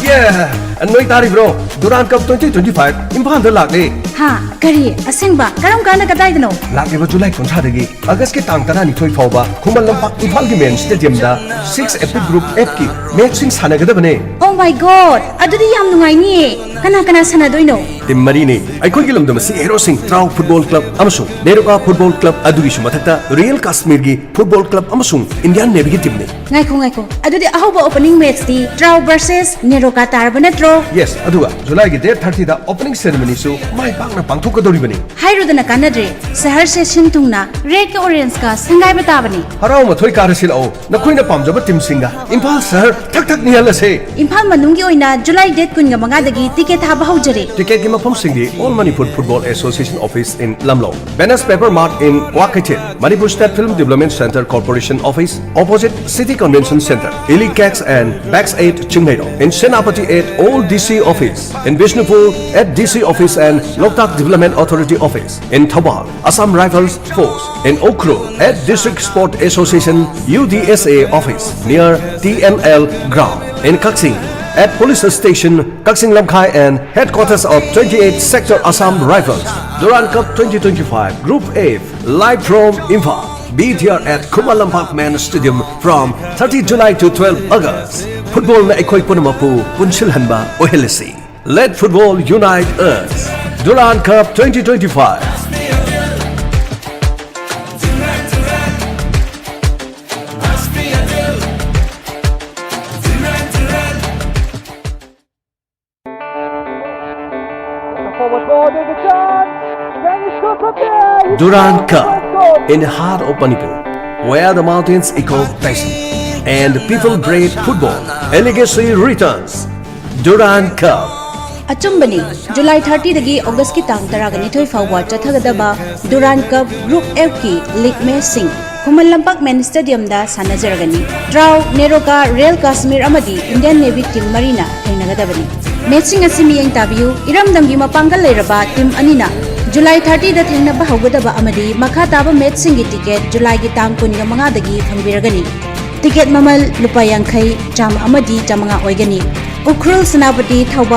Yeah! ꯅꯣꯏ ꯇꯥꯔꯤꯕ꯭ꯔꯣ? Durand Cup twenty twenty-five ꯏꯝꯐꯥꯜꯗ ꯂꯥꯛꯂꯦ꯫ ꯍꯥ? ꯀꯔꯤ? ꯑꯁꯦꯡꯕ? ꯀꯔꯝ ꯀꯥꯟꯗ, ꯀꯗꯥꯏꯗꯅꯣ? ꯂꯥꯛꯂꯤꯕ ꯖꯨꯂꯥꯏ ꯀꯨꯟꯊ꯭ꯔꯥꯗꯒꯤ ꯑꯥꯒꯁꯀꯤ ꯇꯥꯡ ꯇꯔꯥꯅꯤꯊꯣꯏ ꯐꯥꯎꯕ ꯈꯨꯃꯟ ꯂꯝꯄꯥꯛ ꯏꯝꯐꯥꯜꯒꯤ main stadiumꯗ six F P group Fꯀꯤ matchꯁꯤꯡ ꯁꯥꯟꯅꯒꯗꯕꯅꯦ꯫ Oh my God! ꯑꯗꯨꯗꯤ ꯌꯥꯝ ꯅꯨꯡꯉꯥꯏꯅꯤꯌꯦ꯫ ꯀꯅꯥ ꯀꯅꯥ ꯁꯥꯟꯅꯗꯣꯏꯅꯣ? Team ꯃꯔꯤꯅꯦ꯫ ꯑꯩꯈꯣꯏꯒꯤ ꯂꯝꯗꯝ ꯑꯁꯤꯒꯤ heroꯁꯤꯡ Trao Football Club ꯑꯃꯁꯨꯡ Neroka Football Club, ꯑꯗꯨꯒꯤꯁꯨ ꯃꯊꯛꯇ Real Kashmirꯒꯤ Football Club ꯑꯃꯁꯨꯡ Indian Navyꯒꯤ teamꯅꯤ꯫ ꯉꯥꯏꯈꯣ, ꯉꯥꯏꯈꯣ꯫ ꯑꯗꯨꯗꯤ ꯑꯍꯧꯕ opening matchꯇꯤ Trao versus Neroka ꯇꯥꯔꯕ ꯅꯠꯇ꯭ꯔꯣ? Yes, ꯑꯗꯨꯒ ꯖꯨꯂꯥꯏꯒꯤ date thirtyꯗ opening ceremonyꯁꯨ ꯃꯥꯏ ꯄꯥꯛꯅ ꯄꯥꯡꯊꯣꯛꯀꯗꯧꯔꯤꯕꯅꯤ꯫ ꯍꯥꯏꯔꯨꯗꯅ ꯀꯥꯟꯅꯗ꯭ꯔꯦ꯫ ꯁꯍꯔꯁꯦ ꯁꯤꯟ ꯊꯨꯡꯅ Redꯀ Orangeꯀ ꯁꯪꯒꯥꯏꯕ ꯇꯥꯕꯅꯤ꯫ ꯍꯔꯥꯎ ꯃꯊꯣꯏ ꯀꯥꯔꯁꯤ ꯂꯥꯛꯑꯣ꯫ ꯅꯈꯣꯏꯅ ꯄꯥꯝꯖꯕ teamꯁꯤꯡꯒ ꯏꯝꯐꯥꯜ ꯁꯍꯔ ꯊꯛ ꯊꯛ ꯅꯤꯛꯍꯜꯂꯁꯦ꯫ ꯏꯝꯐꯥꯜ ꯃꯅꯨꯡꯒꯤ ꯑꯣꯏꯅ ꯖꯨꯂꯥꯏ date ꯀꯨꯟꯒ ꯃꯉꯥꯗꯒꯤ ticket ꯊꯥꯕ ꯍꯧꯖꯔꯦ꯫ Ticketꯀꯤ ꯃꯐꯝꯁꯤꯡꯗꯤ All Manipur Football Association office in Lamlong, Venus Paper Mart in Kwakeithel, Manipur State Film Development Centre Corporation office, opposite City Convention Centre, Elite Cakes and Bakes at Chingmeirong, in Senapati at Old D C office, in Bishnupur at D C office and Loktak Development Authority office, in Thoubal, Assam Rifles Force, in Ukhrul at District Sport Association, U D S A office near T M L ground, in Kakching at police station, Kakching Lamkhai and headquarters of twenty-eight Sector Assam Rifles. Durand Cup twenty twenty-five Group F, live from Imphal. Be there at Khumar Lampak Main Stadium from thirty July to twelve August. Footballꯅ ꯑꯩꯈꯣꯏ ꯄꯨꯝꯅꯃꯛꯄꯨ ꯄꯨꯟꯁꯤꯜꯍꯟꯕ ꯑꯣꯏꯍꯜꯂꯁꯤ꯫ Let football unite us. Durand Cup twenty twenty-five. Durand Cup in the heart of Manipur. Where the mountains echo passion and people brave football, a legacy returns. Durand Cup. ꯑꯆꯨꯝꯕꯅꯤ꯫ ꯖꯨꯂꯥꯏ ꯊꯥꯔꯇꯤꯗꯒꯤ ꯑꯣꯒꯁꯀꯤ ꯇꯥꯡ ꯇꯔꯥꯒ ꯅꯤꯊꯣꯏ ꯐꯥꯎꯕ ꯆꯠꯊꯒꯗꯕ ꯗꯨꯔꯥꯟ ꯀꯞ ꯒ꯭ꯔꯨꯞ ꯑꯦꯐꯀꯤ ꯂꯤꯒ ꯃꯦꯆꯁꯤꯡ ꯈꯨꯃꯟ ꯂꯝꯄꯥꯛ ꯃꯦꯟ ꯁ꯭ꯇꯦꯗꯤꯌꯝꯗ ꯁꯥꯟꯅꯖꯔꯒꯅꯤ꯫ ꯇ꯭ꯔꯥꯎ, ꯅꯦꯔꯣꯀꯥ, ꯔꯦꯜ ꯀꯥꯁꯃꯤꯔ ꯑꯃꯗꯤ ꯏꯟꯗꯤꯌꯟ ꯅꯦꯚꯤ ꯇꯤꯝ ꯃꯔꯤꯅ ꯊꯦꯡꯅꯒꯗꯕꯅꯤ꯫ ꯃꯦꯆꯁꯤꯡ ꯑꯁꯤ ꯃꯤꯠꯌꯦꯡ ꯇꯥꯕꯤꯌꯨ꯫ ꯏꯔꯝꯗꯝꯒꯤ ꯃꯄꯥꯡꯒꯜ ꯂꯩꯔꯕ ꯇꯤꯝ ꯑꯅꯤꯅ ꯖꯨꯂꯥꯏ ꯊꯥꯔꯇꯤꯗ ꯊꯦꯡꯅꯕ ꯍꯧꯒꯗꯕ ꯑꯃꯗꯤ ꯃꯈꯥ ꯇꯥꯕ ꯃꯦꯆꯁꯤꯡꯒꯤ ꯇꯤꯀꯦꯠ ꯖꯨꯂꯥꯏꯒꯤ ꯇꯥꯡ ꯀꯨꯟꯒ ꯃꯉꯥꯗꯒꯤ ꯐꯪꯕꯤꯔꯒꯅꯤ꯫ ꯇꯤꯀꯦꯠ ꯃꯃꯜ ꯂꯨꯄꯥ ꯌꯥꯡꯈꯩ, ꯆꯥꯝꯃ ꯑꯃꯗꯤ ꯆꯥꯃꯉꯥ ꯑꯣꯏꯒꯅꯤ꯫ ꯎꯈ꯭ꯔꯨꯜ, ꯁꯦꯅꯥꯄꯇꯤ, ꯊꯧꯕꯥꯜ,